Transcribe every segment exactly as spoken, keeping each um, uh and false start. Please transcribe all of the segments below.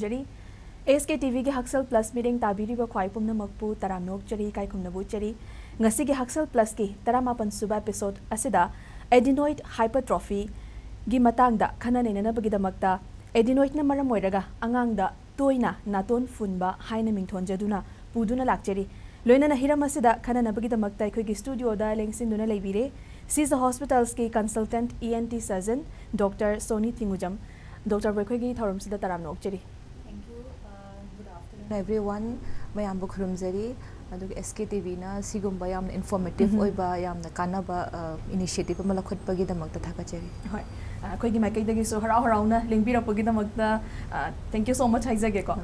ꯖꯔꯤ꯫ ꯑꯦꯁ ꯀꯦ T ꯚꯤꯒꯤ ꯍꯛꯁꯦꯜ plus ꯃꯤꯠꯌꯦꯡ ꯇꯥꯕꯤꯔꯤꯕ ꯈ꯭ꯋꯥꯏ ꯄꯨꯝꯅꯃꯛꯄꯨ ꯇꯔꯥꯝꯅ ꯑꯣꯛꯆꯔꯤ, ꯏꯀꯥꯏ ꯈꯨꯝꯅꯕ ꯎꯠꯆꯔꯤ꯫ ꯉꯁꯤꯒꯤ ꯍꯛꯁꯦꯜ ꯄ꯭ꯂꯁꯀꯤ ꯇꯔꯥꯃꯥꯄꯟ ꯁꯨꯕ ꯑꯦꯄꯤꯁꯣꯗ ꯑꯁꯤꯗ adenoid hypertrophyꯒꯤ ꯃꯇꯥꯡꯗ ꯈꯟꯅ ꯅꯩꯅꯅꯕꯒꯤꯗꯃꯛꯇ adenoidꯅ ꯃꯔꯝ ꯑꯣꯏꯔꯒ ꯑꯉꯥꯡꯗ ꯇꯣꯏꯅ ꯅꯥꯇꯣꯟ ꯐꯨꯟꯕ ꯍꯥꯏꯅ ꯃꯤꯡꯊꯣꯟꯖꯗꯨꯅ ꯄꯨꯗꯨꯅ ꯂꯥꯛꯆꯔꯤ꯫ ꯂꯣꯏꯅꯅ ꯍꯤꯔꯝ ꯑꯁꯤꯗ ꯈꯟꯅꯅꯕꯒꯤꯗꯃꯛꯇ ꯑꯩꯈꯣꯏꯒꯤ ꯁ꯭ꯇꯨꯗꯤꯑꯣꯗ ꯂꯦꯡꯁꯤꯟꯗꯨꯅ ꯂꯩꯕꯤꯔꯦ ꯁꯤꯖ ꯍꯣꯁꯄꯤꯇꯥꯜꯁꯀꯤ consultant E N T surgeon Doctor Sony ꯊꯤꯡꯉꯨꯖꯝ꯫ ꯗꯣꯛꯇꯔꯕꯨ ꯑꯩꯈꯣꯏꯒꯤ ꯊꯧꯔꯝꯁꯤꯗ ꯇꯔꯥꯝꯅ ꯑꯣꯛꯆꯔꯤ꯫ Thank you. Uh, good afternoon, everyone. ꯃꯌꯥꯝꯕꯨ ꯈꯨꯔꯨꯝꯖꯔꯤ꯫ ꯑꯗꯨꯒ ꯑꯦꯁ ꯀꯦ ꯇꯤ ꯚꯤꯅ ꯁꯤꯒꯨꯝꯕ ꯌꯥꯝꯅ ꯏꯟꯐꯣꯔꯃꯦꯇꯤꯚ ꯎꯝꯍꯨꯝ꯫ ꯑꯣꯏꯕ, ꯌꯥꯝꯅ ꯀꯥꯟꯅꯕ ꯏꯅꯤꯁꯤꯌꯦꯇꯤꯚ ꯑꯃ ꯂꯧꯈꯠꯄꯒꯤꯗꯃꯛꯇ ꯊꯥꯒꯠꯆꯔꯤ꯫ ꯍꯣꯏ, ꯑ, ꯑꯩꯈꯣꯏꯒꯤ ꯃꯥꯏꯀꯩꯗꯒꯤꯁꯨ ꯍꯔꯥꯎ ꯍꯔꯥꯎꯅ ꯂꯦꯡꯕꯤꯔꯛꯄꯒꯤꯗꯃꯛꯇ, ꯑ, thank you so much ꯍꯥꯏꯖꯒꯦꯀꯣ꯫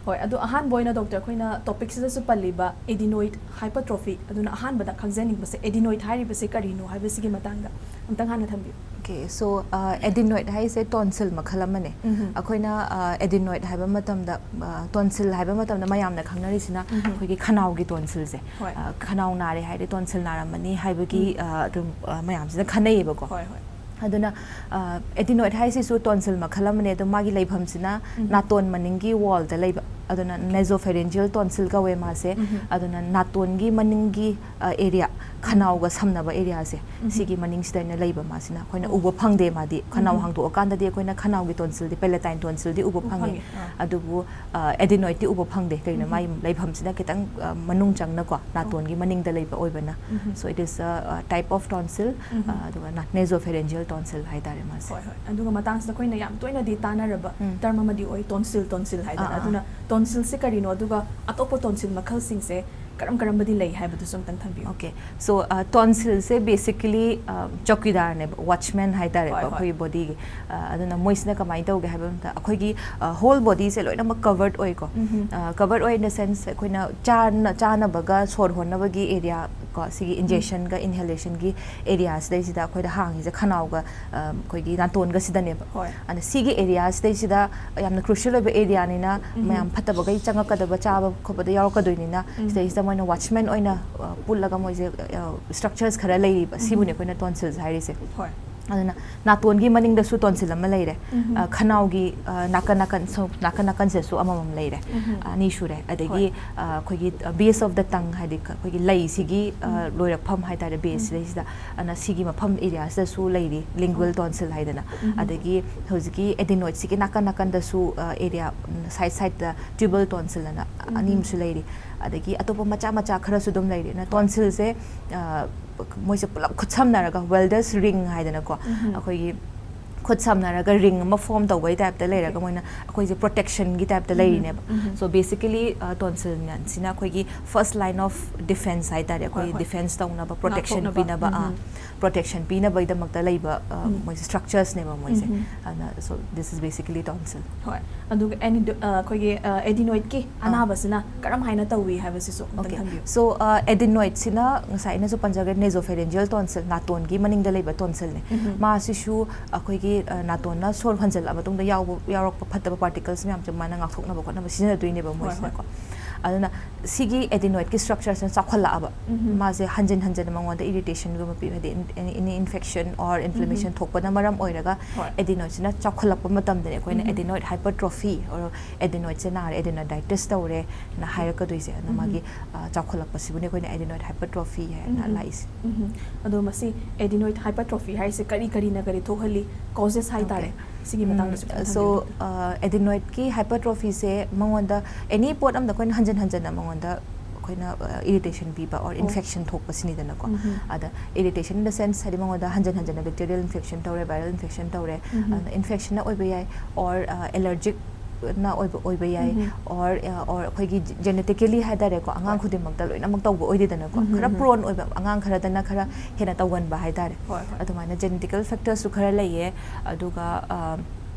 ꯍꯣꯏ, ꯑꯗꯣ ꯑꯍꯥꯟꯕ ꯑꯣꯏꯅ ꯗꯣꯛꯇꯔ, ꯑꯩꯈꯣꯏꯅ ꯇꯣꯄꯤꯛꯁꯤꯗꯁꯨ ꯄꯜꯂꯤꯕ adenoid hypertrophy, ꯑꯗꯨꯅ ꯑꯍꯥꯟꯕꯗ ꯈꯪꯖꯅꯤꯡꯕꯁꯦ adenoid ꯍꯥꯏꯔꯤꯕꯁꯦ ꯀꯔꯤꯅꯣ ꯍꯥꯏꯕꯁꯤꯒꯤ ꯃꯇꯥꯡꯗ ꯑꯝꯇꯪ ꯍꯥꯟꯅ ꯊꯝꯕꯤꯌꯨ꯫ Okay, so, uh, adenoid ꯍꯥꯏꯁꯦ tonsil ꯃꯈꯜ ꯑꯃꯅꯦ꯫ ꯎꯝꯍꯨꯝ꯫ ꯑꯩꯈꯣꯏꯅ, uh, adenoid ꯍꯥꯏꯕ ꯃꯇꯝꯗ, uh, tonsil ꯍꯥꯏꯕ ꯃꯇꯝꯗ ꯃꯌꯥꯝꯅ ꯈꯪꯅꯔꯤꯁꯤꯅ ꯎꯝꯍꯨꯝ꯫ ꯑꯩꯈꯣꯏꯒꯤ ꯈꯅꯥꯎꯒꯤ tonsilꯁꯦ꯫ ꯍꯣꯏ꯫ Uh, ꯈꯅꯥꯎ ꯅꯥꯔꯦ ꯍꯥꯏꯔꯗꯤ tonsil ꯅꯥꯔꯝꯃꯅꯤ ꯍꯥꯏꯕꯒꯤ, ꯎꯝ꯫ uh, ꯑꯗꯨꯝ, uh, ꯃꯌꯥꯝꯁꯤꯅ ꯈꯟꯅꯩꯌꯦꯕꯀꯣ꯫ ꯍꯣꯏ, ꯍꯣꯏ꯫ ꯑꯗꯨꯅ, uh, adenoid ꯍꯥꯏꯁꯤꯁꯨ tonsil ꯃꯈꯜ ꯑꯃꯅꯦ, ꯑꯗꯣ ꯃꯥꯒꯤ ꯂꯩꯐꯝꯁꯤꯅ ꯎꯝꯍꯨꯝ꯫ ꯅꯥꯇꯣꯟ ꯃꯅꯤꯡꯒꯤ wallꯗ ꯂꯩꯕ, ꯑꯗꯨꯅ nasopharyngeal tonsil ꯀꯧꯋꯦ ꯃꯥꯁꯦ꯫ ꯎꯝꯍꯨꯝ꯫ ꯑꯗꯨꯅ ꯅꯥꯇꯣꯟꯒꯤ ꯃꯅꯤꯡꯒꯤ, uh, area, ꯈꯅꯥꯎꯒ ꯁꯝꯅꯕ areaꯁꯦ, ꯎꯝꯍꯨꯝ꯫ ꯁꯤꯒꯤ ꯃꯅꯤꯡꯁꯤꯗ ꯑꯣꯏꯅ ꯂꯩꯕ ꯃꯥꯁꯤꯅ ꯑꯩꯈꯣꯏꯅ ꯑꯣ꯫ ꯎꯕ ꯐꯪꯗꯦ ꯃꯥꯗꯤ꯫ ꯈꯅꯥꯎ ꯎꯝꯍꯨꯝ꯫ ꯍꯥꯡꯗꯣꯛꯑꯀꯥꯟꯗꯗꯤ ꯑꯩꯈꯣꯏꯅ ꯈꯅꯥꯎꯒꯤ tonsilꯗꯤ, palatine tonsilꯗꯤ ꯎꯕ ꯎꯕ ꯐꯪꯉꯤ꯫ ꯐꯪꯉꯤ, ꯑꯥ꯫ ꯑꯗꯨꯕꯨ, uh, adenoidꯇꯤ ꯎꯕ ꯐꯪꯗꯦ꯫ ꯀꯩꯅꯣ, ꯎꯝꯍꯨꯝ꯫ ꯃꯥꯒꯤ ꯂꯩꯐꯝꯁꯤꯅ ꯈꯤꯇꯪ, uh, ꯃꯅꯨꯡ ꯆꯪꯅꯀꯣ, ꯅꯥꯇꯣꯟꯒꯤ ꯃꯅꯤꯡꯗ ꯂꯩꯕ ꯑꯣꯏꯕꯅ꯫ ꯎꯝꯍꯨꯝ꯫ So it is a, uh, type of tonsil, mm-hmm. uh, ꯑꯗꯨꯒ na-, nasopharyngeal tonsil ꯍꯥꯏꯇꯥꯔꯦ ꯃꯥꯁꯦ꯫ ꯍꯣꯏ, ꯍꯣꯏ꯫ ꯑꯗꯨꯒ ꯃꯇꯥꯡꯁꯤꯗ ꯑꯩꯈꯣꯏꯅ ꯌꯥꯝ ꯇꯣꯏꯅꯗꯤ ꯇꯥꯟꯅꯔꯕ ꯎꯝ꯫ term ꯑꯃꯗꯤ ꯑꯣꯏ, tonsil, tonsil ꯍꯥꯏꯗꯅ꯫ ꯑꯥ, ꯑꯥ꯫ ꯑꯗꯨꯅ tonsilꯁꯦ ꯀꯔꯤꯅꯣ, ꯑꯗꯨꯒ ꯑꯇꯣꯞꯄ tonsil ꯃꯈꯜꯁꯤꯡꯁꯦ ꯀꯔꯝ ꯀꯔꯝꯕꯗꯤ ꯂꯩ ꯍꯥꯏꯕꯗꯨꯁꯨ ꯑꯝꯇꯪ ꯊꯝꯕꯤꯌꯨ꯫ Okay, so, uh, tonsilꯁꯦ basically, uh, ꯆꯧꯀꯤꯗꯥꯔꯅꯦꯕ, watchman ꯍꯥꯏꯇꯥꯔꯦꯀꯣ, ꯍꯣꯏ, ꯍꯣꯏ꯫ ꯑꯩꯈꯣꯏꯒꯤ bodyꯒꯤ꯫ Uh, ꯑꯗꯨꯅ ꯃꯣꯏꯁꯤꯅ ꯀꯃꯥꯏꯅ ꯇꯧꯒꯦ ꯍꯥꯏꯕ ꯃꯇꯝꯗ, ꯑꯩꯈꯣꯏꯒꯤ, uh, whole bodyꯁꯦ ꯂꯣꯏꯅꯃꯛ covered ꯑꯣꯏꯀꯣ꯫ ꯎꯝꯍꯨꯝ꯫ Uh, covered ꯑꯣꯏ in the sense, ꯑꯩꯈꯣꯏꯅ ꯆꯥꯅ-, ꯆꯥꯅꯕꯒ ꯁꯣꯔ ꯍꯣꯟꯅꯕꯒꯤ area ꯀꯣ, ꯁꯤꯒꯤ ꯎꯝ꯫ ingestionꯒ inhalationꯒꯤ areaꯁꯤꯗꯩꯁꯤꯗ ꯑꯩꯈꯣꯏꯗ ꯍꯥꯡꯉꯤꯁꯦ ꯈꯅꯥꯎꯒ, ꯑ, ꯑꯩꯈꯣꯏꯒꯤ ꯅꯥꯇꯣꯟꯒꯁꯤꯗꯅꯦꯕ꯫ ꯍꯣꯏ꯫ ꯑꯗ ꯁꯤꯒꯤ areaꯁꯤꯗꯩꯁꯤꯗ ꯌꯥꯝꯅ crucial ꯑꯣꯏꯕ areaꯅꯤꯅ, ꯎꯝꯍꯨꯝ꯫ ꯃꯌꯥꯝ ꯐꯠꯇꯕꯈꯩ ꯆꯪꯉꯛꯀꯗꯕ, ꯆꯥꯕ ꯈꯣꯠꯄꯗ ꯌꯥꯎꯔꯛꯀꯗꯣꯏꯅꯤꯅ, ꯎꯝ꯫ ꯁꯤꯗꯩꯁꯤꯗ ꯃꯣꯏꯅ watchman ꯑꯣꯏꯅ, ꯑ, ꯄꯨꯜꯂꯒ ꯃꯣꯏꯁꯦ, ꯑ, structures ꯈꯔ ꯂꯩꯔꯤꯕ, ꯎꯝꯍꯨꯝ꯫ ꯁꯤꯕꯨꯅꯦ ꯑꯩꯈꯣꯏꯅ tonsils ꯍꯥꯏꯔꯤꯁꯦ꯫ ꯍꯣꯏ꯫ ꯑꯗꯨꯅ ꯅꯥꯇꯣꯟꯒꯤ ꯃꯅꯤꯡꯗꯁꯨ ꯇꯣꯟꯁꯤꯜ ꯑꯃ ꯂꯩꯔꯦ꯫ ꯎꯝ꯫ ꯑ, ꯈꯅꯥꯎꯒꯤ, ꯑ, ꯅꯥꯀꯟ ꯅꯥꯀꯟ ꯁꯣ-, ꯅꯥꯀꯟ ꯅꯥꯀꯟꯁꯤꯗꯁꯨ ꯑꯃꯃꯝ ꯂꯩꯔꯦ꯫ ꯎꯝ꯫ ꯑꯅꯤ ꯁꯨꯔꯦ꯫ ꯑꯗꯒꯤ, ꯍꯣꯏ꯫ ꯑ, ꯑꯩꯈꯣꯏꯒꯤ, ꯑ, base of the tongue ꯍꯥꯏꯗꯤ ꯈ-, ꯑꯩꯈꯣꯏꯒꯤ ꯂꯩꯁꯤꯒꯤ, ꯑ, ꯎꯝ꯫ ꯂꯣꯏꯔꯛꯐꯝ ꯍꯥꯏꯇꯥꯔꯦ, base ꯎꯝ꯫ ꯁꯤꯗꯩꯁꯤꯗ꯫ ꯑꯗꯨꯅ ꯁꯤꯒꯤ ꯃꯐꯝ area ꯁꯤꯗꯁꯨ ꯂꯩꯔꯤ, lingual ꯎꯝ꯫ tonsil ꯍꯥꯏꯗꯅ꯫ ꯎꯝ꯫ ꯑꯗꯒꯤ ꯍꯧꯖꯤꯛꯀꯤ adenoid ꯁꯤꯒꯤ ꯅꯥꯀꯟ ꯅꯥꯀꯟꯗꯁꯨ, ꯑ, area, ꯎꯝ, side side ꯇ tubal tonsil ꯑꯅ ꯎꯝ꯫ ꯑꯅꯤ ꯑꯃꯁꯨ ꯂꯩꯔꯤ꯫ ꯑꯗꯒꯤ ꯑꯇꯣꯞꯄ ꯃꯆꯥ ꯃꯆꯥ ꯈꯔꯁꯨ ꯑꯗꯨꯝ ꯂꯩꯔꯤ꯫ ꯑꯗꯨꯅ ꯍꯣꯏ꯫ tonsil ꯁꯦ, ꯑ, ꯃꯣꯏꯁꯦ ꯄꯨꯂꯞ ꯈꯨꯠꯁꯝꯅꯔꯒ, welder's ring ꯍꯥꯏꯗꯅꯀꯣ, ꯎꯝ꯫ ꯑꯩꯈꯣꯏꯒꯤ ꯈꯨꯠ ꯁꯝꯅꯔꯒ ring ꯑꯃ form ꯇꯧꯕꯒꯤ type ꯇ ꯂꯩꯔꯒ, Okay꯫ ꯃꯣꯏꯅ ꯑꯩꯈꯣꯏꯁꯦ protection ꯒꯤ type ꯇ ꯎꯝ꯫ ꯂꯩꯔꯤꯅꯦꯕ꯫ ꯎꯝ꯫ So basically, ꯑ, tonsil ꯁꯤꯅ ꯑꯩꯈꯣꯏꯒꯤ first line of defense ꯍꯥꯏꯇꯥꯔꯦ, ꯍꯣꯏ, ꯑꯩꯈꯣꯏꯒꯤ ꯍꯣꯏ꯫ defense ꯇꯧꯅꯕ, protection ꯉꯥꯛꯊꯣꯛꯅꯕ꯫ ꯄꯤꯅꯕ, ꯑ, ꯎꯝ꯫ protection ꯄꯤꯅꯕꯒꯤꯗꯃꯛꯇ ꯂꯩꯕ, ꯑ, ꯎꯝ꯫ ꯃꯣꯏꯁꯦ structures ꯅꯦꯕ ꯃꯣꯏꯁꯦ꯫ ꯎꯝ꯫ ꯑꯗꯨꯅ, so this is basically tonsil꯫ ꯍꯣꯏ꯫ ꯑꯗꯨꯒ ꯑꯦꯅꯤꯗꯣ-, ꯑ, ꯑꯩꯈꯣꯏꯒꯤ, ꯑ, adenoid ꯀꯤ ꯑꯥ꯫ ꯑꯅꯥꯕꯁꯤꯅ ꯀꯔꯝ ꯍꯥꯏꯅ ꯇꯧꯏ ꯍꯥꯏꯕꯁꯤꯁꯨ ꯑꯝꯇꯪ Okay꯫ ꯊꯝꯕꯤꯌꯨ꯫ So, ꯑ, adenoid ꯁꯤꯅ ꯉꯁꯥꯏ ꯑꯩꯅꯁꯨ ꯄꯟꯖꯈ꯭ꯔꯦ, nasopharyngeal tonsil, ꯅꯥꯇꯣꯟꯒꯤ ꯃꯅꯤꯡꯗ ꯂꯩꯕ tonsil ꯅꯦ꯫ ꯎꯝ꯫ ꯃꯥꯁꯤꯁꯨ ꯑꯩꯈꯣꯏꯒꯤ, ꯑ, ꯅꯥꯇꯣꯟꯅ ꯁꯣꯔ ꯍꯣꯟꯖꯜꯂꯛꯑ ꯃꯇꯨꯡꯗ ꯌꯥꯎꯕ, ꯌꯥꯎꯔꯛꯄ ꯐꯠꯇꯕ particles ꯃꯌꯥꯝꯁꯦ ꯃꯥꯅ ꯉꯥꯛꯊꯣꯛꯅꯕ ꯈꯣꯠꯅꯕ ꯁꯤꯖꯤꯟꯅꯗꯣꯏꯅꯦꯕ ꯍꯣꯏ, ꯃꯣꯏꯁꯤꯅꯀꯣ꯫ ꯍꯣꯏ꯫ ꯑꯗꯨꯅ ꯁꯤꯒꯤ adenoid ꯀꯤ structure ꯁꯤꯅ ꯆꯥꯎꯈꯠꯂꯛꯑꯕ, ꯎꯝ꯫ ꯃꯥꯁꯦ ꯍꯟꯖꯤꯟ ꯍꯟꯖꯤꯟꯅ ꯃꯉꯣꯟꯗ irritation ꯒꯨꯝꯕ ꯄꯤꯕ, ꯍꯥꯏꯗꯤ in-, any, any infection or inflammation ꯎꯝ꯫ ꯊꯣꯛꯄꯅ ꯃꯔꯝ ꯑꯣꯏꯔꯒ ꯍꯣꯏ꯫ adenoid ꯁꯤꯅ ꯆꯥꯎꯈꯠꯂꯛꯄ ꯃꯇꯝꯗꯅꯦ ꯑꯩꯈꯣꯏꯅ ꯎꯝ꯫ adenoid hypertrophy or adenoid ꯁꯦ ꯅꯥꯔꯦ, adenoiditis ꯇꯧꯔꯦꯅ ꯍꯥꯏꯔꯛꯀꯗꯣꯏꯁꯦ꯫ ꯑꯗꯨꯅ ꯎꯝ꯫ ꯃꯥꯒꯤ, ꯑ, ꯆꯥꯎꯈꯠꯂꯛꯄꯁꯤꯕꯨꯅꯦ ꯑꯩꯈꯣꯏꯅ adenoid hypertrophy ꯍꯥꯏꯅ ꯎꯝ꯫ ꯂꯥꯛꯏꯁꯦ꯫ ꯎꯝ꯫ ꯑꯗꯣ ꯃꯁꯤ adenoid hypertrophy ꯍꯥꯏꯁꯦ ꯀꯔꯤ ꯀꯔꯤꯅ ꯀꯔꯤ ꯊꯣꯛꯍꯜꯂꯤ? Causes ꯍꯥꯏꯇꯥꯔꯦ꯫ Okay꯫ ꯁꯤꯒꯤ ꯎꯝ, ꯃꯇꯥꯡꯗꯁꯨ ꯈꯤꯇꯪ so, ꯊꯝꯕꯤꯌꯨꯅꯦ꯫ ꯑ, adenoid ꯀꯤ hypertrophy ꯁꯦ ꯃꯉꯣꯟꯗ any ꯄꯣꯠ ꯑꯃꯗ ꯑꯩꯈꯣꯏꯅ ꯍꯟꯖꯤꯟ ꯍꯟꯖꯤꯟꯅ ꯃꯉꯣꯟꯗ ꯑꯩꯈꯣꯏꯅ, ꯑ, irritation ꯄꯤꯕ or ꯑꯣ꯫ infection ꯊꯣꯛꯄꯁꯤꯅꯤꯗꯅꯀꯣ꯫ ꯎꯝ꯫ ꯑꯗ irritation in the sense ꯍꯥꯏꯗꯤ ꯃꯉꯣꯟꯗ ꯍꯟꯖꯤꯟ ꯍꯟꯖꯤꯟꯅ bacterial infection ꯇꯧꯔꯦ, viral infection ꯇꯧꯔꯦ, ꯎꯝ꯫ ꯑꯗꯨꯅ infection ꯅ ꯑꯣꯏꯕ ꯌꯥꯏ, or, ꯑ, allergic ꯅ ꯑꯣꯏꯕ, ꯑꯣꯏꯕ ꯌꯥꯏ, ꯎꯝ꯫ or, ꯑ, or ꯑꯩꯈꯣꯏꯒꯤ genetically ꯍꯥꯏꯇꯥꯔꯦꯀꯣ, ꯑꯉꯥꯡ ꯍꯣꯏ꯫ ꯈꯨꯗꯤꯡꯃꯛꯇ ꯂꯣꯏꯅꯃꯛ ꯇꯧꯕ ꯑꯣꯏꯗꯦꯗꯅꯀꯣ, ꯎꯝ, ꯈꯔ ꯎꯝ꯫ prone ꯑꯣꯏꯕ ꯑꯉꯥꯡ ꯈꯔꯗꯅ ꯈꯔ ꯍꯦꯟꯅ ꯇꯧꯒꯟꯕ ꯍꯥꯏꯇꯥꯔꯦ꯫ ꯍꯣꯏ, ꯍꯣꯏ꯫ ꯑꯗꯨꯃꯥꯏꯅ genetic factors ꯁꯨ ꯈꯔ ꯂꯩꯌꯦ, ꯑꯗꯨꯒ, ꯑ,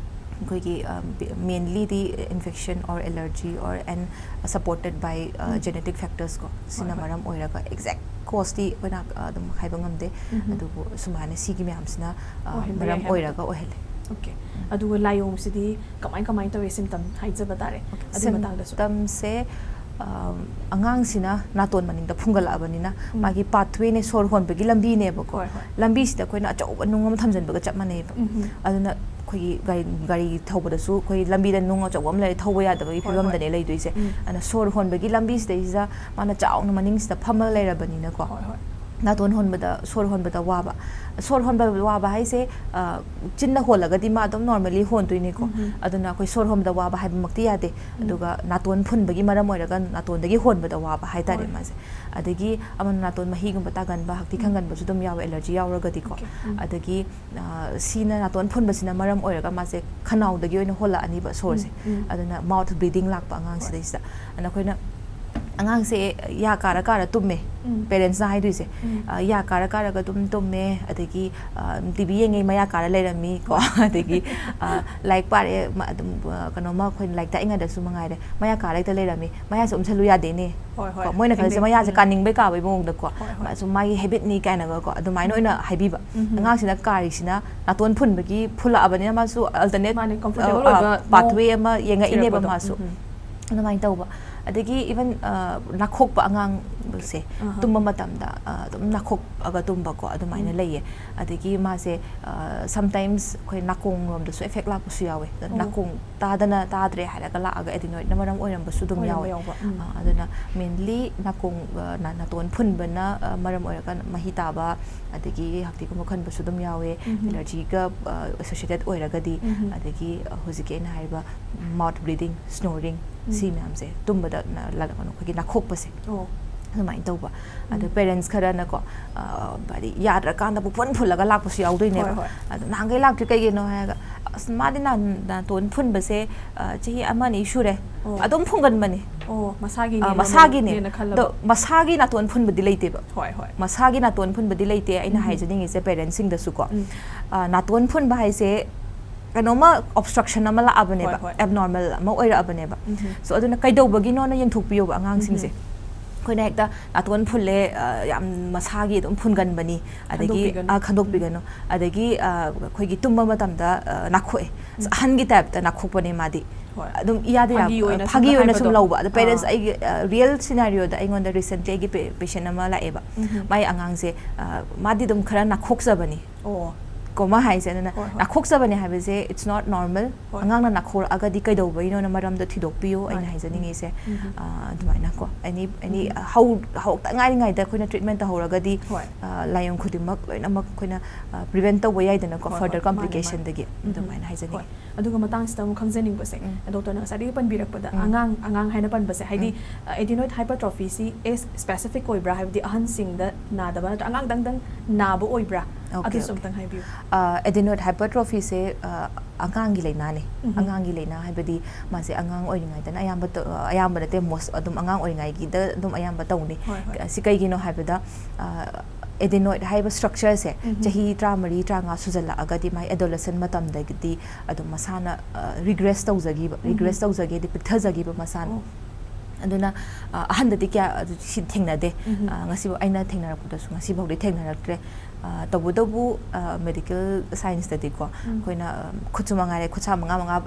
ꯑꯩꯈꯣꯏꯒꯤ, ꯑ, mainly D infection or allergy or and supported by, ꯑ, ꯎꯝ꯫ genetic factors ꯀꯣ, ꯁꯤꯅ ꯍꯣꯏ, ꯍꯣꯏ꯫ ꯃꯔꯝ ꯑꯣꯏꯔꯒ exact cause ꯇꯤ ꯑꯩꯈꯣꯏꯅ, ꯑ, ꯑꯗꯨꯝ ꯍꯥꯏꯕ ꯉꯝꯗꯦ, ꯎꯝ꯫ ꯑꯗꯨꯕꯨ ꯁꯨꯃꯥꯏꯅ ꯁꯤꯒꯤ ꯃꯌꯥꯝꯁꯤꯅ, ꯑ, ꯑꯣꯏꯍꯟꯕ ꯃꯔꯝ ꯌꯥꯏ ꯍꯥꯏꯕꯗꯣ꯫ ꯑꯣꯏꯔꯒ ꯑꯣꯏꯍꯜꯂꯦ꯫ Okay꯫ ꯑꯗꯨꯒ ꯂꯥꯏꯑꯣꯡꯁꯤꯗꯤ ꯀꯃꯥꯏ ꯀꯃꯥꯏ ꯇꯧꯏ, symptom ꯍꯥꯏꯖꯕ ꯇꯥꯔꯦ, ꯑꯗꯨꯒꯤ ꯃꯇꯥꯡꯗꯁꯨ꯫ Symptom ꯁꯦ, ꯑꯉꯥꯡꯁꯤꯅ ꯅꯥꯇꯣꯟ ꯃꯅꯤꯡꯗ ꯐꯨꯡꯒꯠꯂꯛꯑꯕꯅꯤꯅ, ꯎꯝ꯫ ꯃꯥꯒꯤ ꯄꯥꯊꯋꯦꯅꯦ, ꯁꯣꯔ ꯍꯣꯟꯕꯒꯤ ꯂꯝꯕꯤꯅꯦꯕꯀꯣ꯫ ꯍꯣꯏ, ꯍꯣꯏ꯫ ꯂꯝꯕꯤꯁꯤꯗ ꯑꯩꯈꯣꯏꯅ ꯑꯆꯧꯕ ꯅꯨꯡ ꯑꯃ ꯊꯝꯖꯤꯟꯕꯒ ꯆꯞ ꯃꯥꯟꯅꯩꯕ꯫ ꯎꯝ, ꯎꯝ꯫ ꯑꯗꯨꯅ ꯑꯩꯈꯣꯏꯒꯤ ꯒꯥꯔꯤ, ꯒꯥꯔꯤ ꯊꯧꯕꯗꯁꯨ ꯑꯩꯈꯣꯏ ꯂꯝꯕꯤꯗ ꯅꯨꯡ ꯑꯆꯧꯕ ꯑꯃ ꯂꯩꯔꯦ, ꯊꯧꯕ ꯌꯥꯗꯕꯒꯤ ꯍꯣꯏ, ꯐꯤꯕꯝꯗꯅꯦ ꯍꯣꯏ꯫ ꯂꯩꯗꯣꯏꯁꯦ꯫ ꯎꯝ꯫ ꯑꯗꯨꯅ ꯁꯣꯔ ꯍꯣꯟꯕꯒꯤ ꯂꯝꯕꯤꯁꯤꯗꯩꯁꯤꯗ ꯃꯥꯅ ꯆꯥꯎꯅ ꯃꯅꯤꯡꯁꯤꯗ ꯐꯝꯃ ꯂꯩꯔꯕꯅꯤꯅꯀꯣ꯫ ꯍꯣꯏ, ꯍꯣꯏ꯫ ꯅꯥꯇꯣꯟ ꯍꯣꯟꯕꯗ, ꯁꯣꯔ ꯍꯣꯟꯕꯗ ꯋꯥꯕ꯫ ꯁꯣꯔ ꯍꯣꯟꯕ ꯋꯥꯕ ꯍꯥꯏꯁꯦ, ꯑ, ꯆꯤꯟꯅ ꯍꯣꯜꯂꯒꯗꯤ ꯃꯥ ꯑꯗꯨꯝ normally ꯍꯣꯟꯗꯣꯏꯅꯤꯀꯣ꯫ ꯎꯝ, ꯎꯝ꯫ ꯑꯗꯨꯅ ꯑꯩꯈꯣꯏ ꯁꯣꯔ ꯍꯣꯟꯕꯗ ꯋꯥꯕ ꯍꯥꯏꯕꯃꯛꯇꯤ ꯌꯥꯗꯦ꯫ ꯎꯝ꯫ ꯑꯗꯨꯒ ꯅꯥꯇꯣꯟ ꯐꯨꯟꯕꯒꯤ ꯃꯔꯝ ꯑꯣꯏꯔꯒ ꯅꯥꯇꯣꯟꯗꯒꯤ ꯍꯣꯟꯕꯗ ꯋꯥꯕ ꯍꯥꯏꯇꯥꯔꯦ ꯍꯣꯏ꯫ ꯃꯥꯁꯦ꯫ ꯑꯗꯒꯤ ꯑꯃꯅ ꯅꯥꯇꯣꯟ ꯃꯍꯤꯒꯨꯝꯕ ꯇꯥꯒꯟꯕ, ꯍꯛꯊꯤ ꯎꯝ꯫ ꯈꯪꯒꯟꯕꯁꯨ ꯑꯗꯨꯝ ꯌꯥꯎꯋꯦ, allergy ꯌꯥꯎꯔꯒꯗꯤꯀꯣ꯫ Okay꯫ ꯎꯝ꯫ ꯑꯗꯒꯤ, ꯑ, ꯁꯤꯅ, ꯅꯥꯇꯣꯟ ꯐꯨꯟꯕꯁꯤꯅ ꯃꯔꯝ ꯑꯣꯏꯔꯒ ꯃꯥꯁꯦ ꯈꯅꯥꯎꯗꯒꯤ ꯑꯣꯏꯅ ꯍꯣꯜꯂꯛꯑꯅꯤꯕ ꯁꯣꯔꯁꯦ꯫ ꯎꯝ, ꯎꯝ꯫ ꯑꯗꯨꯅ mouth bleeding ꯂꯥꯛꯄ ꯑꯉꯥꯡꯁꯤꯗꯩꯁꯤꯗ꯫ ꯑꯗꯨꯅ ꯑꯩꯈꯣꯏꯅ ꯑꯉꯥꯡꯁꯦ ꯌꯥ ꯀꯥꯔ ꯀꯥꯔ ꯇꯨꯝꯃꯦ, ꯎꯝ꯫ parentsꯅ ꯍꯥꯏꯗꯣꯏꯁꯦ꯫ ꯎꯝ꯫ ꯑ, ꯌꯥ ꯀꯥꯔ ꯀꯥꯔꯒ ꯑꯗꯨꯝ ꯇꯨꯝꯃꯦ, ꯑꯗꯒꯤ, ꯑ, TV ꯌꯦꯡꯉꯦ, ꯃꯌꯥ ꯀꯥꯔ ꯂꯩꯔꯝꯃꯤ ꯀꯣ꯫ ꯑꯗꯒꯤ, ꯑ, ꯂꯥꯏꯔꯤꯛ ꯄꯥꯔꯦ, ꯃ-, ꯑꯗꯨꯝ, ꯑ, ꯀꯩꯅꯣꯝꯃ ꯑꯩꯈꯣꯏꯅ ꯂꯥꯏꯔꯤꯛ ꯇꯥꯛꯏꯉꯩꯗꯁꯨ ꯃꯉꯥꯏꯔꯦ, ꯃꯌꯥ ꯀꯥꯔ ꯍꯦꯛꯇ ꯂꯩꯔꯝꯃꯤ, ꯃꯌꯥꯁꯦ ꯎꯝꯁꯜꯂꯨ ꯌꯥꯗꯦꯅꯦ꯫ ꯍꯣꯏ, ꯍꯣꯏ꯫ ꯀꯣ, ꯃꯣꯏꯅ ꯈꯜꯂꯤꯁꯦ ꯊꯦꯡꯅꯩ꯫ ꯃꯌꯥꯁꯦ ꯎꯝ꯫ ꯀꯥꯅꯤꯡꯕꯩ ꯀꯥꯕꯩ ꯃꯑꯣꯡꯗꯀꯣ꯫ ꯍꯣꯏ, ꯍꯣꯏ꯫ ꯃꯥꯁꯨ ꯃꯥꯒꯤ habitꯅꯤ ꯀꯥꯏꯅꯒꯀꯣ, ꯑꯗꯨꯃꯥꯏꯅ ꯎꯝ꯫ ꯑꯣꯏꯅ ꯍꯥꯏꯕꯤꯕ꯫ ꯎꯝ꯫ ꯑꯉꯥꯡꯁꯤꯅ ꯀꯥꯔꯤꯁꯤꯅ ꯅꯥꯇꯣꯟ ꯐꯨꯟꯕꯒꯤ ꯐꯨꯜꯂꯛꯑꯕꯅꯤꯅ ꯃꯥꯁꯨ alternate, ꯃꯥꯅꯦ, comfortable ꯑ, ꯑ, ꯑꯣꯏꯕ pathway ꯃꯑꯣꯡ ꯑꯃ ꯌꯦꯡꯉꯛꯏꯅꯦꯕ ꯊꯤꯔꯛꯄꯗꯣ꯫ ꯃꯥꯁꯨ꯫ ꯎꯝ, ꯎꯝ꯫ ꯑꯗꯨꯃꯥꯏꯅ ꯇꯧꯕ꯫ ꯑꯗꯒꯤ even, ꯑ, ꯅꯥꯈꯣꯛꯄ ꯑꯉꯥꯡꯁꯦ ꯑꯍꯥ꯫ ꯇꯨꯝꯕ ꯃꯇꯝꯗ, ꯑ, ꯑꯗꯨꯝ ꯅꯥꯈꯣꯛꯑꯒ ꯇꯨꯝꯕꯀꯣ, ꯑꯗꯨꯃꯥꯏꯅ ꯎꯝ꯫ ꯂꯩꯌꯦ꯫ ꯑꯗꯒꯤ ꯃꯥꯁꯦ, ꯑ, sometimes ꯑꯩꯈꯣꯏ ꯅꯥꯀꯣꯡꯂꯣꯝꯗꯁꯨ effect ꯂꯥꯛꯄꯁꯨ ꯌꯥꯎꯋꯦ꯫ ꯑꯗ ꯑꯣ꯫ ꯅꯥꯀꯣꯡ ꯇꯥꯗꯅ, ꯇꯥꯗ꯭ꯔꯦ ꯍꯥꯏꯔꯒ ꯂꯥꯛꯑꯒ adenoidꯅ ꯃꯔꯝ ꯑꯣꯏꯔꯝꯕꯁꯨ ꯑꯗꯨꯝ ꯑꯣꯏꯔꯝꯕ ꯌꯥꯎꯋꯦ꯫ ꯌꯥꯎꯕ꯫ ꯎꯝ꯫ ꯑ, ꯑꯗꯨꯅ mainly ꯅꯥꯀꯣꯡ, ꯑ, ꯅꯥ-, ꯅꯥꯇꯣꯟ ꯐꯨꯟꯕꯅ, ꯑ, ꯃꯔꯝ ꯑꯣꯏꯔꯒ ꯃꯍꯤ ꯇꯥꯕ, ꯑꯗꯒꯤ ꯍꯛꯊꯤꯒꯨꯝꯕ ꯈꯟꯕꯁꯨ ꯑꯗꯨꯝ ꯌꯥꯎꯋꯦ꯫ ꯎꯝ꯫ Allergyꯒ, ꯑ, associated ꯑꯣꯏꯔꯒꯗꯤ, ꯎꯝ꯫ ꯑꯗꯒꯤ, ꯑ, ꯍꯧꯖꯤꯛꯀꯤ ꯑꯩꯅ ꯍꯥꯏꯔꯤꯕ mouth bleeding, snoring, ꯎꯝ꯫ ꯁꯤ ꯃꯌꯥꯝꯁꯦ ꯇꯨꯝꯕꯗ ꯅ-, ꯂ-, ꯀꯩꯅꯣ, ꯑꯩꯈꯣꯏꯒꯤ ꯅꯥꯈꯣꯛꯄꯁꯦ꯫ ꯑꯣ꯫ ꯑꯗꯨꯃꯥꯏꯅ ꯇꯧꯕ꯫ ꯑꯗ ꯎꯝ꯫ parents ꯈꯔꯅꯀꯣ, ꯑ, ꯍꯥꯏꯗꯤ ꯌꯥꯗ꯭ꯔꯀꯥꯟꯗ ꯄꯨꯐꯨꯟ ꯐꯨꯜꯂꯒ ꯂꯥꯛꯄꯁꯨ ꯌꯥꯎꯗꯣꯏꯅꯦꯕ꯫ ꯍꯣꯏ, ꯍꯣꯏ꯫ ꯑꯗꯣ ꯅꯍꯥꯟꯈꯩ ꯂꯥꯛꯇ꯭ꯔꯤ ꯀꯩꯒꯤꯅꯣ ꯍꯥꯏꯔꯒ, "ꯑꯁ, ꯃꯥꯗꯤ ꯅꯥ-, ꯅꯥꯇꯣꯟ ꯐꯨꯟꯕꯁꯦ, ꯑ, ꯆꯍꯤ ꯑꯃ ꯑꯅꯤ ꯁꯨꯔꯦ꯫ ꯑꯣ꯫ ꯑꯗꯨꯝ ꯐꯨꯟꯒꯟꯕꯅꯦ꯫ ꯑꯣ, ꯃꯁꯥꯒꯤꯅꯦ, ꯑ, normalꯅꯦꯅ ꯃꯁꯥꯒꯤꯅꯦ꯫ ꯈꯜꯂꯕ꯫ ꯑꯗꯣ ꯃꯁꯥꯒꯤ ꯅꯥꯇꯣꯟ ꯐꯨꯟꯕꯗꯤ ꯂꯩꯇꯦꯕ꯫ ꯍꯣꯏ, ꯍꯣꯏ꯫ ꯃꯁꯥꯒꯤ ꯅꯥꯇꯣꯟ ꯐꯨꯟꯕꯗꯤ ꯂꯩꯇꯦ꯫ ꯑꯩꯅ ꯎꯝ꯫ ꯍꯥꯏꯖꯅꯤꯡꯉꯤꯁꯦ parentꯁꯤꯡꯗꯁꯨꯀꯣ꯫ ꯎꯝ꯫ ꯑ, ꯅꯥꯇꯣꯟ ꯐꯨꯟꯕ ꯍꯥꯏꯁꯦ ꯀꯩꯅꯣꯝꯃ obstruction ꯑꯃ ꯂꯥꯛꯑꯕꯅꯦꯕ, ꯍꯣꯏ, ꯍꯣꯏ꯫ abnormal ꯑꯃ ꯑꯣꯏꯔꯛꯑꯕꯅꯦꯕ꯫ ꯎꯝ꯫ So, ꯑꯗꯨꯅ ꯀꯩꯗꯧꯕꯒꯤꯅꯣꯅ ꯌꯦꯡꯊꯣꯛꯄꯤꯌꯣꯕ ꯑꯉꯥꯡꯁꯤꯡꯁꯦ꯫ ꯎꯝ꯫ ꯑꯩꯈꯣꯏꯅ ꯍꯦꯛꯇ ꯅꯥꯇꯣꯟ ꯐꯨꯜꯂꯦ, ꯑ, ꯌꯥꯝ ꯃꯁꯥꯒꯤ ꯑꯗꯨꯝ ꯐꯨꯟꯒꯟꯕꯅꯤ, ꯑꯗꯒꯤ, ꯈꯟꯗꯣꯛꯄꯤꯒꯅꯨ꯫ ꯑ, ꯈꯟꯗꯣꯛꯄꯤꯒꯅꯨ꯫ ꯑꯗꯒꯤ, ꯑ, ꯑꯩꯈꯣꯏꯒꯤ ꯇꯨꯝꯕ ꯃꯇꯝꯗ, ꯑ, ꯅꯥꯈꯣꯛꯑꯦ꯫ ꯎꯝ꯫ ꯑꯍꯟꯒꯤ typeꯇ ꯅꯥꯈꯣꯛꯄꯅꯦ ꯃꯥꯗꯤ꯫ ꯍꯣꯏ꯫ ꯑꯗꯨꯝ ꯏꯌꯥꯗ ꯌꯥꯝ ꯐꯥꯒꯤ ꯑꯣꯏꯅ ꯁꯨꯝ ꯐꯥꯒꯤ ꯑꯣꯏꯅ ꯁꯨꯝ ꯍꯥꯏꯕꯗꯣ꯫ ꯂꯧꯕ ꯑꯗꯣ ꯄꯦꯔꯦꯟꯁ ꯑꯥ꯫ ꯑꯩꯒꯤ ꯔꯤꯌꯦꯜ ꯁꯤꯅꯥꯔꯤꯑꯣꯗ ꯑꯩꯉꯣꯟꯗ ꯔꯤꯁꯦꯟꯠꯂꯤ ꯑꯩꯒꯤ ꯄꯦꯁꯦꯟ ꯑꯃ ꯂꯥꯛꯑꯦꯕ꯫ ꯎꯝ꯫ ꯃꯥꯏ ꯑꯉꯥꯡꯁꯦ ꯑ, ꯃꯥꯗꯤ ꯑꯗꯨꯝ ꯈꯔ ꯅꯥꯈꯣꯛꯆꯕꯅꯤ꯫ ꯑꯣ꯫ ꯀꯣꯃ ꯍꯥꯏꯁꯦ ꯑꯗꯨꯅ ꯍꯣꯏ, ꯍꯣꯏ꯫ ꯅꯥꯈꯣꯛꯆꯕꯅꯦ ꯍꯥꯏꯕꯁꯦ it's not normal꯫ ꯍꯣꯏ꯫ ꯑꯉꯥꯡꯅ ꯅꯥꯈꯣꯔꯛꯑꯒꯗꯤ ꯀꯩꯗꯧꯕꯩꯅꯣꯅ ꯃꯔꯝꯗꯣ ꯊꯤꯗꯣꯛꯄꯤꯌꯨ ꯑꯩꯅ ꯃꯥꯅꯦ꯫ ꯍꯥꯏꯖꯅꯤꯡꯉꯤꯁꯦ꯫ ꯎꯝ꯫ ꯑ, ꯑꯗꯨꯃꯥꯏꯅ ꯀꯣ ꯑꯦꯅꯤ ꯑꯦꯅꯤ ꯎꯝ꯫ ꯍꯧ ꯍꯧꯔꯛꯇ ꯉꯥꯏꯔꯤꯉꯩꯗ ꯑꯩꯈꯣꯏꯅ ꯇ꯭ꯔꯤꯠꯃꯦꯟ ꯇꯧꯍꯧꯔꯒꯗꯤ ꯍꯣꯏ꯫ ꯑ, ꯂꯥꯏꯑꯣꯡ ꯈꯨꯗꯤꯡꯃꯛ ꯂꯣꯏꯅꯃꯛ ꯑꯩꯈꯣꯏꯅ ꯄ꯭ꯔꯤꯚꯦꯟ ꯇꯧꯕ ꯌꯥꯏꯗꯅꯀꯣ ꯍꯣꯏ, ꯐꯔꯗꯔ ꯍꯣꯏ꯫ ꯃꯥꯅꯦ, ꯃꯥꯅꯦ꯫ ꯀꯣꯝꯄ꯭ꯂꯤꯀꯦꯁꯟꯗꯒꯤ ꯎꯝ꯫ ꯑꯗꯨꯃꯥꯏꯅ ꯍꯥꯏꯖꯅꯤꯡꯉꯤ꯫ ꯍꯣꯏ꯫ ꯑꯗꯨꯒ ꯃꯇꯥꯡꯁꯤꯗ ꯑꯃꯨꯛ ꯈꯪꯖꯅꯤꯡꯕꯁꯦ, ꯎꯝ꯫ ꯗꯣꯛꯇꯔꯅ ꯉꯁꯥꯏꯗꯒꯤ ꯄꯟꯕꯤꯔꯛꯄꯗ ꯎꯝ꯫ ꯑꯉꯥꯡ ꯑꯉꯥꯡ ꯍꯥꯏꯅ ꯄꯟꯕꯁꯦ, ꯍꯥꯏꯗꯤ ꯎꯝ꯫ ꯑꯦꯗꯤꯅꯣꯏꯠ ꯍꯥꯏꯄꯔꯇ꯭ꯔꯣꯐꯤꯁꯤ ꯑꯦꯖ ꯁ꯭ꯄꯦꯁꯤꯐꯤꯛ ꯑꯣꯏꯕ꯭ꯔꯥ, ꯍꯥꯏꯕꯗꯤ ꯑꯍꯟꯁꯤꯡꯗ ꯅꯥꯗꯕ ꯅꯠꯇ꯭ꯔꯒ ꯑꯉꯥꯡꯗꯪꯗꯪ ꯅꯥꯕ ꯑꯣꯏꯕ꯭ꯔꯥ? ꯑꯣꯀꯦ, ꯑꯗꯨꯁꯨ ꯑꯣꯀꯦ꯫ ꯑꯝꯇꯪ ꯍꯥꯏꯕꯤꯌꯨ꯫ ꯑꯦꯗꯤꯅꯣꯏꯠ ꯍꯥꯏꯄꯔꯇ꯭ꯔꯣꯐꯤꯁꯦ ꯑꯉꯥꯡꯒꯤ ꯂꯥꯏꯅꯥꯅꯤ꯫ ꯎꯝ꯫ ꯑꯉꯥꯡꯒꯤ ꯂꯥꯏꯅꯥ ꯍꯥꯏꯕꯗꯤ ꯃꯥꯁꯦ ꯑꯉꯥꯡ ꯑꯣꯏꯔꯤꯉꯩꯗꯅ ꯑꯌꯥꯝꯕ ꯇ- ꯑ, ꯑꯌꯥꯝꯕ ꯅꯠꯇꯦ, ꯃꯣꯁ ꯑꯗꯨꯝ ꯑꯉꯥꯡ ꯑꯣꯏꯔꯤꯉꯩꯒꯤꯗ ꯑꯗꯨꯝ ꯑꯌꯥꯝꯕ ꯇꯧꯅꯤ꯫ ꯍꯣꯏ, ꯍꯣꯏ꯫ ꯑꯁꯤ ꯀꯩꯒꯤꯅꯣ ꯍꯥꯏꯕꯗ ꯑꯦꯗꯤꯅꯣꯏꯠ ꯍꯥꯏꯕ ꯁ꯭ꯇ꯭ꯔꯛꯆꯔꯁꯦ ꯎꯝ꯫ ꯆꯍꯤ ꯇꯔꯥꯃꯔꯤ ꯇꯔꯥꯃꯉꯥ ꯁꯨꯖꯜꯂꯛꯑꯒꯗꯤ ꯃꯥꯏ ꯑꯦꯗꯣꯂꯦꯁꯟ ꯃꯇꯝꯗꯒꯤꯗꯤ ꯑꯗꯨꯝ ꯃꯁꯥꯅ ꯔꯤꯒ꯭ꯔꯦꯁ ꯇꯧꯖꯈꯤꯕ ꯎꯝ꯫ ꯔꯤꯒ꯭ꯔꯦꯁ ꯇꯧꯖꯒꯦꯗꯤ ꯄꯤꯛꯊꯖꯈꯤꯕ ꯃꯁꯥꯅ꯫ ꯑꯣ꯫ ꯑꯗꯨꯅ ꯑ, ꯑꯍꯟꯗꯗꯤ ꯀꯌꯥ ꯑꯗꯨ ꯁꯤ ꯊꯦꯡꯅꯗꯦ꯫ ꯎꯝ꯫ ꯑ, ꯉꯁꯤꯐꯥꯎ ꯑꯩꯅ ꯊꯦꯡꯅꯔꯛꯄꯗꯁꯨ ꯉꯁꯤꯐꯥꯎꯗꯤ ꯊꯦꯡꯅꯔꯛꯇ꯭ꯔꯦ꯫ ꯑ, ꯇꯧꯕꯇꯕꯨ ꯃꯦꯗꯤꯀꯦꯜ ꯁꯥꯏꯟꯁꯇꯗꯤꯀꯣ ꯎꯝ꯫ ꯑꯩꯈꯣꯏꯅ ꯑ, ꯈꯨꯠꯁꯨ ꯃꯉꯥꯏꯔꯦ ꯈꯨꯠꯁꯥ ꯃꯉꯥ ꯃꯉꯥ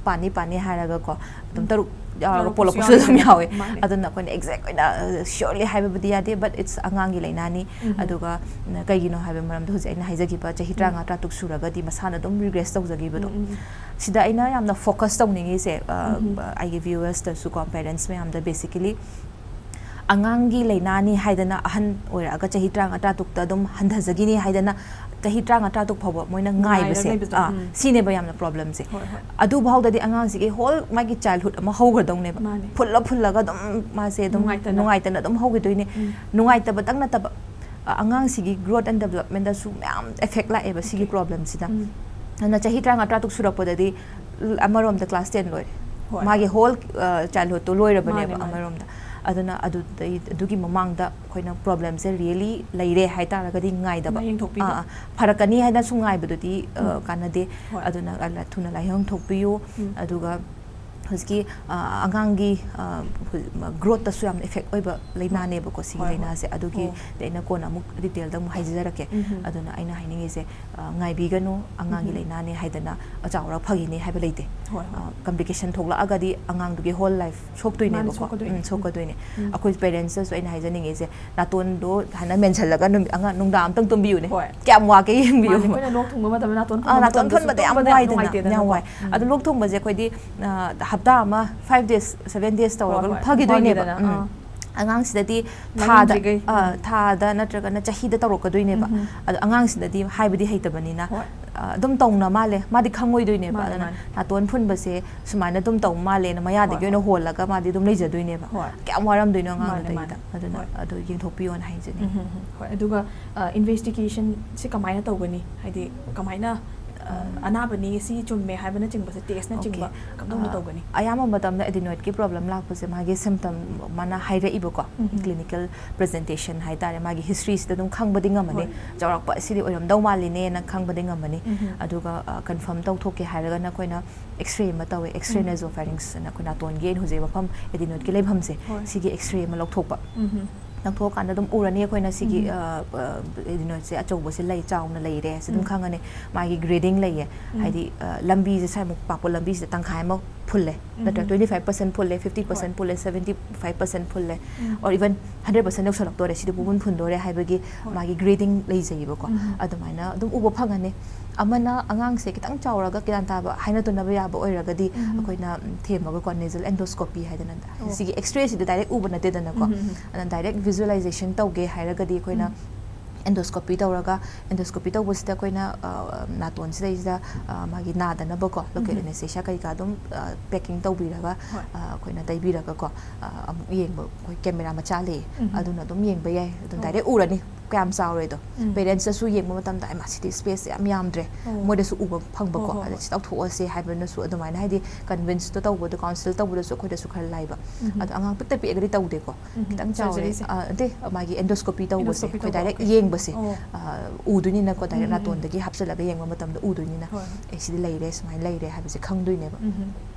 ꯄꯥꯅꯤ ꯄꯥꯅꯤ ꯍꯥꯏꯔꯒꯀꯣ ꯑꯗꯨꯝ ꯎꯝ꯫ ꯇꯔꯨꯛ ꯌꯥꯎꯔꯒ ꯌꯥꯎꯔꯛꯄꯁꯨ ꯄꯣꯛꯂꯛꯄꯁꯨ ꯑꯗꯨꯝ ꯌꯥꯎꯋꯦ꯫ ꯌꯥꯎꯋꯦ꯫ ꯃꯥꯅꯦ꯫ ꯑꯗꯨꯅ ꯑꯩꯈꯣꯏꯅ ꯑꯦꯛꯖꯦꯛ ꯑꯣꯏꯅ ꯁꯤꯌꯣꯔꯂꯤ ꯍꯥꯏꯕꯕꯨꯗꯤ ꯌꯥꯗꯦ, ꯕꯠ ꯏꯠꯁ ꯑꯉꯥꯡꯒꯤ ꯂꯥꯏꯅꯥꯅꯤ꯫ ꯎꯝ꯫ ꯑꯗꯨꯒ ꯎꯝ, ꯀꯩꯒꯤꯅꯣ ꯍꯥꯏꯕ ꯃꯔꯝꯗ ꯍꯧꯖꯤꯛ ꯑꯩꯅ ꯍꯥꯏꯖꯈꯤꯕ ꯆꯍꯤ ꯎꯝ꯫ ꯇꯔꯥꯃꯉꯥ ꯇꯔꯥꯇꯔꯨꯛ ꯁꯨꯔꯒꯗꯤ ꯃꯁꯥꯅ ꯑꯗꯨꯝ ꯔꯤꯒ꯭ꯔꯦꯁ ꯇꯧꯖꯈꯤꯕꯗꯣ꯫ ꯎꯝ, ꯎꯝ, ꯎꯝ꯫ ꯁꯤꯗ ꯑꯩꯅ ꯌꯥꯝꯅ ꯐꯣꯀꯁ ꯇꯧꯅꯤꯡꯉꯤꯁꯦ ꯑ, ꯎꯝ꯫ ꯑꯩꯒꯤ ꯚ꯭ꯌꯨꯋꯔꯁꯇꯁꯨꯀꯣ ꯄꯦꯔꯦꯟꯁ ꯃꯌꯥꯝꯗ ꯕꯦꯁꯤꯀꯦꯂꯤ ꯑꯉꯥꯡꯒꯤ ꯂꯥꯏꯅꯥꯅꯤ ꯍꯥꯏꯗꯅ ꯑꯍꯟ ꯑꯣꯏꯔꯛꯑꯒ ꯆꯍꯤ ꯇꯔꯥꯃꯉꯥ ꯇꯔꯥꯇꯔꯨꯛꯇ ꯑꯗꯨꯝ ꯍꯟꯊꯖꯈꯤꯅꯤ ꯍꯥꯏꯗꯅ ꯆꯍꯤ ꯇꯔꯥꯃꯉꯥ ꯇꯔꯥꯇꯔꯨꯛ ꯐꯥꯎꯕ ꯃꯣꯏꯅ ꯉꯥꯏꯕꯁꯦ ꯉꯥꯏꯔ ꯂꯩꯕꯗꯣ, ꯑꯥ, ꯎꯝ꯫ ꯁꯤꯅꯦꯕ ꯌꯥꯝꯅ ꯄ꯭ꯔꯣꯕ꯭ꯂꯦꯝꯁꯦ꯫ ꯍꯣꯏ, ꯍꯣꯏ꯫ ꯑꯗꯨꯐꯥꯎꯗꯗꯤ ꯑꯉꯥꯡꯁꯤꯒꯤ ꯍꯣꯜ ꯃꯥꯒꯤ ꯆꯥꯏꯜꯍꯨꯗ ꯑꯃ ꯍꯧꯒꯗꯧꯅꯦꯕ꯫ ꯃꯥꯅꯦ꯫ ꯐꯨꯜꯂ ꯐꯨꯜꯂꯒ ꯑꯗꯨꯝ ꯃꯥꯁꯦ ꯑꯗꯨꯝ ꯅꯨꯡꯉꯥꯏꯇꯅ꯫ ꯅꯨꯡꯉꯥꯏꯇꯅ ꯑꯗꯨꯝ ꯍꯧꯈꯤꯗꯣꯏꯅꯦ꯫ ꯎꯝ꯫ ꯅꯨꯡꯉꯥꯏꯇꯕꯗꯪ ꯅꯠꯇꯕ ꯑ, ꯑꯉꯥꯡꯁꯤꯒꯤ ꯒ꯭ꯔꯣꯠ ꯑꯦꯟ ꯗꯦꯕꯂꯞꯃꯦꯟꯗꯁꯨ ꯃꯌꯥꯝ ꯑꯦꯐꯦꯛ ꯂꯥꯛꯑꯦꯕ ꯁꯤꯒꯤ ꯑꯣꯀꯦ꯫ ꯄ꯭ꯔꯣꯕ꯭ꯂꯦꯝꯁꯤꯗ꯫ ꯎꯝ꯫ ꯑꯗꯨꯅ ꯆꯍꯤ ꯇꯔꯥꯃꯉꯥ ꯇꯔꯥꯇꯔꯨꯛ ꯁꯨꯔꯛꯄꯗꯗꯤ ꯑꯃꯔꯣꯝꯗ ꯀ꯭ꯂꯥꯁ ꯇꯦꯟ ꯂꯣꯏꯔꯦ꯫ ꯍꯣꯏ, ꯃꯥꯒꯤ ꯍꯣꯏ꯫ ꯍꯣꯜ ꯑ, ꯆꯥꯏꯜꯍꯨꯗꯇꯣ ꯂꯣꯏꯔꯕꯅꯦꯕ ꯃꯥꯅꯦ, ꯃꯥꯅꯦ꯫ ꯑꯃꯔꯣꯝꯗ꯫ ꯑꯗꯨꯅ ꯑꯗꯨꯗꯩ ꯑꯗꯨꯒꯤ ꯃꯃꯥꯡꯗ ꯑꯩꯈꯣꯏꯅ ꯄ꯭ꯔꯣꯕ꯭ꯂꯦꯝꯁꯦ ꯔꯤꯌꯦꯂꯤ ꯂꯩꯔꯦ ꯍꯥꯏꯇꯥꯔꯒꯗꯤ ꯉꯥꯏꯗꯕ꯫ ꯂꯥꯏꯌꯦꯡ ꯊꯣꯛꯄꯤꯕ꯫ ꯑꯥ, ꯑꯥ꯫ ꯐꯔꯛꯀꯅꯤ ꯍꯥꯏꯅꯁꯨ ꯉꯥꯏꯕꯗꯨꯗꯤ ꯑ, ꯎꯝ꯫ ꯀꯥꯟꯅꯗꯦ꯫ ꯍꯣꯏ꯫ ꯑꯗꯨꯅ ꯑ, ꯊꯨꯅ ꯂꯥꯏꯌꯦꯡ ꯊꯣꯛꯄꯤꯌꯨ꯫ ꯎꯝ꯫ ꯑꯗꯨꯒ ꯍꯧꯖꯤꯛꯀꯤ ꯑ, ꯑꯉꯥꯡꯒꯤ ꯒ꯭ꯔꯣꯠꯇꯁꯨ ꯌꯥꯝꯅ ꯏꯐꯦꯛ ꯑꯣꯏꯕ ꯂꯥꯏꯅꯥꯅꯦꯕꯀꯣ ꯁꯤꯒꯤ ꯍꯣꯏ, ꯍꯣꯏ꯫ ꯂꯥꯏꯅꯥꯁꯦ꯫ ꯑꯗꯨꯒꯤ ꯑꯣ꯫ ꯑꯩꯅ ꯀꯣꯟꯅ ꯑꯃꯨꯛ ꯗꯤꯇꯦꯜꯗ ꯑꯃꯨꯛ ꯍꯥꯏꯖꯔꯛꯀꯦ꯫ ꯎꯝ꯫ ꯑꯗꯨꯅ ꯑꯩꯅ ꯍꯥꯏꯅꯤꯡꯉꯤꯁꯦ, ꯑ, ꯉꯥꯏꯕꯤꯒꯅꯨ, ꯑꯉꯥꯡꯒꯤ ꯎꯝ꯫ ꯂꯥꯏꯅꯥꯅꯦ ꯍꯥꯏꯗꯅ ꯆꯥꯎꯔ ꯐꯈꯤꯅꯤ ꯍꯥꯏꯕ ꯂꯩꯇꯦ꯫ ꯍꯣꯏ, ꯍꯣꯏ꯫ ꯀꯝꯄ꯭ꯂꯤꯀꯦꯁꯟ ꯊꯣꯛꯂꯛꯑꯒꯗꯤ ꯑꯉꯥꯡꯗꯨꯒꯤ ꯍꯣꯜ ꯂꯥꯏꯐ ꯁꯣꯛꯇꯣꯏꯅꯦꯕꯀꯣ꯫ ꯁꯣꯛꯀꯗꯣꯏꯅꯦ꯫ ꯎꯝ, ꯁꯣꯛꯀꯗꯣꯏꯅꯦ꯫ ꯎꯝ꯫ ꯑꯩꯈꯣꯏ ꯄꯦꯔꯦꯟꯁꯇꯁꯨ ꯑꯩꯅ ꯍꯥꯏꯖꯅꯤꯡꯉꯤꯁꯦ, ꯅꯥꯇꯣꯟꯗꯣ ꯍꯥꯏꯅ ꯃꯦꯟꯁꯤꯜꯂꯒ ꯅꯨꯃꯤꯠ ꯑꯉꯥꯡ ꯅꯨꯡꯗꯥꯡ ꯑꯝꯇꯪ ꯇꯨꯝꯕꯤꯌꯨꯅꯦ꯫ ꯍꯣꯏ꯫ ꯀꯌꯥꯝ ꯋꯥꯒꯦ ꯌꯦꯡꯕꯤꯌꯨ꯫ ꯃꯥꯅꯦ, ꯑꯩꯈꯣꯏꯅ ꯂꯣꯛ ꯊꯨꯡꯕ ꯃꯇꯝꯗ ꯅꯥꯇꯣꯟ ꯑꯥ, ꯐꯨꯟꯕ ꯅꯥꯇꯣꯟ ꯃꯇꯝꯗꯁꯨ ꯐꯨꯟꯕꯗ ꯌꯥꯝ ꯇꯨꯝꯕꯗ ꯋꯥꯏꯗꯅ, ꯅꯨꯡꯉꯥꯏꯇꯦꯗꯅꯀꯣ꯫ ꯌꯥꯝ ꯋꯥꯏ꯫ ꯎꯝ꯫ ꯑꯗꯨ ꯂꯣꯛ ꯊꯨꯡꯕꯁꯦ ꯑꯩꯈꯣꯏꯗꯤ, ꯑ, ꯍꯞꯇꯥ ꯑꯃ, five days, seven days ꯇꯧꯔꯒ ꯍꯣꯏ, ꯍꯣꯏ꯫ ꯐꯈꯤꯗꯣꯏꯅꯦꯕ꯫ ꯐꯈꯤꯗꯅ, ꯎꯝ꯫ ꯑꯥ꯫ ꯑꯉꯥꯡꯁꯤꯗꯗꯤ ꯊꯥꯗ, ꯂꯥꯏꯌꯦꯡꯗ꯭ꯔꯤꯈꯩ꯫ ꯑ, ꯎꯝ꯫ ꯊꯥꯗ ꯅꯠꯇ꯭ꯔꯒꯅ ꯆꯍꯤꯗ ꯇꯧꯔꯛꯀꯗꯣꯏꯅꯦꯕ꯫ ꯎꯝ꯫ ꯑꯗꯣ ꯑꯉꯥꯡꯁꯤꯗꯗꯤ ꯍꯥꯏꯕꯗꯤ ꯍꯩꯇꯕꯅꯤꯅ, ꯍꯣꯏ꯫ ꯑ, ꯑꯗꯨꯝ ꯇꯧꯅ ꯃꯥꯜꯂꯦ, ꯃꯥꯗꯤ ꯈꯪꯉꯣꯏꯗꯣꯏꯅꯦꯕ꯫ ꯃꯥꯅꯦ, ꯑꯗꯨꯅ ꯃꯥꯅꯦ꯫ ꯅꯥꯇꯣꯟ ꯐꯨꯟꯕꯁꯦ ꯁꯨꯃꯥꯏꯅ ꯑꯗꯨꯝ ꯇꯧ ꯃꯥꯜꯂꯦꯅ ꯃꯌꯥꯗꯒꯤ ꯍꯣꯏ, ꯑꯣꯏꯅ ꯍꯣꯏ꯫ ꯍꯣꯜꯂꯒ ꯃꯥꯗꯤ ꯑꯗꯨꯝ ꯂꯩꯖꯗꯣꯏꯅꯦꯕ꯫ ꯍꯣꯏ꯫ ꯀꯌꯥꯝ ꯋꯥꯔꯝꯗꯣꯏꯅꯣ ꯃꯥꯅꯦ, ꯑꯉꯥꯡꯗꯨꯗꯒꯤꯗ꯫ ꯃꯥꯅꯦ꯫ ꯑꯗꯨꯅ ꯍꯣꯏ꯫ ꯑꯗꯨ ꯌꯦꯡꯊꯣꯛꯄꯤꯌꯣꯅ ꯍꯥꯏꯖꯅꯤꯡꯉꯤ꯫ ꯎꯝ, ꯎꯝ, ꯎꯝ꯫ ꯍꯣꯏ, ꯑꯗꯨꯒ, ꯑ, ꯏꯟꯚꯦꯁꯇꯤꯒꯦꯁꯟꯁꯤ ꯀꯃꯥꯏꯅ ꯇꯧꯒꯅꯤ? ꯍꯥꯏꯗꯤ ꯀꯃꯥꯏꯅ, ꯑ, ꯎꯝ꯫ ꯑꯅꯥꯕꯅꯤ, ꯁꯤ ꯆꯨꯝꯃꯦ ꯍꯥꯏꯕꯅꯆꯤꯡꯕꯁꯦ, ꯇꯦꯁꯅꯆꯤꯡꯕ ꯑꯣꯀꯦ꯫ ꯀꯝꯗꯧꯅ ꯑ, ꯇꯧꯒꯅꯤ? ꯑꯌꯥꯝꯕ ꯃꯇꯝꯗ ꯑꯦꯗꯤꯅꯣꯏꯗꯀꯤ ꯄ꯭ꯔꯣꯕ꯭ꯂꯦꯝ ꯂꯥꯛꯄꯁꯦ ꯃꯥꯒꯤ ꯁꯤꯝꯇꯝ ꯃꯥꯅ ꯍꯥꯏꯔꯛꯏꯕꯀꯣ, ꯎꯝ, ꯎꯝ꯫ ꯀ꯭ꯂꯤꯅꯤꯀꯦꯜ ꯄ꯭ꯔꯖꯦꯟꯇꯦꯁꯟ ꯍꯥꯏꯇꯥꯔꯦ, ꯃꯥꯒꯤ ꯍꯤꯁꯇ꯭ꯔꯤꯁꯤꯗ ꯑꯗꯨꯝ ꯈꯪꯕꯗꯤ ꯉꯝꯃꯅꯤ꯫ ꯍꯣꯏ꯫ ꯆꯥꯎꯔꯛꯄ ꯑꯁꯤꯗꯤ ꯑꯣꯏꯔꯝꯗꯧ ꯃꯥꯜꯂꯤꯅꯦꯅ ꯈꯪꯕꯗꯤ ꯉꯝꯃꯅꯤ꯫ ꯎꯝ, ꯎꯝ꯫ ꯑꯗꯨꯒ, ꯑ, ꯀꯟꯐꯥꯔꯝ ꯇꯧꯊꯣꯛꯀꯦ ꯍꯥꯏꯔꯒꯅ ꯑꯩꯈꯣꯏꯅ ꯑꯦꯛꯁꯔꯦ ꯑꯃ ꯇꯧꯋꯦ, ꯑꯦꯛꯁꯔꯦ ꯎꯝ꯫ ꯅꯦꯖꯣꯐꯦꯔꯤꯡꯁ ꯑꯅ ꯑꯩꯈꯣꯏ ꯅꯥꯇꯣꯟꯒꯤ ꯑꯩꯅ ꯍꯧꯖꯤꯛ ꯃꯐꯝ ꯑꯦꯗꯤꯅꯣꯏꯗꯀꯤ ꯂꯩꯐꯝꯁꯦ, ꯍꯣꯏ꯫ ꯁꯤꯒꯤ ꯑꯦꯛꯁꯔꯦ ꯑꯃ ꯂꯧꯊꯣꯛꯄ꯫ ꯎꯝ, ꯎꯝ꯫ ꯂꯧꯊꯣꯛꯑꯀꯥꯟꯗ ꯑꯗꯨꯝ ꯎꯔꯅꯤ ꯑꯩꯈꯣꯏꯅ ꯁꯤꯒꯤ, ꯎꯝ꯫ ꯑ, ꯑ, ꯑꯦꯗꯤꯅꯣꯏꯗꯁꯦ ꯑꯆꯧꯕꯁꯦ ꯂꯩ, ꯆꯥꯎꯅ ꯂꯩꯔꯦ ꯁꯤ ꯑꯗꯨꯝ ꯎꯝ꯫ ꯈꯪꯉꯅꯤ꯫ ꯃꯥꯒꯤ ꯒ꯭ꯔꯦꯗꯤꯡ ꯂꯩꯌꯦ꯫ ꯎꯝ꯫ ꯍꯥꯏꯗꯤ, ꯑ, ꯂꯝꯕꯤꯁꯦ ꯁ꯭ꯋꯥꯏꯃꯨꯛ ꯄꯥꯛꯄ ꯂꯝꯕꯤꯁꯤꯗ ꯇꯪꯈꯥꯏ ꯑꯃ ꯐꯨꯜꯂꯦ, ꯅꯠꯇ꯭ꯔꯒ ꯎꯝ꯫ twenty five percent ꯐꯨꯜꯂꯦ, fifty percent ꯍꯣꯏ꯫ ꯐꯨꯜꯂꯦ, seventy five percent ꯐꯨꯜꯂꯦ, um. or even hundred percent ꯌꯧꯁꯜꯂꯛꯇꯣꯔꯦ, ꯁꯤꯗꯤ ꯄꯨꯡꯐꯨꯟ ꯐꯨꯟꯗꯣꯔꯦ ꯍꯥꯏꯕꯒꯤ ꯍꯣꯏ꯫ ꯃꯥꯒꯤ ꯒ꯭ꯔꯦꯗꯤꯡ ꯂꯩꯖꯩꯌꯦꯕꯀꯣ꯫ ꯎꯝ꯫ ꯑꯗꯨꯃꯥꯏꯅ ꯑꯗꯨꯝ ꯎꯕ ꯐꯪꯉꯅꯤ꯫ ꯑꯃꯅ ꯑꯉꯥꯡꯁꯦ ꯈꯤꯇꯪ ꯆꯥꯎꯔꯒ ꯒ꯭ꯌꯥꯟ ꯇꯥꯕ, ꯍꯥꯏꯅ ꯇꯨꯅꯕ ꯌꯥꯕ ꯑꯣꯏꯔꯒꯗꯤ ꯎꯝ꯫ ꯑꯩꯈꯣꯏꯅ, ꯎꯝ, ꯊꯦꯝꯃꯒꯀꯣ, ꯅꯦꯖꯜ ꯑꯦꯟꯗꯣꯁꯀꯣꯄꯤ ꯍꯥꯏꯗꯅ, ꯑꯣ꯫ ꯁꯤꯒꯤ ꯑꯦꯛꯁꯔꯦꯁꯤꯗꯤ ꯗꯥꯏꯔꯦꯛ ꯎꯕ ꯅꯠꯇꯦꯗꯅꯀꯣ꯫ ꯎꯝ, ꯎꯝ, ꯎꯝ꯫ ꯑꯗꯨꯅ ꯗꯥꯏꯔꯦꯛ ꯚꯤꯖꯨꯑꯦꯂꯥꯏꯖꯦꯁꯟ ꯇꯧꯒꯦ ꯍꯥꯏꯔꯒꯗꯤ ꯑꯩꯈꯣꯏꯅ ꯎꯝ꯫ ꯑꯦꯟꯗꯣꯁꯀꯣꯄꯤ ꯇꯧꯔꯒ, ꯑꯦꯟꯗꯣꯁꯀꯣꯄꯤ ꯇꯧꯕꯁꯤꯗ ꯑꯩꯈꯣꯏꯅ, ꯑ, ꯅꯥꯇꯣꯟꯁꯤꯗꯩꯁꯤꯗ, ꯑ, ꯃꯥꯒꯤ ꯅꯥꯗꯅꯕꯀꯣ, ꯂꯣꯀꯦꯜ ꯎꯝ꯫ ꯑꯦꯅꯦꯁꯊꯦꯁꯤꯌꯥ ꯀꯩꯀꯥ ꯑꯗꯨꯝ, ꯑ, ꯄꯦꯀꯤꯡ ꯇꯧꯕꯤꯔꯒ, ꯍꯣꯏ꯫ ꯑ, ꯑꯩꯈꯣꯏꯅ ꯇꯩꯕꯤꯔꯒꯀꯣ, ꯑ, ꯑꯃꯨꯛ ꯌꯦꯡꯕ, ꯑꯩꯈꯣꯏ ꯀꯦꯃꯦꯔꯥ ꯃꯆꯥ ꯂꯩꯌꯦ, ꯎꯝ꯫ ꯑꯗꯨꯅ ꯑꯗꯨꯝ ꯌꯦꯡꯕ ꯌꯥꯏ꯫ ꯑꯗꯨꯝ ꯑꯣ꯫ ꯗꯥꯏꯔꯦꯛ ꯎꯔꯅꯤ ꯀꯌꯥꯝ ꯆꯥꯎꯔꯦꯗꯣ꯫ ꯎꯝ꯫ ꯄꯦꯔꯦꯟꯁꯇꯁꯨ ꯌꯦꯡꯕ ꯃꯇꯝꯗ, "ꯑꯩ, ꯃꯥ, ꯁꯤꯗꯤ ꯁ꯭ꯄꯦꯁꯁꯦ ꯌꯥꯝ ꯌꯥꯝꯗ꯭ꯔꯦ", ꯑꯣ꯫ ꯃꯣꯏꯗꯁꯨ ꯎꯕ ꯐꯪꯕꯀꯣ꯫ ꯍꯣꯏ, ꯍꯣꯏ, ꯑꯗ, ꯍꯣꯏ꯫ "ꯁꯤ ꯇꯧꯊꯣꯛꯑꯁꯦ" ꯍꯥꯏꯕꯅꯁꯨ ꯑꯗꯨꯃꯥꯏꯅ, ꯍꯥꯏꯗꯤ, ꯀꯟꯚꯤꯟꯁꯇꯣ ꯇꯧꯕꯗꯣ, ꯀꯥꯎꯟꯁꯤꯜ ꯇꯧꯕꯗꯁꯨ ꯑꯩꯈꯣꯏꯗꯁꯨ ꯈꯔ ꯂꯥꯏꯕ꯫ ꯎꯝ꯫ ꯑꯗꯣ ꯑꯉꯥꯡ ꯄꯤꯛꯇ ꯄꯤꯛꯑꯒꯗꯤ ꯇꯧꯗꯦꯀꯣ꯫ ꯎꯝ, ꯈꯤꯇꯪ ꯆꯥꯎꯔꯦ꯫ ꯁꯔꯖꯔꯤꯁꯦ? ꯑ, ꯅꯠꯇꯦ, ꯃꯥꯒꯤ ꯑꯦꯟꯗꯣꯁꯀꯣꯄꯤ ꯇꯧꯕꯁꯦ, ꯑꯦꯟꯗꯣꯁꯀꯣꯄꯤ ꯑꯩꯈꯣꯏ ꯇꯧꯕ, ꯗꯥꯏꯔꯦꯛ ꯑꯣꯀꯦ꯫ ꯌꯦꯡꯕꯁꯦ, ꯑꯣ꯫ ꯑ, ꯎꯗꯣꯏꯅꯤꯅꯀꯣ, ꯗꯥꯏꯔꯦꯛ ꯎꯝ, ꯎꯝ, ꯎꯝ꯫ ꯅꯥꯇꯣꯟꯗꯒꯤ ꯍꯥꯞꯆꯤꯜꯂꯒ ꯌꯦꯡꯕ ꯃꯇꯝꯗ ꯎꯗꯣꯏꯅꯤꯅ, ꯍꯣꯏ, ꯍꯣꯏ꯫ "ꯑꯦ, ꯁꯤꯗꯤ ꯂꯩꯔꯦ, ꯁꯨꯃꯥꯏꯅ ꯂꯩꯔꯦ" ꯍꯥꯏꯕꯁꯦ ꯈꯪꯗꯣꯏꯅꯦꯕ꯫ ꯎꯝ, ꯎꯝ꯫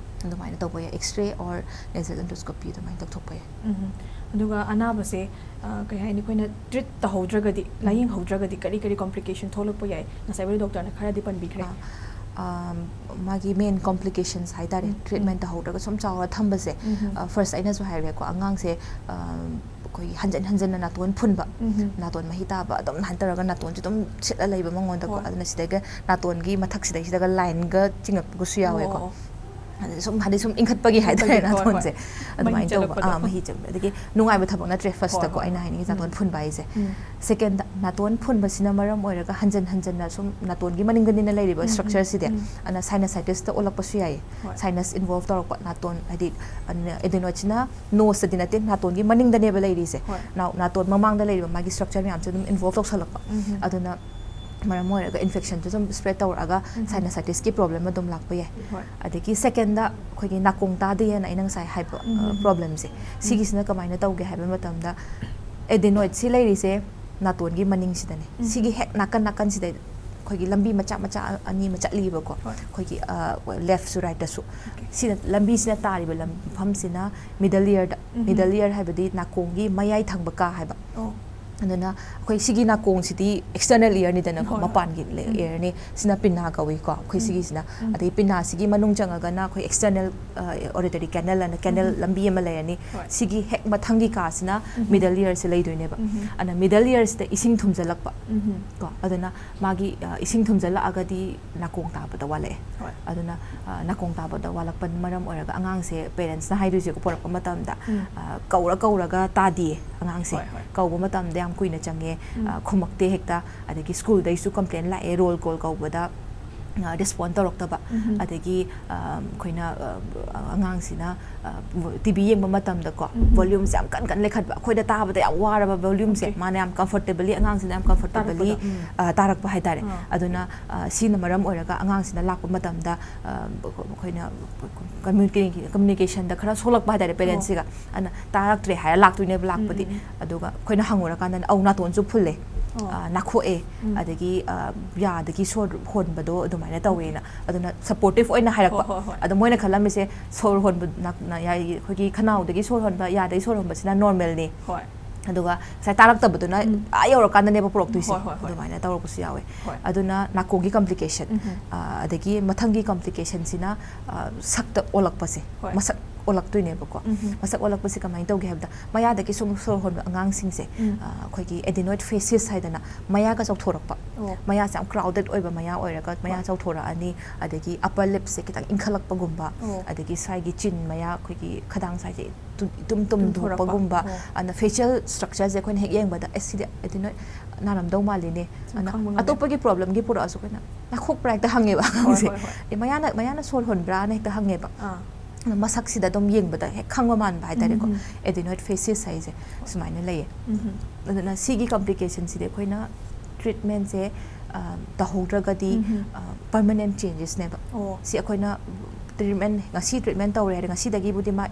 ꯑꯗꯨꯃꯥꯏꯅ ꯇꯧꯕ ꯌꯥꯏ, X-ray or nasal endoscopy ꯑꯗꯨꯃꯥꯏꯅ ꯇꯧꯊꯣꯛꯄ ꯌꯥꯏ꯫ ꯎꯝ꯫ ꯑꯗꯨꯒ ꯑꯅꯥꯕꯁꯦ ꯑ, ꯀꯩ ꯍꯥꯏꯅꯤ, ꯑꯩꯈꯣꯏꯅ treat ꯇꯧꯍꯧꯗ꯭ꯔꯒꯗꯤ, ꯂꯥꯏꯌꯦꯡꯍꯧꯗ꯭ꯔꯒꯗꯤ ꯀꯔꯤ ꯀꯔꯤ complication ꯊꯣꯛꯂꯛꯄ ꯌꯥꯏ? ꯉꯁꯥꯏꯕꯨꯗꯤ doctorꯅ ꯈꯔꯗꯤ ꯄꯟꯕꯤꯈ꯭ꯔꯦ꯫ ꯑꯥ, ꯑꯥꯝ, ꯃꯥꯒꯤ main complications ꯍꯥꯏ ꯇꯥꯔꯦ, ꯎꯝ, treatment ꯎꯝ꯫ ꯇꯧꯍꯧꯗ꯭ꯔꯒ ꯁꯨꯝ ꯆꯥꯎꯔ ꯊꯝꯕꯁꯦ꯫ ꯎꯝ꯫ ꯑ, first ꯑꯩꯅꯁꯨ ꯍꯥꯏꯔꯦꯀꯣ, ꯑꯉꯥꯡꯁꯦ, ꯑꯥꯝ, ꯑꯩꯈꯣꯏꯒꯤ ꯍꯟꯖꯟ ꯍꯟꯖꯟꯅ ꯅꯥꯇꯣꯟ ꯐꯨꯟꯕ, ꯎꯝ꯫ ꯅꯥꯇꯣꯟ ꯃꯍꯤ ꯇꯥꯕ, ꯑꯗꯨꯝ ꯍꯥꯏꯅ ꯇꯧꯔꯒ ꯅꯥꯇꯣꯟꯁꯦ ꯑꯗꯨꯝ ꯁꯤꯠꯂ ꯂꯩꯕ ꯃꯉꯣꯟꯗꯀꯣ꯫ ꯍꯣꯏ꯫ ꯑꯗꯨꯅ ꯁꯤꯗꯒ ꯅꯥꯇꯣꯟꯒꯤ ꯃꯊꯛꯁꯤꯗꯩꯁꯤꯗꯒ lineꯒ ꯆꯤꯡꯉꯛꯄꯒꯁꯨ ꯌꯥꯎꯋꯦꯀꯣ꯫ ꯑꯣ꯫ ꯑꯗꯨ ꯁꯨꯝ, ꯍꯥꯏꯗꯤ ꯁꯨꯝ ꯏꯪꯈꯠꯄꯒꯤ ꯍꯥꯏꯇꯥꯔꯦ, ꯏꯪꯈꯠꯄꯒꯤ, ꯍꯣꯏ, ꯅꯥꯇꯣꯟꯁꯦ꯫ ꯍꯣꯏ꯫ ꯑꯗꯨꯃꯥꯏꯅ ꯃꯍꯤ ꯇꯧꯕ꯫ ꯆꯠꯂꯛꯄꯗꯣ꯫ ꯑꯥ, ꯃꯍꯤ ꯆꯠꯄ꯫ ꯑꯗꯒꯤ ꯅꯨꯡꯉꯥꯏꯕ ꯊꯕꯛ ꯅꯠꯇ꯭ꯔꯦ firstꯇꯀꯣ, ꯍꯣꯏ, ꯍꯣꯏ꯫ ꯑꯩꯅ ꯍꯥꯏꯅꯤꯡꯉꯤ, ꯅꯥꯇꯣꯟ ꯎꯝ꯫ ꯐꯨꯟꯕ ꯍꯥꯏꯁꯦ꯫ ꯎꯝ꯫ Secondꯇ, ꯅꯥꯇꯣꯟ ꯐꯨꯟꯕꯁꯤꯅ ꯃꯔꯝ ꯑꯣꯏꯔꯒ ꯍꯟꯖꯟ ꯍꯟꯖꯟꯅ ꯁꯨꯝ ꯅꯥꯇꯣꯟꯒꯤ ꯃꯅꯤꯡꯗꯅꯤꯅ ꯂꯩꯔꯤꯕ ꯎꯝ, ꯎꯝ, structureꯁꯤꯗ, ꯎꯝ꯫ ꯑꯗꯨꯅ sinusitisꯇ ꯑꯣꯜꯂꯛꯄꯁꯨ ꯌꯥꯏꯌꯦ꯫ ꯍꯣꯏ꯫ Sinus involve ꯇꯧꯔꯛꯄ, ꯅꯥꯇꯣꯟ, ꯍꯥꯏꯗꯤ, ꯑꯗꯨꯅ adenoidꯁꯤꯅ noseꯇꯗꯤ ꯅꯠꯇꯦ, ꯅꯥꯇꯣꯟꯒꯤ ꯃꯅꯤꯡꯗꯅꯦꯕ ꯂꯩꯔꯤꯁꯦ꯫ ꯍꯣꯏ꯫ ꯅꯥ-, ꯅꯥꯇꯣꯟ ꯃꯃꯥꯡꯗ ꯂꯩꯔꯤꯕ ꯃꯥꯒꯤ structure ꯃꯌꯥꯝꯁꯦ ꯑꯗꯨꯝ involve ꯇꯧꯁꯜꯂꯛꯄ꯫ ꯎꯝ꯫ ꯑꯗꯨꯅ ꯃꯔꯝ ꯑꯣꯏꯔꯒ infectionꯁꯨ ꯑꯗꯨꯝ spread ꯇꯧꯔꯛꯑꯒ ꯎꯝ꯫ sinusitisꯀꯤ problem ꯑꯗꯨꯝ ꯂꯥꯛꯄ ꯌꯥꯏ꯫ ꯍꯣꯏ꯫ ꯑꯗꯒꯤ secondꯇ ꯑꯩꯈꯣꯏꯒꯤ ꯅꯥꯀꯣꯡ ꯇꯥꯗꯦꯅ ꯑꯩꯅ ꯉꯁꯥꯏ ꯍꯥꯏꯕ, ꯎꯝ, ꯑ, ꯎꯝ, ꯎꯝ꯫ problemꯁꯦ, ꯁꯤꯒꯤꯁꯤꯅ ꯀꯃꯥꯏꯅ ꯇꯧꯒꯦ ꯍꯥꯏꯕ ꯃꯇꯝꯗ, adenoidꯁꯤ ꯂꯩꯔꯤꯁꯦ ꯅꯥꯇꯣꯟꯒꯤ ꯃꯅꯤꯡꯁꯤꯗꯅꯦ꯫ ꯎꯝ꯫ ꯁꯤꯒꯤ ꯍꯦꯛ ꯅꯥꯀꯟ ꯅꯥꯀꯟꯁꯤꯗ ꯑꯩꯈꯣꯏꯒꯤ ꯂꯝꯕꯤ ꯃꯆꯥ ꯃꯆꯥ ꯑꯅꯤ ꯑꯃ ꯆꯠꯂꯤꯕꯀꯣ꯫ ꯍꯣꯏ꯫ ꯑꯩꯈꯣꯏꯒꯤ, ꯑ, leftꯁꯨ rightꯇꯁꯨ꯫ Okay꯫ ꯁꯤꯅ, ꯂꯝꯕꯤꯁꯤꯅ ꯇꯥꯔꯤꯕ ꯂꯝ-, ꯃꯐꯝꯁꯤꯅ ꯎꯝ꯫ middle earꯗ, middle ear ꯍꯥꯏꯕꯗꯤ ꯅꯥꯀꯣꯡꯒꯤ ꯃꯌꯥꯏ ꯊꯪꯕ ꯀꯥ ꯍꯥꯏꯕ꯫ ꯑꯣ꯫ ꯑꯗꯨꯅ ꯑꯩꯈꯣꯏ ꯁꯤꯒꯤ ꯅꯥꯀꯣꯡꯁꯤꯗꯤ external earꯅꯤꯗꯅꯀꯣ, ꯍꯣꯏ, ꯍꯣꯏ꯫ ꯃꯄꯥꯟꯒꯤ ꯂꯦ-, ꯎꯝ꯫ earꯅꯤ꯫ ꯁꯤꯅ pinna ꯀꯧꯏꯀꯣ, ꯑꯩꯈꯣꯏ ꯎꯝ꯫ ꯁꯤꯒꯤꯁꯤꯅ꯫ ꯎꯝ꯫ ꯑꯗꯩ pinnaꯁꯤꯒꯤ ꯃꯅꯨꯡ ꯆꯪꯉꯒꯅ ꯑꯩꯈꯣꯏ external, ꯑ, auditory canal ꯑꯅ canal ꯎꯝ꯫ ꯂꯝꯕꯤ ꯑꯃ ꯂꯩꯔꯅꯤ꯫ ꯍꯣꯏ꯫ ꯁꯤꯒꯤ ꯍꯦꯛ ꯃꯊꯪꯒꯤ ꯀꯥꯁꯤꯅ ꯎꯝ꯫ middle earꯁꯦ ꯂꯩꯗꯣꯏꯅꯦꯕ꯫ ꯎꯝ꯫ ꯑꯗꯨꯅ middle earꯁꯤꯗ ꯏꯁꯤꯡ ꯊꯨꯝꯖꯤꯜꯂꯛꯄ ꯎꯝ꯫ ꯀꯣ, ꯑꯗꯨꯅ ꯃꯥꯒꯤ, ꯑ, ꯏꯁꯤꯡ ꯊꯨꯝꯖꯤꯜꯂꯛꯑꯒꯗꯤ ꯅꯥꯀꯣꯡ ꯇꯥꯕꯗ ꯋꯥꯠꯂꯛꯑꯦ꯫ ꯍꯣꯏ꯫ ꯑꯗꯨꯅ, ꯑ, ꯅꯥꯀꯣꯡ ꯇꯥꯕꯗ ꯋꯥꯠꯂꯛꯄꯅ ꯃꯔꯝ ꯑꯣꯏꯔꯒ ꯑꯉꯥꯡꯁꯦ parentsꯅ ꯍꯥꯏꯗꯣꯏꯁꯦꯀꯣ, ꯄꯣꯔꯛꯄ ꯃꯇꯝꯗ, ꯎꯝ꯫ ꯑ, ꯀꯧꯔ ꯀꯧꯔꯒ ꯇꯥꯗꯦ ꯑꯉꯥꯡꯁꯦ꯫ ꯍꯣꯏ, ꯍꯣꯏ꯫ ꯀꯧꯕ ꯃꯇꯝꯗ ꯌꯥꯝ ꯀꯨꯏꯅ ꯆꯪꯉꯦ, ꯎꯝ꯫ ꯑ, ꯈꯨꯝꯃꯛꯇꯦ ꯍꯦꯛꯇ꯫ ꯑꯗꯒꯤ schoolꯗꯩꯁꯨ complain ꯂꯥꯛꯑꯦ, roll call ꯀꯧꯕꯗ, ꯑ, respond ꯇꯧꯔꯛꯇꯕ꯫ ꯎꯝ꯫ ꯑꯗꯒꯤ, ꯑ, ꯑꯩꯈꯣꯏꯅ, ꯑ, ꯑꯉꯥꯡꯁꯤꯅ, ꯑ, TV ꯌꯦꯡꯕ ꯃꯇꯝꯗꯀꯣ, ꯎꯝ꯫ Volumeꯁꯦ ꯌꯥꯝ ꯀꯟ ꯀꯟ ꯂꯩꯈꯠꯄ, ꯑꯩꯈꯣꯏꯗ ꯇꯥꯕꯗ ꯌꯥꯝ ꯋꯥꯔꯕ volumeꯁꯦ, Okay꯫ ꯃꯥꯅ ꯌꯥꯝ comfortably, ꯑꯉꯥꯡꯁꯤꯅ ꯌꯥꯝ comfortably, ꯇꯥꯔꯛꯄꯗꯣ, ꯎꯝ꯫ ꯑ, ꯇꯥꯔꯛꯄ ꯍꯥꯏꯇꯥꯔꯦ꯫ ꯑꯥ꯫ ꯑꯗꯨꯅ, ꯑ, ꯁꯤꯅ ꯃꯔꯝ ꯑꯣꯏꯔꯒ ꯑꯉꯥꯡꯁꯤꯅ ꯂꯥꯛꯄ ꯃꯇꯝꯗ, ꯑ, ꯑꯩꯈꯣꯏꯅ communica-, communicationꯗ ꯈꯔ ꯁꯣꯛꯂꯛꯄ ꯍꯥꯏꯇꯥꯔꯦ, parentsꯁꯤꯒ꯫ ꯑꯣ꯫ ꯑꯗꯨꯅ ꯇꯥꯔꯛꯇ꯭ꯔꯦ ꯍꯥꯏꯔ ꯂꯥꯛꯇꯣꯏꯅꯦꯕ ꯂꯥꯛꯄꯗꯤ꯫ ꯎꯝ, ꯎꯝ, ꯎꯝ꯫ ꯑꯗꯨꯒ ꯑꯩꯈꯣꯏꯅ ꯍꯪꯉꯨꯔꯀꯥꯟꯗꯅ, "ꯑꯧ, ꯅꯥꯇꯣꯟꯁꯨ ꯐꯨꯜꯂꯦ꯫ ꯑ, ꯅꯥꯈꯣꯛꯑꯦ, ꯑꯗꯒꯤ, ꯑ, ꯌꯥꯗꯒꯤ ꯁꯣꯔ ꯍꯣꯟꯕꯗꯣ ꯑꯗꯨꯃꯥꯏꯅ ꯇꯧꯋꯦꯅ, ꯑꯗꯨꯅ supportive ꯑꯣꯏꯅ ꯍꯥꯏꯔꯛꯄ꯫ ꯍꯣꯏ, ꯍꯣꯏ, ꯍꯣꯏ꯫ ꯑꯗꯣ ꯃꯣꯏꯅ ꯈꯜꯂꯝꯃꯤꯁꯦ ꯁꯣꯔ ꯍꯣꯟꯕ ꯅꯥ-, ꯅꯥ-, ꯌꯥꯏ-, ꯑꯩꯈꯣꯏꯒꯤ ꯈꯅꯥꯎꯗꯒꯤ ꯁꯣꯔ ꯍꯣꯟꯕ, ꯌꯥꯗꯒꯤ ꯁꯣꯔ ꯍꯣꯟꯕꯁꯤꯅ normalꯅꯤ꯫ ꯍꯣꯏ꯫ ꯑꯗꯨꯒ ꯉꯁꯥꯏ ꯇꯥꯔꯛꯇꯕꯗꯨꯅ ꯎꯝ꯫ ꯑꯥ ꯌꯧꯔꯀꯥꯟꯗꯅꯦꯕ ꯄꯨꯔꯛꯇꯣꯏꯁꯦ꯫ ꯍꯣꯏ, ꯍꯣꯏ, ꯍꯣꯏ꯫ ꯑꯗꯨꯃꯥꯏꯅ ꯇꯧꯔꯛꯄꯁꯨ ꯌꯥꯎꯋꯦ꯫ ꯍꯣꯏ꯫ ꯑꯗꯨꯅ ꯅꯥꯀꯣꯡꯒꯤ complication, ꯎꯝꯍꯨꯝ꯫ ꯑ, ꯑꯗꯒꯤ ꯃꯊꯪꯒꯤ complicationꯁꯤꯅ, ꯑ, ꯁꯛꯇ ꯑꯣꯜꯂꯛꯄꯁꯦ, ꯍꯣꯏ꯫ ꯃꯁꯛ ꯑꯣꯜꯂꯛꯇꯣꯏꯅꯦꯕꯀꯣ꯫ ꯎꯝꯍꯨꯝ꯫ ꯃꯁꯛ ꯑꯣꯜꯂꯛꯄꯁꯦ ꯀꯃꯥꯏꯅ ꯇꯧꯒꯦ ꯍꯥꯏꯕꯗ, ꯃꯌꯥꯗꯒꯤ ꯁꯨꯝ ꯁꯣꯔ ꯍꯣꯟꯕ ꯑꯉꯥꯡꯁꯤꯡꯁꯦ, ꯎꯝ꯫ ꯑ, ꯑꯩꯈꯣꯏꯒꯤ adenoid facies ꯍꯥꯏꯗꯅ, ꯃꯌꯥꯒ ꯆꯥꯎꯊꯣꯔꯛꯄ, ꯑꯣ꯫ ꯃꯌꯥꯁꯦ ꯌꯥꯝ crowded ꯑꯣꯏꯕ ꯃꯌꯥ ꯑꯣꯏꯔꯒ ꯃꯌꯥ ꯍꯣꯏ꯫ ꯆꯥꯎꯊꯣꯔꯛꯑꯅꯤ, ꯑꯗꯒꯤ upper lipꯁꯦ ꯈꯤꯇꯪ ꯏꯟꯈꯠꯂꯛꯄꯒꯨꯝꯕ, ꯑꯣ꯫ ꯑꯗꯒꯤ ꯁ꯭ꯋꯥꯏꯒꯤ ꯆꯤꯟ ꯃꯌꯥ, ꯑꯩꯈꯣꯏꯒꯤ ꯈꯗꯥꯡ ꯁ꯭ꯋꯥꯏꯁꯦ ꯇꯨ-, ꯏꯇꯨꯝ ꯇꯨꯝꯊꯣꯔꯛꯄ꯫ ꯇꯨꯝꯊꯣꯛꯄꯒꯨꯝꯕ, ꯑꯣ꯫ ꯑꯗꯨꯅ facial structureꯁꯦ ꯑꯩꯈꯣꯏꯅ ꯍꯦꯛ ꯌꯦꯡꯕꯗ, "ꯑꯦ, ꯁꯤꯗꯤ adenoid ꯅꯥꯔꯝꯗꯧ ꯃꯥꯜꯂꯤꯅꯦ", ꯁꯨꯝ ꯑꯗꯨꯅ ꯈꯪꯕ ꯉꯝꯃꯦ꯫ ꯑꯇꯣꯞꯄꯒꯤ problemꯒꯤ ꯄꯨꯔꯛꯑꯁꯨ ꯑꯩꯈꯣꯏꯅ ꯅꯥꯈꯣꯛꯄ꯭ꯔꯥ ꯍꯦꯛꯇ ꯍꯪꯉꯦꯕ ꯍꯣꯏ, ꯑꯉꯥꯡꯁꯦ꯫ ꯍꯣꯏ, ꯍꯣꯏ꯫ "ꯑꯦ, ꯃꯌꯥꯅ, ꯃꯌꯥꯅ ꯁꯣꯔ ꯍꯣꯟꯕ꯭ꯔꯥꯅ ꯍꯦꯛꯇ ꯍꯪꯉꯦꯕ꯫ ꯑꯥ꯫ ꯑꯗꯨꯅ ꯃꯁꯛꯁꯤꯗ ꯑꯗꯨꯝ ꯌꯦꯡꯕꯗ ꯍꯦꯛ ꯈꯪꯕ ꯃꯥꯟꯕ ꯍꯥꯏꯇꯥꯔꯦꯀꯣ꯫ ꯎꯝ, ꯎꯝ꯫ Adenoid facies ꯍꯥꯏꯁꯦ ꯁꯨꯃꯥꯏꯅ ꯂꯩꯌꯦ꯫ ꯎꯝ꯫ ꯑꯗꯨꯅ ꯁꯤꯒꯤ complicationꯁꯤꯗꯤ ꯑꯩꯈꯣꯏꯅ treatmentꯁꯦ, ꯑ, ꯇꯧꯍꯧꯗ꯭ꯔꯒꯗꯤ, ꯎꯝ, ꯎꯝ꯫ ꯑ, permanent changesꯅꯦꯕ꯫ ꯑꯣ꯫ ꯁꯤ ꯑꯩꯈꯣꯏꯅ treatment ꯉꯁꯤ treatment ꯇꯧꯔꯦ ꯍꯥꯏꯔꯦ, ꯉꯁꯤꯗꯒꯤꯕꯨꯗꯤ ꯃꯥ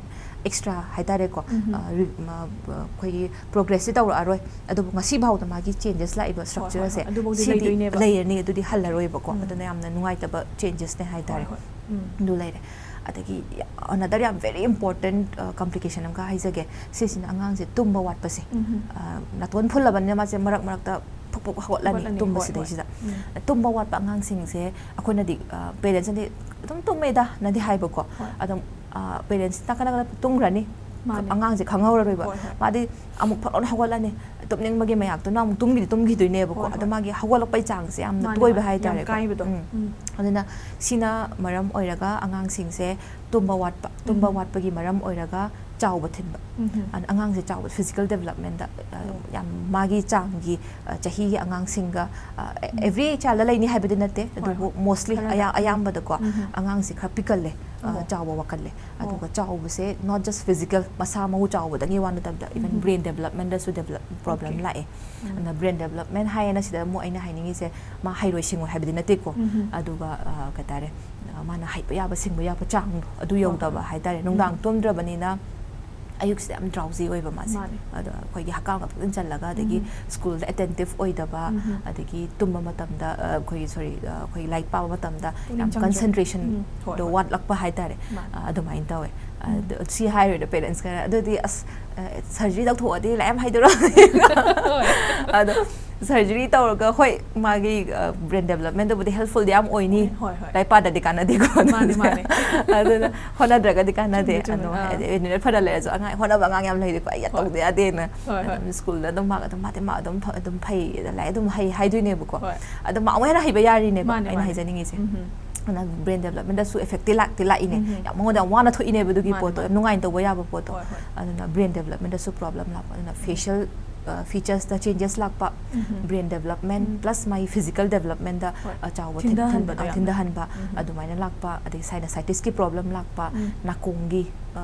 extra ꯍꯥꯏꯇꯥꯔꯦꯀꯣ, ꯎꯝ, ꯎꯝ꯫ ꯑ, ꯔꯤ-, ꯃ-, ꯑ, ꯑꯩꯈꯣꯏꯒꯤ progressꯁꯦ ꯇꯧꯔꯛꯑꯔꯣꯏ꯫ ꯑꯗꯨꯕꯨ ꯉꯁꯤ ꯐꯥꯎꯗ ꯃꯥꯒꯤ changes ꯂꯥꯛꯏꯕ ꯍꯣꯏ, ꯍꯣꯏ, structureꯁꯦ ꯍꯣꯏ꯫ ꯑꯗꯨꯐꯧꯗꯤ ꯁꯤꯗꯤ ꯂꯩꯗꯣꯏꯅꯦꯕ꯫ ꯂꯩꯔꯅꯤ, ꯑꯗꯨꯗꯤ ꯍꯜꯂꯔꯣꯏꯕꯀꯣ꯫ ꯎꯝ꯫ ꯑꯗꯨꯅ ꯌꯥꯝꯅ ꯅꯨꯡꯉꯥꯏꯇꯕ changesꯅꯦ ꯍꯥꯏꯇꯥꯔꯦ꯫ ꯍꯣꯏ, ꯍꯣꯏ꯫ ꯎꯝ꯫ ꯑꯗꯨ ꯂꯩꯔꯦ꯫ ꯑꯗꯒꯤ another ꯌꯥꯝ very important, ꯑ, complication ꯑꯃꯒ ꯍꯥꯏꯖꯒꯦ꯫ ꯁꯤꯁꯤꯅ ꯑꯉꯥꯡꯁꯦ ꯇꯨꯝꯕ ꯋꯥꯠꯄꯁꯦ꯫ ꯎꯝ, ꯎꯝ꯫ ꯑ, ꯅꯥꯇꯣꯟ ꯐꯨꯜꯂꯕꯅꯤꯅ ꯃꯥꯁꯦ ꯃꯔꯛ ꯃꯔꯛꯇ ꯐꯨꯛ ꯐꯨꯛ ꯍꯧꯒꯠꯂꯅꯤ ꯍꯧꯒꯠꯂꯅꯤ, ꯇꯨꯝꯕ ꯍꯣꯏ, ꯁꯤꯗꯩꯁꯤꯗ꯫ ꯍꯣꯏ꯫ ꯎꯝ꯫ ꯇꯨꯝꯕ ꯋꯥꯠꯄ ꯑꯉꯥꯡꯁꯤꯡꯁꯦ ꯑꯩꯈꯣꯏꯅꯗꯤ, ꯑ, parentsꯅꯗꯤ "ꯑꯗꯨꯝ ꯇꯨꯝꯃꯦꯗ"ꯅꯗꯤ ꯍꯥꯏꯕꯀꯣ꯫ ꯍꯣꯏ꯫ ꯑꯗꯨꯝ, ꯑ, parentsꯁꯤ ꯅꯥꯀꯟ ꯅꯥꯀꯟꯗ ꯇꯨꯝꯈ꯭ꯔꯅꯤ꯫ ꯃꯥꯅꯦ꯫ ꯑꯉꯥꯡꯁꯦ ꯈꯪꯍꯧꯔꯔꯣꯏꯕ꯫ ꯍꯣꯏ, ꯍꯣꯏ꯫ ꯃꯥꯗꯤ ꯑꯃꯨꯛ ꯐꯠ ꯂꯥꯎꯅ ꯍꯧꯒꯠꯂꯅꯤ꯫ ꯇꯨꯝꯅꯤꯡꯕꯒꯤ ꯃꯌꯥꯛꯇꯨꯅ ꯑꯃꯨꯛ ꯇꯨꯝꯈꯤꯗꯤ ꯇꯨꯝꯈꯤꯗꯣꯏꯅꯦꯕꯀꯣ꯫ ꯍꯣꯏ, ꯑꯗꯣ ꯍꯣꯏ꯫ ꯃꯥꯒꯤ ꯍꯧꯒꯠꯂꯛꯄꯩ ꯆꯥꯡꯁꯦ ꯌꯥꯝꯅ ꯃꯥꯅꯦ, ꯇꯣꯏꯕ ꯃꯥꯅꯦ꯫ ꯌꯥꯝ ꯍꯥꯏꯇꯥꯔꯦꯀꯣ꯫ ꯀꯥꯏꯕꯗꯣ꯫ ꯎꯝ꯫ ꯎꯝ꯫ ꯑꯗꯨꯅ ꯁꯤꯅ ꯃꯔꯝ ꯑꯣꯏꯔꯒ ꯑꯉꯥꯡꯁꯤꯡꯁꯦ ꯇꯨꯝꯕ ꯋꯥꯠꯄ, ꯇꯨꯝꯕ ꯎꯝ꯫ ꯋꯥꯠꯄꯒꯤ ꯃꯔꯝ ꯑꯣꯏꯔꯒ ꯆꯥꯎꯕ ꯊꯤꯟꯕ꯫ ꯎꯝ꯫ ꯑꯗ ꯑꯉꯥꯡꯁꯦ ꯆꯥꯎꯕ, physical developmentꯇ, ꯑ, ꯑꯣ꯫ ꯌꯥꯝ ꯃꯥꯒꯤ ꯆꯥꯡꯒꯤ, ꯑ, ꯆꯍꯤꯒꯤ ꯑꯉꯥꯡꯁꯤꯡꯒ, ꯑ, ꯎꯝ꯫ every childꯇ ꯂꯩꯅꯤ ꯍꯥꯏꯕꯗꯤ ꯅꯠꯇꯦ, ꯍꯣꯏ, ꯑꯗꯨꯕꯨ ꯍꯣꯏ꯫ mostly ꯈꯔꯗ꯫ ꯑꯌꯥ-, ꯎꯝ꯫ ꯑꯌꯥꯝꯕꯗꯀꯣ ꯎꯝ꯫ ꯑꯉꯥꯡꯁꯦ ꯈꯔ ꯄꯤꯛꯀꯜꯂꯦ, ꯑ, ꯑꯣ꯫ ꯆꯥꯎꯕ ꯋꯥꯀꯜꯂꯦ꯫ ꯑꯣ꯫ ꯑꯗꯨꯒ ꯆꯥꯎꯕꯁꯦ not just physical, ꯃꯁꯥ ꯃꯎ ꯆꯥꯎꯕꯗꯒꯤ ꯋꯥ ꯅꯠꯇꯕꯗ, even ꯎꯝ꯫ brain developmentꯇꯁꯨ develop-, problem Okay꯫ ꯂꯥꯛꯑꯦ꯫ ꯎꯝ꯫ ꯑꯗꯨꯅ brain development ꯍꯥꯏꯌꯦꯅ ꯁꯤꯗ ꯑꯃꯨꯛ ꯑꯩꯅ ꯍꯥꯏꯅꯤꯡꯉꯤꯁꯦ ꯃꯥ ꯍꯩꯔꯣꯏ ꯁꯤꯡꯉꯣꯏ ꯍꯥꯏꯕꯗꯤ ꯅꯠꯇꯦꯀꯣ꯫ ꯎꯝ꯫ ꯑꯗꯨꯒ, ꯑ, ꯀꯩ ꯍꯥꯏꯇꯥꯔꯦ, ꯑ, ꯃꯥꯅ ꯍꯩꯕ ꯌꯥꯕ ꯁꯤꯡꯕ ꯌꯥꯕ ꯆꯥꯡꯗꯣ ꯑꯗꯨ ꯍꯣꯏ, ꯌꯧꯗꯕ ꯍꯣꯏ꯫ ꯍꯥꯏꯇꯥꯔꯦ꯫ ꯎꯝ꯫ ꯅꯨꯡꯗꯥꯡ ꯇꯨꯝꯗ꯭ꯔꯕꯅꯤꯅ ꯑꯌꯨꯛꯁꯤꯗ ꯌꯥꯝ drowsy ꯑꯣꯏꯕ ꯃꯥꯁꯦ꯫ ꯃꯥꯅꯦ꯫ ꯑꯗꯣ ꯑꯩꯈꯣꯏꯒꯤ ꯍꯛꯀꯥꯝꯒ ꯐꯖꯅ ꯆꯜꯂꯒ, ꯑꯗꯒꯤ ꯎꯝ꯫ school ꯗ attentive ꯑꯣꯏꯗꯕ, ꯎꯝ꯫ ꯑꯗꯒꯤ ꯇꯨꯝꯕ ꯃꯇꯝꯗ ꯑ, ꯑꯩꯈꯣꯏꯒꯤ ꯁꯣꯔꯤ ꯑꯩꯈꯣꯏꯒꯤ ꯂꯥꯏꯔꯤꯛ ꯄꯥꯕ ꯃꯇꯝꯗ ꯄꯨꯛꯅꯤꯡ ꯌꯥꯝ ꯆꯪꯗ꯭ꯔꯦ꯫ concentration ꯎꯝ, ꯍꯣꯏ, ꯗꯣ ꯍꯣꯏ꯫ ꯋꯥꯠꯂꯛꯄ ꯍꯥꯏꯇꯥꯔꯦ꯫ ꯃꯥꯅꯦ꯫ ꯑ, ꯑꯗꯨꯃꯥꯏꯅ ꯇꯧꯋꯦ꯫ ꯎꯝ꯫ ꯑꯗꯣ ꯁꯤ ꯍꯥꯏꯔꯣꯏꯗ parents ꯈꯔ, "ꯑꯗꯨꯗꯤ ꯑꯁ surgery ꯇꯧꯊꯣꯛꯑꯗꯤ ꯂꯥꯏꯔꯤꯛ ꯌꯥꯝ ꯍꯩꯗꯣꯏꯔꯣ?" ꯑꯗꯣ surgery ꯇꯧꯔꯒ ꯍꯣꯏ ꯃꯥꯒꯤ brain development ꯇꯕꯨꯗꯤ helpful ꯗꯤ ꯌꯥꯝ ꯑꯣꯏꯅꯤ꯫ ꯍꯣꯏ, ꯍꯣꯏ꯫ ꯂꯥꯏꯔꯤꯛ ꯄꯥꯗ꯭ꯔꯗꯤ ꯀꯥꯟꯅꯗꯦꯀꯣ꯫ ꯃꯥꯅꯦ, ꯃꯥꯅꯦ꯫ ꯑꯗꯨꯅ ꯍꯣꯠꯅꯗ꯭ꯔꯒꯗꯤ ꯀꯥꯟꯅꯗꯦ꯫ ꯆꯨꯝꯃꯦ, ꯆꯨꯝꯃꯦ꯫ ꯑꯗꯣ ꯑꯥ꯫ ꯍꯥꯏꯗꯤ ꯅꯨꯃꯤꯠ ꯐꯅ ꯂꯩꯔꯁꯨ ꯑꯉꯥꯡ ꯍꯣꯠꯅꯕ ꯑꯉꯥꯡ ꯌꯥꯝ ꯂꯩꯔꯤꯀꯣ, "ꯑꯩ ꯍꯣꯏ꯫ ꯇꯧꯗ ꯌꯥꯗꯦꯅ"꯫ ꯍꯣꯏ, ꯍꯣꯏ꯫ ꯑꯗꯨꯝ school ꯗ ꯑꯗꯨꯝ ꯃꯥꯒ ꯑꯗꯨꯝ "ꯃꯥꯗꯤ ꯃꯥ ꯑꯗꯨꯝ ꯐ-, ꯑꯗꯨꯝ ꯐꯩ, ꯂꯥꯏꯔꯤꯛ ꯑꯗꯨꯝ ꯍꯩ" ꯍꯥꯏꯗꯣꯏꯅꯦꯕꯀꯣ꯫ ꯍꯣꯏ꯫ ꯑꯗꯣ ꯃꯥ ꯑꯃꯨꯛ ꯍꯦꯟꯅ ꯍꯩꯕ ꯌꯥꯔꯤꯅꯦꯕ ꯃꯥꯅꯦ, ꯑꯩꯅ ꯃꯥꯅꯦ꯫ ꯍꯥꯏꯖꯅꯤꯡꯉꯤꯁꯦ꯫ ꯎꯝ꯫ ꯑꯗꯨꯅ brain development ꯗꯁꯨ effect ꯇꯤ ꯂꯥꯛꯇꯤ ꯂꯥꯛꯏꯅꯦ꯫ ꯎꯝ꯫ ꯌꯥꯝ ꯃꯉꯣꯟꯗ ꯌꯥꯝ ꯋꯥꯅ ꯊꯣꯛꯏꯅꯦꯕ ꯑꯗꯨꯒꯤ ꯃꯥꯅꯦ, ꯄꯣꯠꯇꯣ꯫ ꯃꯥꯅꯦ꯫ ꯌꯥꯝ ꯅꯨꯡꯉꯥꯏꯅ ꯇꯧꯕ ꯌꯥꯕ ꯄꯣꯠꯇꯣ꯫ ꯍꯣꯏ, ꯍꯣꯏ꯫ ꯑꯗꯨꯅ brain development ꯗꯁꯨ problem ꯂꯥꯛꯄ꯫ ꯑꯗꯨꯅ facial features ꯇ changes ꯂꯥꯛꯄ, ꯎꯝ꯫ brain development ꯎꯝ꯫ plus ꯃꯥꯒꯤ physical development ꯗ ꯍꯣꯏ꯫ ꯑ, ꯆꯥꯎꯕ ꯊꯤꯟꯊꯍꯟꯕꯗꯣ ꯊꯤꯟꯕ, ꯌꯥꯝꯅ꯫ ꯊꯤꯟꯊꯍꯟꯕ, ꯎꯝ꯫ ꯑꯗꯨꯃꯥꯏꯅ ꯂꯥꯛꯄ, ꯑꯗꯩ sinusitis ꯀꯤ problem ꯂꯥꯛꯄ, ꯎꯝ꯫ ꯅꯥꯀꯣꯡꯒꯤ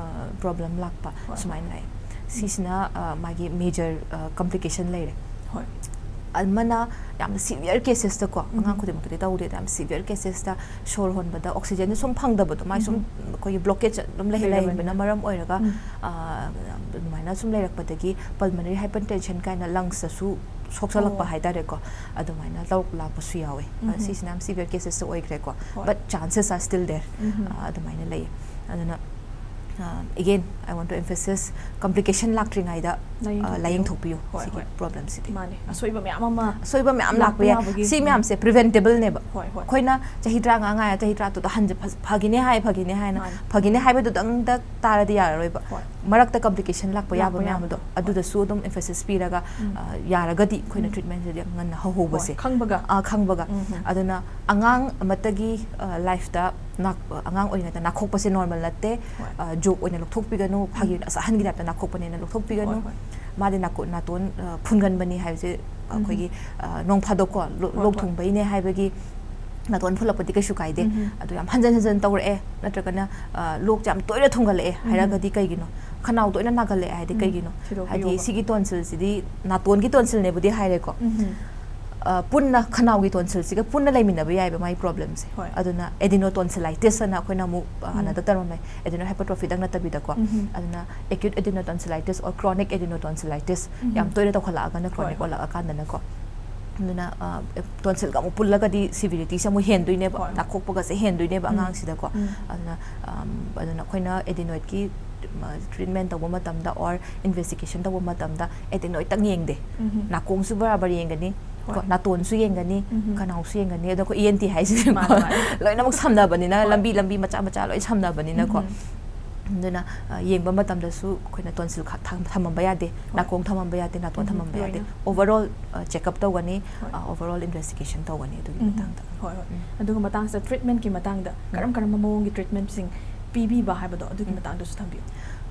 problem ꯂꯥꯛꯄ, ꯍꯣꯏ꯫ ꯁꯨꯃꯥꯏꯅ ꯂꯥꯛꯑꯦ꯫ ꯁꯤꯁꯤꯅ ꯑ, ꯃꯥꯒꯤ major complication ꯂꯩꯔꯦ꯫ ꯍꯣꯏ꯫ ꯑꯃꯅ ꯌꯥꯝꯅ severe cases ꯇꯀꯣ, ꯑꯉꯥꯡ ꯎꯝ꯫ ꯈꯨꯗꯤꯡꯃꯛꯇꯗꯤ ꯇꯧꯗꯦ, ꯌꯥꯝ severe cases ꯇ ꯁꯣꯔ ꯍꯣꯟꯕꯗ oxygen ꯁꯨꯝ ꯐꯪꯗꯕꯗꯣ, ꯃꯥꯏ ꯁꯨꯝ ꯎꯝ꯫ ꯑꯩꯈꯣꯏꯒꯤ blockage ꯑꯗꯨꯝ ꯂꯩ-, ꯂꯩꯔꯕꯅꯤꯅ꯫ ꯂꯩꯕꯅ ꯃꯔꯝ ꯑꯣꯏꯔꯒ ꯎꯝ꯫ ꯑ, ꯑꯗꯨꯃꯥꯏꯅ ꯁꯨꯝ ꯂꯩꯔꯛꯄꯗꯒꯤ pulmonary hypertension ꯀꯥꯏꯅ lungs ꯇꯁꯨ ꯁꯣꯛꯆꯜꯂꯛꯄ ꯑꯣ꯫ ꯍꯥꯏꯇꯥꯔꯦꯀꯣ꯫ ꯑꯗꯨꯃꯥꯏꯅ ꯇꯧꯔꯛꯄꯁꯨ ꯌꯥꯎꯋꯦ꯫ ꯑ, ꯎꯝ꯫ ꯁꯤꯁꯤꯅ ꯌꯥꯝ severe cases ꯇ ꯑꯣꯏꯈ꯭ꯔꯦꯀꯣ꯫ ꯍꯣꯏ꯫ But chances are still there꯫ ꯎꯝ꯫ ꯑ, ꯑꯗꯨꯃꯥꯏꯅ ꯂꯩꯌꯦ꯫ ꯑꯗꯨꯅ ꯑ, again, I want to emphasize, complication ꯂꯥꯛꯇ꯭ꯔꯤꯉꯩꯗ ꯂꯥꯏꯌꯦꯡ ꯑ, ꯊꯣꯛꯄꯤꯌꯨ꯫ ꯂꯥꯏꯌꯦꯡꯊꯣꯛꯄꯤꯌꯨ꯫ ꯍꯣꯏ, ꯁꯤꯒꯤ ꯍꯣꯏ꯫ problem ꯁꯤꯗꯤ꯫ ꯃꯥꯅꯦ꯫ ꯑꯁꯣꯏꯕ ꯃꯌꯥꯝ ꯑꯃ ꯑꯁꯣꯏꯕ ꯃꯌꯥꯝ ꯂꯥꯛꯄ ꯂꯥꯛꯄ ꯌꯥꯏ꯫ ꯌꯥꯕꯒꯤ꯫ ꯁꯤ ꯃꯌꯥꯝꯁꯦ preventable ꯅꯦꯕ꯫ ꯍꯣꯏ, ꯍꯣꯏ꯫ ꯑꯩꯈꯣꯏꯅ ꯆꯍꯤ ꯇꯔꯥꯃꯉꯥ ꯉꯥꯏꯔ ꯆꯍꯤ ꯇꯔꯥꯇꯔꯨꯛꯇ ꯍꯟꯖ-, ꯐ-, ꯐꯒꯤꯅꯦ ꯍꯥꯏ, ꯐꯒꯤꯅꯦ ꯍꯥꯏꯅ, ꯃꯥꯅꯦ꯫ ꯐꯒꯤꯅꯦ ꯍꯥꯏꯕꯗꯨꯗꯪꯗ ꯇꯥꯔꯗꯤ ꯌꯥꯔꯔꯣꯏꯕ꯫ ꯍꯣꯏ꯫ ꯃꯔꯛꯇ complication ꯂꯥꯛꯄ ꯌꯥꯕ ꯂꯥꯛꯄ ꯃꯌꯥꯝꯗꯣ ꯌꯥꯕ꯫ ꯍꯣꯏ꯫ ꯑꯗꯨꯗꯁꯨ ꯑꯗꯨꯝ emphasis ꯄꯤꯔꯒ, ꯎꯝ꯫ ꯑ, ꯌꯥꯔꯒꯗꯤ ꯑꯩꯈꯣꯏꯅ ꯎꯝ꯫ treatment ꯁꯤꯗꯤ ꯌꯥꯝ ꯉꯟꯅ ꯍꯧꯍꯧꯕꯁꯦ꯫ ꯍꯣꯏ, ꯈꯪꯕꯒ꯫ ꯑ, ꯈꯪꯕꯒ꯫ ꯎꯝ, ꯎꯝ꯫ ꯑꯗꯨꯅ ꯑꯉꯥꯡ ꯑꯃꯠꯇꯒꯤ, ꯑ, life ꯇ ꯅꯥꯛ-, ꯑꯉꯥꯡ ꯑꯣꯏꯔꯤꯉꯩꯗ ꯅꯥꯈꯣꯛꯄꯁꯦ normal ꯅꯠꯇꯦ꯫ ꯍꯣꯏ꯫ ꯑ, joke ꯑꯣꯏꯅ ꯂꯧꯊꯣꯛꯄꯤꯒꯅꯨ, ꯐꯥꯒꯤ ꯎꯝ꯫ ꯑꯣꯏꯅ, ꯑꯁ, ꯑꯍꯟꯒꯤ type ꯇ ꯅꯥꯈꯣꯛꯄꯅꯦꯅ ꯂꯧꯊꯣꯛꯄꯤꯒꯅꯨ꯫ ꯍꯣꯏ, ꯍꯣꯏ꯫ ꯃꯥꯗꯤ ꯅꯥꯀꯣ-, ꯅꯥꯇꯣꯟ, ꯑ, ꯐꯨꯟꯒꯟꯕꯅꯤ ꯍꯥꯏꯕꯁꯦ, ꯑ, ꯎꯝ꯫ ꯑꯩꯈꯣꯏꯒꯤ, ꯑ, ꯅꯣꯡ ꯐꯥꯗꯣꯛꯀꯣ ꯂꯣ-, ꯍꯣꯏ, ꯂꯣꯛ ꯍꯣꯏ꯫ ꯊꯨꯡꯕꯩꯅꯦ ꯍꯥꯏꯕꯒꯤ ꯅꯥꯇꯣꯟ ꯐꯨꯜꯂꯛꯄꯗꯤ ꯀꯩꯁꯨ ꯀꯥꯏꯗꯦ꯫ ꯎꯝ꯫ ꯑꯗꯨ ꯌꯥꯝ ꯍꯟꯖꯟ ꯍꯟꯖꯟ ꯇꯧꯔꯛꯑꯦ, ꯅꯠꯇ꯭ꯔꯒꯅ, ꯑ, ꯂꯣꯛꯁꯦ ꯌꯥꯝ ꯇꯣꯏꯅ ꯊꯨꯡꯒꯠꯂꯛꯑꯦ ꯎꯝ꯫ ꯍꯥꯏꯔꯒꯗꯤ ꯀꯩꯒꯤꯅꯣ? ꯈꯅꯥꯎ ꯇꯣꯏꯅ ꯅꯥꯒꯜꯂꯛꯑꯦ ꯍꯥꯏꯗꯤ ꯎꯝ꯫ ꯀꯩꯒꯤꯅꯣ? ꯊꯤꯗꯣꯛꯄꯤꯌꯣꯕ꯫ ꯍꯥꯏꯗꯤ ꯁꯤꯒꯤ tonsil ꯁꯤꯗꯤ ꯅꯥꯇꯣꯟꯒꯤ tonsil ꯅꯦꯕꯨꯗꯤ ꯍꯥꯏꯔꯦꯀꯣ꯫ ꯎꯝ꯫ ꯑ, ꯄꯨꯟꯅ ꯈꯅꯥꯎꯒꯤ ꯇꯣꯟꯁꯤꯜꯁꯤꯒ ꯄꯨꯟꯅ ꯂꯩꯃꯤꯟꯅꯕ ꯌꯥꯏꯑꯕ ꯃꯥꯒꯤ ꯄ꯭ꯔꯣꯕ꯭ꯂꯦꯝꯁꯦ꯫ ꯍꯣꯏ꯫ ꯑꯗꯨꯅ ꯑꯦꯗꯤꯅꯣ ꯇꯣꯟꯁꯤꯂꯥꯏꯇꯤꯁ ꯑꯅ ꯑꯩꯈꯣꯏꯅ ꯑꯃꯨꯛ, ꯑ, ꯎꯝ꯫ ꯑꯅꯗ ꯇꯔꯝ ꯂꯩ, ꯑꯦꯗꯤꯅꯣ ꯍꯥꯏꯄꯔꯇ꯭ꯔꯣꯐꯤꯗꯪ ꯅꯠꯇꯕꯤꯗꯀꯣ꯫ ꯎꯝ꯫ ꯑꯗꯨꯅ ꯑꯦꯀ꯭ꯌꯨꯠ ꯑꯦꯗꯤꯅꯣ ꯇꯣꯟꯁꯤꯂꯥꯏꯇꯤꯁ ꯑꯣꯔ ꯀ꯭ꯔꯣꯅꯤꯛ ꯑꯦꯗꯤꯅꯣ ꯇꯣꯟꯁꯤꯂꯥꯏꯇꯤꯁ ꯎꯝ꯫ ꯌꯥꯝ ꯇꯣꯏꯅ ꯇꯧꯈꯠꯂꯛꯑꯒꯅ, ꯍꯣꯏ, ꯀ꯭ꯔꯣꯅꯤꯛ ꯍꯣꯏ꯫ ꯑꯣꯜꯂꯛꯑꯀꯥꯟꯗꯅꯀꯣ꯫ ꯑꯗꯨꯅ, ꯑ, ꯇꯣꯟꯁꯤꯜꯒ ꯑꯃꯨꯛ ꯄꯨꯜꯂꯒꯗꯤ ꯁꯤꯚꯤꯔꯤꯇꯤꯁꯦ ꯑꯃꯨꯛ ꯍꯦꯟꯗꯣꯏꯅꯦꯕ, ꯍꯣꯏ꯫ ꯅꯥꯈꯣꯛꯄꯒꯁꯦ ꯍꯦꯟꯗꯣꯏꯅꯦꯕ ꯎꯝ꯫ ꯑꯉꯥꯡꯁꯤꯗꯀꯣ꯫ ꯎꯝ꯫ ꯑꯗꯨꯅ, ꯑꯝ, ꯑꯗꯨꯅ ꯑꯩꯈꯣꯏꯅ ꯑꯦꯗꯤꯅꯣꯏꯗꯀꯤ, ꯃ, ꯇ꯭ꯔꯤꯠꯃꯦꯟ ꯇꯧꯕ ꯃꯇꯝꯗ ꯑꯣꯔ ꯏꯟꯚꯦꯁꯇꯤꯒꯦꯁꯟ ꯇꯧꯕ ꯃꯇꯝꯗ ꯑꯦꯗꯤꯅꯣꯏꯗꯇꯪ ꯌꯦꯡꯗꯦ꯫ ꯎꯝ꯫ ꯅꯥꯀꯣꯡꯁꯨ ꯕꯔꯥꯕꯔ ꯌꯦꯡꯒꯅꯤ, ꯍꯣꯏ꯫ ꯀꯣ, ꯅꯥꯇꯣꯟꯁꯨ ꯌꯦꯡꯒꯅꯤ, ꯎꯝ꯫ ꯈꯅꯥꯎꯁꯨ ꯌꯦꯡꯒꯅꯤ, ꯑꯗꯣ ꯑꯩꯈꯣꯏ ꯏ ꯑꯦꯟ ꯇꯤ ꯍꯥꯏꯁꯤꯗꯤꯀꯣ, ꯃꯥꯅꯦ, ꯃꯥꯅꯦ꯫ ꯂꯣꯏꯅꯃꯛ ꯁꯝꯅꯕꯅꯤꯅ, ꯍꯣꯏ꯫ ꯂꯝꯕꯤ, ꯂꯝꯕꯤ ꯃꯆꯥ ꯃꯆꯥ ꯂꯣꯏ ꯁꯝꯅꯕꯅꯤꯅꯀꯣ꯫ ꯎꯝ꯫ ꯑꯗꯨꯅ, ꯑ, ꯌꯦꯡꯕ ꯃꯇꯝꯗꯁꯨ ꯑꯩꯈꯣꯏꯅ ꯇꯣꯟꯁꯤꯜ ꯈ-, ꯊꯝ-, ꯊꯝ-, ꯊꯝꯃꯝꯕ ꯌꯥꯗꯦ, ꯍꯣꯏ꯫ ꯅꯥꯀꯣꯡ ꯊꯝꯃꯝꯕ ꯌꯥꯗꯦ, ꯅꯥꯇꯣꯟ ꯎꯝ, ꯊꯝꯃꯝꯕ ꯌꯥꯗꯦ꯫ ꯂꯣꯏꯅ꯫ ꯑꯣꯚꯔꯑꯣꯜ, ꯑ, ꯆꯦꯛꯑꯞ ꯇꯧꯒꯅꯤ, ꯍꯣꯏ꯫ ꯑ, ꯑꯣꯚꯔꯑꯣꯜ ꯏꯟꯚꯦꯁꯇꯤꯒꯦꯁꯟ ꯇꯧꯒꯅꯤ ꯑꯗꯨꯒꯤ ꯎꯝ꯫ ꯃꯇꯥꯡꯗ꯫ ꯍꯣꯏ, ꯍꯣꯏ꯫ ꯎꯝ꯫ ꯑꯗꯨꯒ ꯃꯇꯥꯡꯁꯤꯗ ꯇ꯭ꯔꯤꯠꯃꯦꯟꯠꯀꯤ ꯃꯇꯥꯡꯗ ꯎꯝ꯫ ꯀꯔꯝ ꯀꯔꯝꯕ ꯃꯑꯣꯡꯒꯤ ꯇ꯭ꯔꯤꯠꯃꯦꯟꯠꯁꯤꯡ ꯄꯤꯕꯤꯕ ꯍꯥꯏꯕꯗꯣ ꯑꯗꯨꯒꯤ ꯎꯝ꯫ ꯃꯇꯥꯡꯗꯁꯨ ꯊꯝꯕꯤꯌꯨ꯫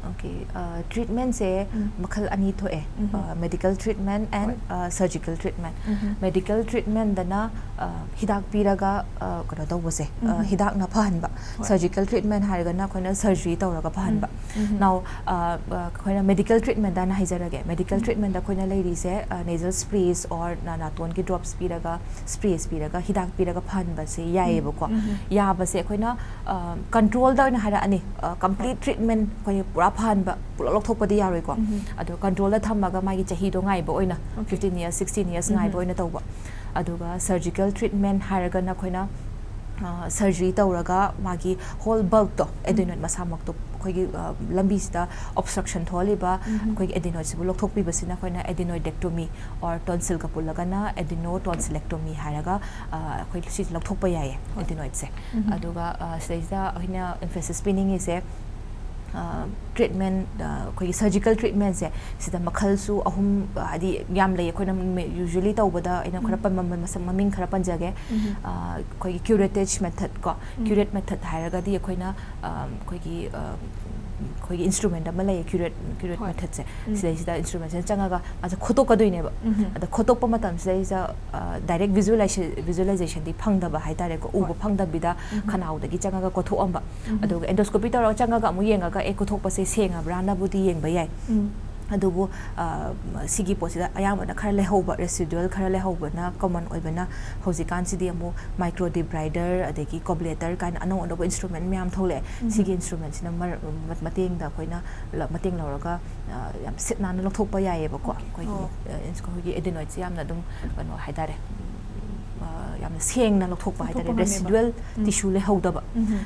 ꯑꯣꯀꯦ, ꯑ, ꯇ꯭ꯔꯤꯠꯃꯦꯟꯠꯁꯦ ꯎꯝ꯫ ꯃꯈꯜ ꯑꯅꯤ ꯊꯣꯛꯑꯦ, ꯎꯝ꯫ ꯑ, ꯃꯦꯗꯤꯀꯦꯜ ꯇ꯭ꯔꯤꯠꯃꯦꯟꯠ ꯑꯦꯟ, ꯍꯣꯏ꯫ ꯑ, ꯁꯔꯖꯤꯀꯦꯜ ꯇ꯭ꯔꯤꯠꯃꯦꯟꯠ꯫ ꯎꯝ꯫ ꯃꯦꯗꯤꯀꯦꯜ ꯇ꯭ꯔꯤꯠꯃꯦꯟꯠꯗꯅ, ꯑ, ꯍꯤꯗꯥꯛ ꯄꯤꯔꯒ, ꯑ, ꯀꯩꯅꯣ ꯇꯧꯕꯁꯦ, ꯑ, ꯎꯝ꯫ ꯍꯤꯗꯥꯛꯅ ꯐꯍꯟꯕ꯫ ꯍꯣꯏ꯫ ꯁꯔꯖꯤꯀꯦꯜ ꯇ꯭ꯔꯤꯠꯃꯦꯟꯠ ꯍꯥꯏꯔꯒꯅ ꯑꯩꯈꯣꯏꯅ ꯁꯔꯖꯔꯤ ꯇꯧꯔꯒ ꯐꯍꯟꯕ꯫ ꯎꯝ꯫ Now, ꯑ, ꯑ, ꯑꯩꯈꯣꯏꯅ ꯃꯦꯗꯤꯀꯦꯜ ꯇ꯭ꯔꯤꯠꯃꯦꯟꯠ ꯍꯥꯏꯅ ꯍꯥꯏꯖꯔꯒꯦ꯫ ꯃꯦꯗꯤꯀꯦꯜ ꯎꯝ꯫ ꯇ꯭ꯔꯤꯠꯃꯦꯟꯠꯗ ꯑꯩꯈꯣꯏꯅ ꯂꯩꯔꯤꯁꯦ, ꯑ, ꯅꯦꯖꯜ ꯁ꯭ꯄ꯭ꯔꯦꯁ ꯑꯣꯔ ꯅꯥ-, ꯅꯥꯇꯣꯟꯒꯤ ꯗ꯭ꯔꯣꯞꯁ ꯄꯤꯔꯒ, ꯁ꯭ꯄ꯭ꯔꯦꯁ ꯄꯤꯔꯒ, ꯍꯤꯗꯥꯛ ꯄꯤꯔꯒ ꯐꯍꯟꯕꯁꯦ ꯌꯥꯏꯌꯦꯕꯀꯣ꯫ ꯎꯝ꯫ ꯌꯥꯕꯁꯦ ꯑꯩꯈꯣꯏꯅ, ꯑ, ꯀꯟꯇ꯭ꯔꯣꯜꯗ ꯑꯣꯏꯅ ꯍꯥꯏꯔꯛꯑꯅꯤ꯫ ꯑ, ꯀꯝꯄ꯭ꯂꯤꯠ ꯍꯣꯏ꯫ ꯇ꯭ꯔꯤꯠꯃꯦꯟꯠ ꯑꯩꯈꯣꯏ ꯄꯨꯔꯥ ꯐꯍꯟꯕ, ꯄꯨꯂꯞ ꯂꯧꯊꯣꯛꯄꯗꯤ ꯌꯥꯔꯣꯏꯀꯣ꯫ ꯎꯝ꯫ ꯑꯗꯣ ꯀꯟꯇ꯭ꯔꯣꯜꯗ ꯊꯝꯃꯒ ꯃꯥꯒꯤ ꯆꯍꯤꯗꯣ ꯉꯥꯏꯕ ꯑꯣꯏꯅ, okay. Fifteen years, sixteen years um. ꯉꯥꯏꯕ ꯑꯣꯏꯅ ꯇꯧꯕ꯫ ꯑꯗꯨꯒ ꯁꯔꯖꯤꯀꯦꯜ ꯇ꯭ꯔꯤꯠꯃꯦꯟꯠ ꯍꯥꯏꯔꯒꯅ ꯑꯩꯈꯣꯏꯅ, ꯑ, ꯁꯔꯖꯔꯤ ꯇꯧꯔꯒ ꯃꯥꯒꯤ ꯍꯣꯜ ꯕꯜꯛꯇꯣ, ꯎꯝ꯫ ꯑꯦꯗꯤꯅꯣꯏꯗ ꯃꯁꯥꯃꯛꯇꯣ, ꯑꯩꯈꯣꯏꯒꯤ, ꯑ, ꯂꯝꯕꯤꯁꯤꯗ ꯑꯣꯕꯁꯇ꯭ꯔꯛꯁꯟ ꯊꯣꯛꯍꯜꯂꯤꯕ ꯎꯝ꯫ ꯑꯩꯈꯣꯏꯒꯤ ꯑꯦꯗꯤꯅꯣꯏꯗꯁꯤꯕꯨ ꯂꯧꯊꯣꯛꯄꯤꯕꯁꯤꯅ ꯑꯩꯈꯣꯏꯅ ꯑꯦꯗꯤꯅꯣꯏꯗꯦꯛꯇꯣꯃꯤ ꯑꯣꯔ ꯇꯣꯟꯁꯤꯜꯒ ꯄꯨꯜꯂꯒꯅ ꯑꯦꯗꯤꯅꯣ ꯇꯣꯟꯁꯤꯂꯦꯛꯇꯣꯃꯤ ꯍꯥꯏꯔꯒ, ꯑ, ꯑꯩꯈꯣꯏ ꯁꯤ ꯂꯧꯊꯣꯛꯄ ꯌꯥꯏꯌꯦ, ꯍꯣꯏ꯫ ꯑꯦꯗꯤꯅꯣꯏꯗꯁꯦ꯫ ꯎꯝ꯫ ꯑꯗꯨꯒ, ꯑ, ꯁꯤꯗꯩꯁꯤꯗ ꯑꯩꯈꯣꯏꯅ ꯑꯦꯝꯐꯦꯁꯤꯁ ꯄꯤꯅꯤꯡꯉꯤꯁꯦ, ꯑ, ꯇ꯭ꯔꯤꯠꯃꯦꯟꯠ, ꯑ, ꯑꯩꯈꯣꯏꯒꯤ ꯁꯔꯖꯤꯀꯦꯜ ꯇ꯭ꯔꯤꯠꯃꯦꯟꯠꯁꯦ, ꯁꯤꯗ ꯃꯈꯜꯁꯨ ꯑꯍꯨꯝ, ꯑ, ꯍꯥꯏꯗꯤ ꯌꯥꯝ ꯂꯩ꯫ ꯑꯩꯈꯣꯏꯅ ꯃꯦ-, ꯌꯨꯖ꯭ꯋꯦꯂꯤ ꯇꯧꯕꯗ ꯑꯩꯅ ꯈꯔ ꯎꯝ꯫ ꯄꯟ-, ꯃ-, ꯃ-, ꯃꯁꯛ ꯃꯃꯤꯡ ꯈꯔ ꯄꯟꯖꯒꯦ꯫ ꯎꯝ꯫ ꯑ, ꯑꯩꯈꯣꯏꯒꯤ ꯀ꯭ꯌꯨꯔꯦꯇꯦꯖ ꯃꯦꯊꯗ ꯀꯣ, ꯎꯝ꯫ ꯀ꯭ꯌꯨꯔꯦꯠ ꯃꯦꯊꯗ ꯍꯥꯏꯔꯒꯗꯤ ꯑꯩꯈꯣꯏꯅ, ꯑ, ꯑꯩꯈꯣꯏꯒꯤ, ꯑ, ꯑꯩꯈꯣꯏꯒꯤ ꯏꯟꯁꯇ꯭ꯔꯨꯃꯦꯟꯠ ꯑꯃ ꯂꯩꯌꯦ, ꯀ꯭ꯌꯨꯔꯦꯠ, ꯀ꯭ꯌꯨꯔꯦꯠ ꯍꯣꯏ꯫ ꯃꯦꯊꯗꯁꯦ꯫ ꯎꯝ꯫ ꯁꯤꯗꯩꯁꯤꯗ ꯏꯟꯁꯇ꯭ꯔꯨꯃꯦꯟꯁꯤꯅ ꯆꯪꯉꯒ ꯃꯥꯁꯦ ꯈꯣꯠꯇꯣꯛꯀꯗꯣꯏꯅꯦꯕ꯫ ꯎꯝ꯫ ꯑꯗ ꯈꯣꯠꯇꯣꯛꯄ ꯃꯇꯝꯁꯤꯗꯩꯁꯤꯗ, ꯑ, ꯗꯥꯏꯔꯦꯛ ꯚꯤꯖꯨꯋꯦꯂꯥꯏꯖꯦ-, ꯚꯤꯖꯨꯋꯦꯂꯥꯏꯖꯦꯁꯟꯗꯤ ꯐꯪꯗꯕ ꯍꯥꯏꯇꯥꯔꯦꯀꯣ, ꯎꯕ ꯍꯣꯏ꯫ ꯐꯪꯗꯕꯤꯗ ꯎꯝ꯫ ꯈꯅꯥꯎꯗꯒꯤ ꯆꯪꯉꯒ ꯀꯣꯠꯊꯣꯛꯑꯝꯕ꯫ ꯎꯝ꯫ ꯑꯗꯨꯒ ꯑꯦꯟꯗꯣꯁꯀꯣꯄꯤ ꯇꯧꯔꯒ ꯆꯪꯉꯒ ꯑꯃꯨꯛ ꯌꯦꯡꯉꯒ, ꯑꯦ, ꯀꯣꯠꯊꯣꯛꯄꯁꯦ ꯁꯦꯡꯉꯕ꯭ꯔꯥꯅꯕꯨꯗꯤ ꯌꯦꯡꯕ ꯌꯥꯏ꯫ ꯎꯝ꯫ ꯑꯗꯨꯕꯨ ꯑ, ꯁꯤꯒꯤ ꯄꯣꯠꯁꯤꯗ ꯑꯌꯥꯝꯕꯅ ꯈꯔ ꯂꯩꯍꯧꯕ, ꯔꯦꯁꯤꯗꯨꯋꯦꯜ ꯈꯔ ꯂꯩꯍꯧꯕꯅ ꯀꯃꯟ ꯑꯣꯏꯕꯅ, ꯍꯧꯖꯤꯛꯀꯥꯟꯁꯤꯗꯤ ꯑꯃꯨꯛ ꯃꯥꯏꯀ꯭ꯔꯣ ꯗꯤꯕ꯭ꯔꯥꯏꯗꯔ, ꯑꯗꯒꯤ ꯀꯣꯕ꯭ꯂꯦꯇꯔ ꯀꯥꯏꯅ ꯑꯅꯧ ꯑꯅꯧꯕ ꯏꯟꯁꯇ꯭ꯔꯨꯃꯦꯟ ꯃꯌꯥꯝ ꯊꯣꯛꯂꯛꯑꯦ꯫ ꯁꯤꯒꯤ ꯏꯟꯁꯇ꯭ꯔꯨꯃꯦꯟꯁꯤꯅ ꯃꯔ-, ꯃ-, ꯃꯇꯦꯡꯗ ꯑꯩꯈꯣꯏꯅ ꯂ-, ꯃꯇꯦꯡ ꯂꯧꯔꯒ, ꯑ, ꯌꯥꯝ ꯁꯤꯠ ꯅꯥꯟꯅ ꯂꯧꯊꯣꯛꯄ ꯌꯥꯏꯌꯦꯕꯀꯣ꯫ ꯑꯩꯈꯣꯏꯒꯤ, ꯑ, ꯑꯩꯈꯣꯏꯒꯤ ꯑꯦꯗꯤꯅꯣꯏꯗꯁꯦ ꯌꯥꯝꯅ ꯑꯗꯨꯝ, ꯀꯩꯅꯣ ꯍꯥꯏꯇꯥꯔꯦ, ꯎꯝ, ꯑ, ꯌꯥꯝꯅ ꯁꯦꯡꯅ ꯂꯧꯊꯣꯛꯄ ꯍꯥꯏꯇꯥꯔꯦ, ꯂꯧꯊꯣꯛꯄ ꯉꯝꯃꯦꯕ꯫ ꯔꯦꯁꯤꯗꯨꯋꯦꯜ ꯇꯤꯁꯨ ꯂꯩꯍꯧꯗꯕ꯫ ꯎꯝ꯫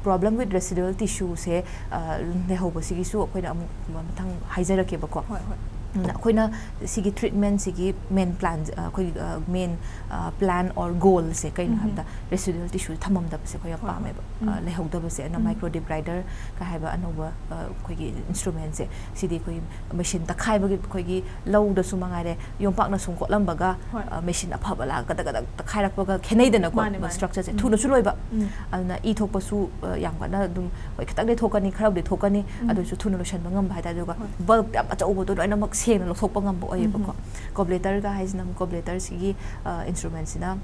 ꯄ꯭ꯔꯣꯕ꯭ꯂꯦꯝ ꯋꯤꯠ ꯔꯦꯁꯤꯗꯨꯋꯦꯜ ꯇꯤꯁꯨꯁꯦ, ꯑ, ꯂꯩꯍꯧꯕꯁꯤꯒꯤꯁꯨ ꯑꯩꯈꯣꯏꯅ ꯑꯃꯨꯛ ꯃꯊꯪ ꯍꯥꯏꯖꯔꯛꯀꯦꯕꯀꯣ꯫ ꯍꯣꯏ, ꯍꯣꯏ꯫ ꯑꯗꯨꯅ ꯑꯩꯈꯣꯏꯅ ꯁꯤꯒꯤ ꯇ꯭ꯔꯤꯠꯃꯦꯟꯁꯤꯒꯤ ꯃꯦꯟ ꯄ꯭ꯂꯥꯟ, ꯑ, ꯑꯩꯈꯣꯏꯒꯤ, ꯑ, ꯃꯦꯟ, ꯑ, ꯄ꯭ꯂꯥꯟ ꯑꯣꯔ ꯒꯣꯜꯁꯦ ꯀꯩꯅꯣ ꯍꯥꯏꯕꯗ, ꯔꯦꯁꯤꯗꯨꯋꯦꯜ ꯇꯤꯁꯨ ꯊꯝꯃꯝꯗꯕꯁꯦ ꯑꯩꯈꯣꯏ ꯌꯥꯝ ꯍꯣꯏ, ꯍꯣꯏ꯫ ꯄꯥꯝꯃꯦꯕ꯫ ꯑ, ꯂꯩꯍꯧꯗꯕꯁꯦ꯫ ꯑꯗꯨꯅ ꯃꯥꯏꯀ꯭ꯔꯣ ꯗꯤꯕ꯭ꯔꯥꯏꯗꯔ ꯀ ꯍꯥꯏꯕ ꯑꯅꯧꯕ, ꯑ, ꯑꯩꯈꯣꯏꯒꯤ ꯏꯟꯁꯇ꯭ꯔꯨꯃꯦꯟꯁꯦ, ꯁꯤꯗꯤ ꯑꯩꯈꯣꯏ ꯃꯦꯁꯤꯟ ꯇꯛꯈꯥꯏꯕꯒꯤ, ꯑꯩꯈꯣꯏꯒꯤ ꯂꯧꯗꯁꯨ ꯃꯉꯥꯏꯔꯦ, ꯌꯣꯝꯄꯥꯛꯅ ꯁꯨꯝ ꯀꯣꯠꯂꯝꯕꯒ, ꯍꯣꯏ꯫ ꯑ, ꯃꯦꯁꯤꯟ ꯑꯐꯕ ꯂꯥꯛꯑꯒ ꯀꯗꯛ ꯀꯗꯛ ꯇꯛꯈꯥꯏꯔꯛꯄꯒ ꯈꯦꯠꯅꯩꯗꯅꯀꯣ, ꯃꯥꯅꯦ, ꯃꯥꯅꯦ꯫ ꯁ꯭ꯇ꯭ꯔꯛꯆꯔꯁꯦ ꯎꯝ꯫ ꯊꯨꯅꯁꯨ ꯂꯣꯏꯕ꯫ ꯎꯝ꯫ ꯑꯗꯨꯅ ꯏ ꯊꯣꯛꯄꯁꯨ, ꯑ, ꯌꯥꯝ ꯀꯟꯅ ꯑꯗꯨꯝ, ꯍꯣꯏ, ꯈꯤꯇꯪꯗꯤ ꯊꯣꯛꯀꯅꯤ, ꯈꯔꯕꯨꯗꯤ ꯊꯣꯛꯀꯅꯤ, ꯎꯝ꯫ ꯑꯗꯨ ꯑꯣꯏꯔꯁꯨ ꯊꯨꯅ ꯂꯣꯏꯁꯟꯕ ꯉꯝꯕ ꯍꯥꯏꯇꯥꯔꯦ꯫ ꯑꯗꯨꯒ ꯍꯣꯏ꯫ ꯕꯜꯕ ꯌꯥꯝ ꯑꯆꯧꯕꯗꯣ ꯂꯣꯏꯅꯃꯛ ꯁꯦꯡꯅ ꯂꯧꯊꯣꯛꯄ ꯉꯝꯕ ꯑꯣꯏꯌꯦꯕꯀꯣ꯫ ꯎꯝ꯫ ꯀꯣꯕ꯭ꯂꯦꯇꯔꯒ ꯍꯥꯏꯁꯤꯅ ꯑꯃꯨꯛ, ꯀꯣꯕ꯭ꯂꯦꯇꯔꯁꯤꯒꯤ, ꯑ, ꯏꯟꯁꯇ꯭ꯔꯨꯃꯦꯟꯁꯤꯅ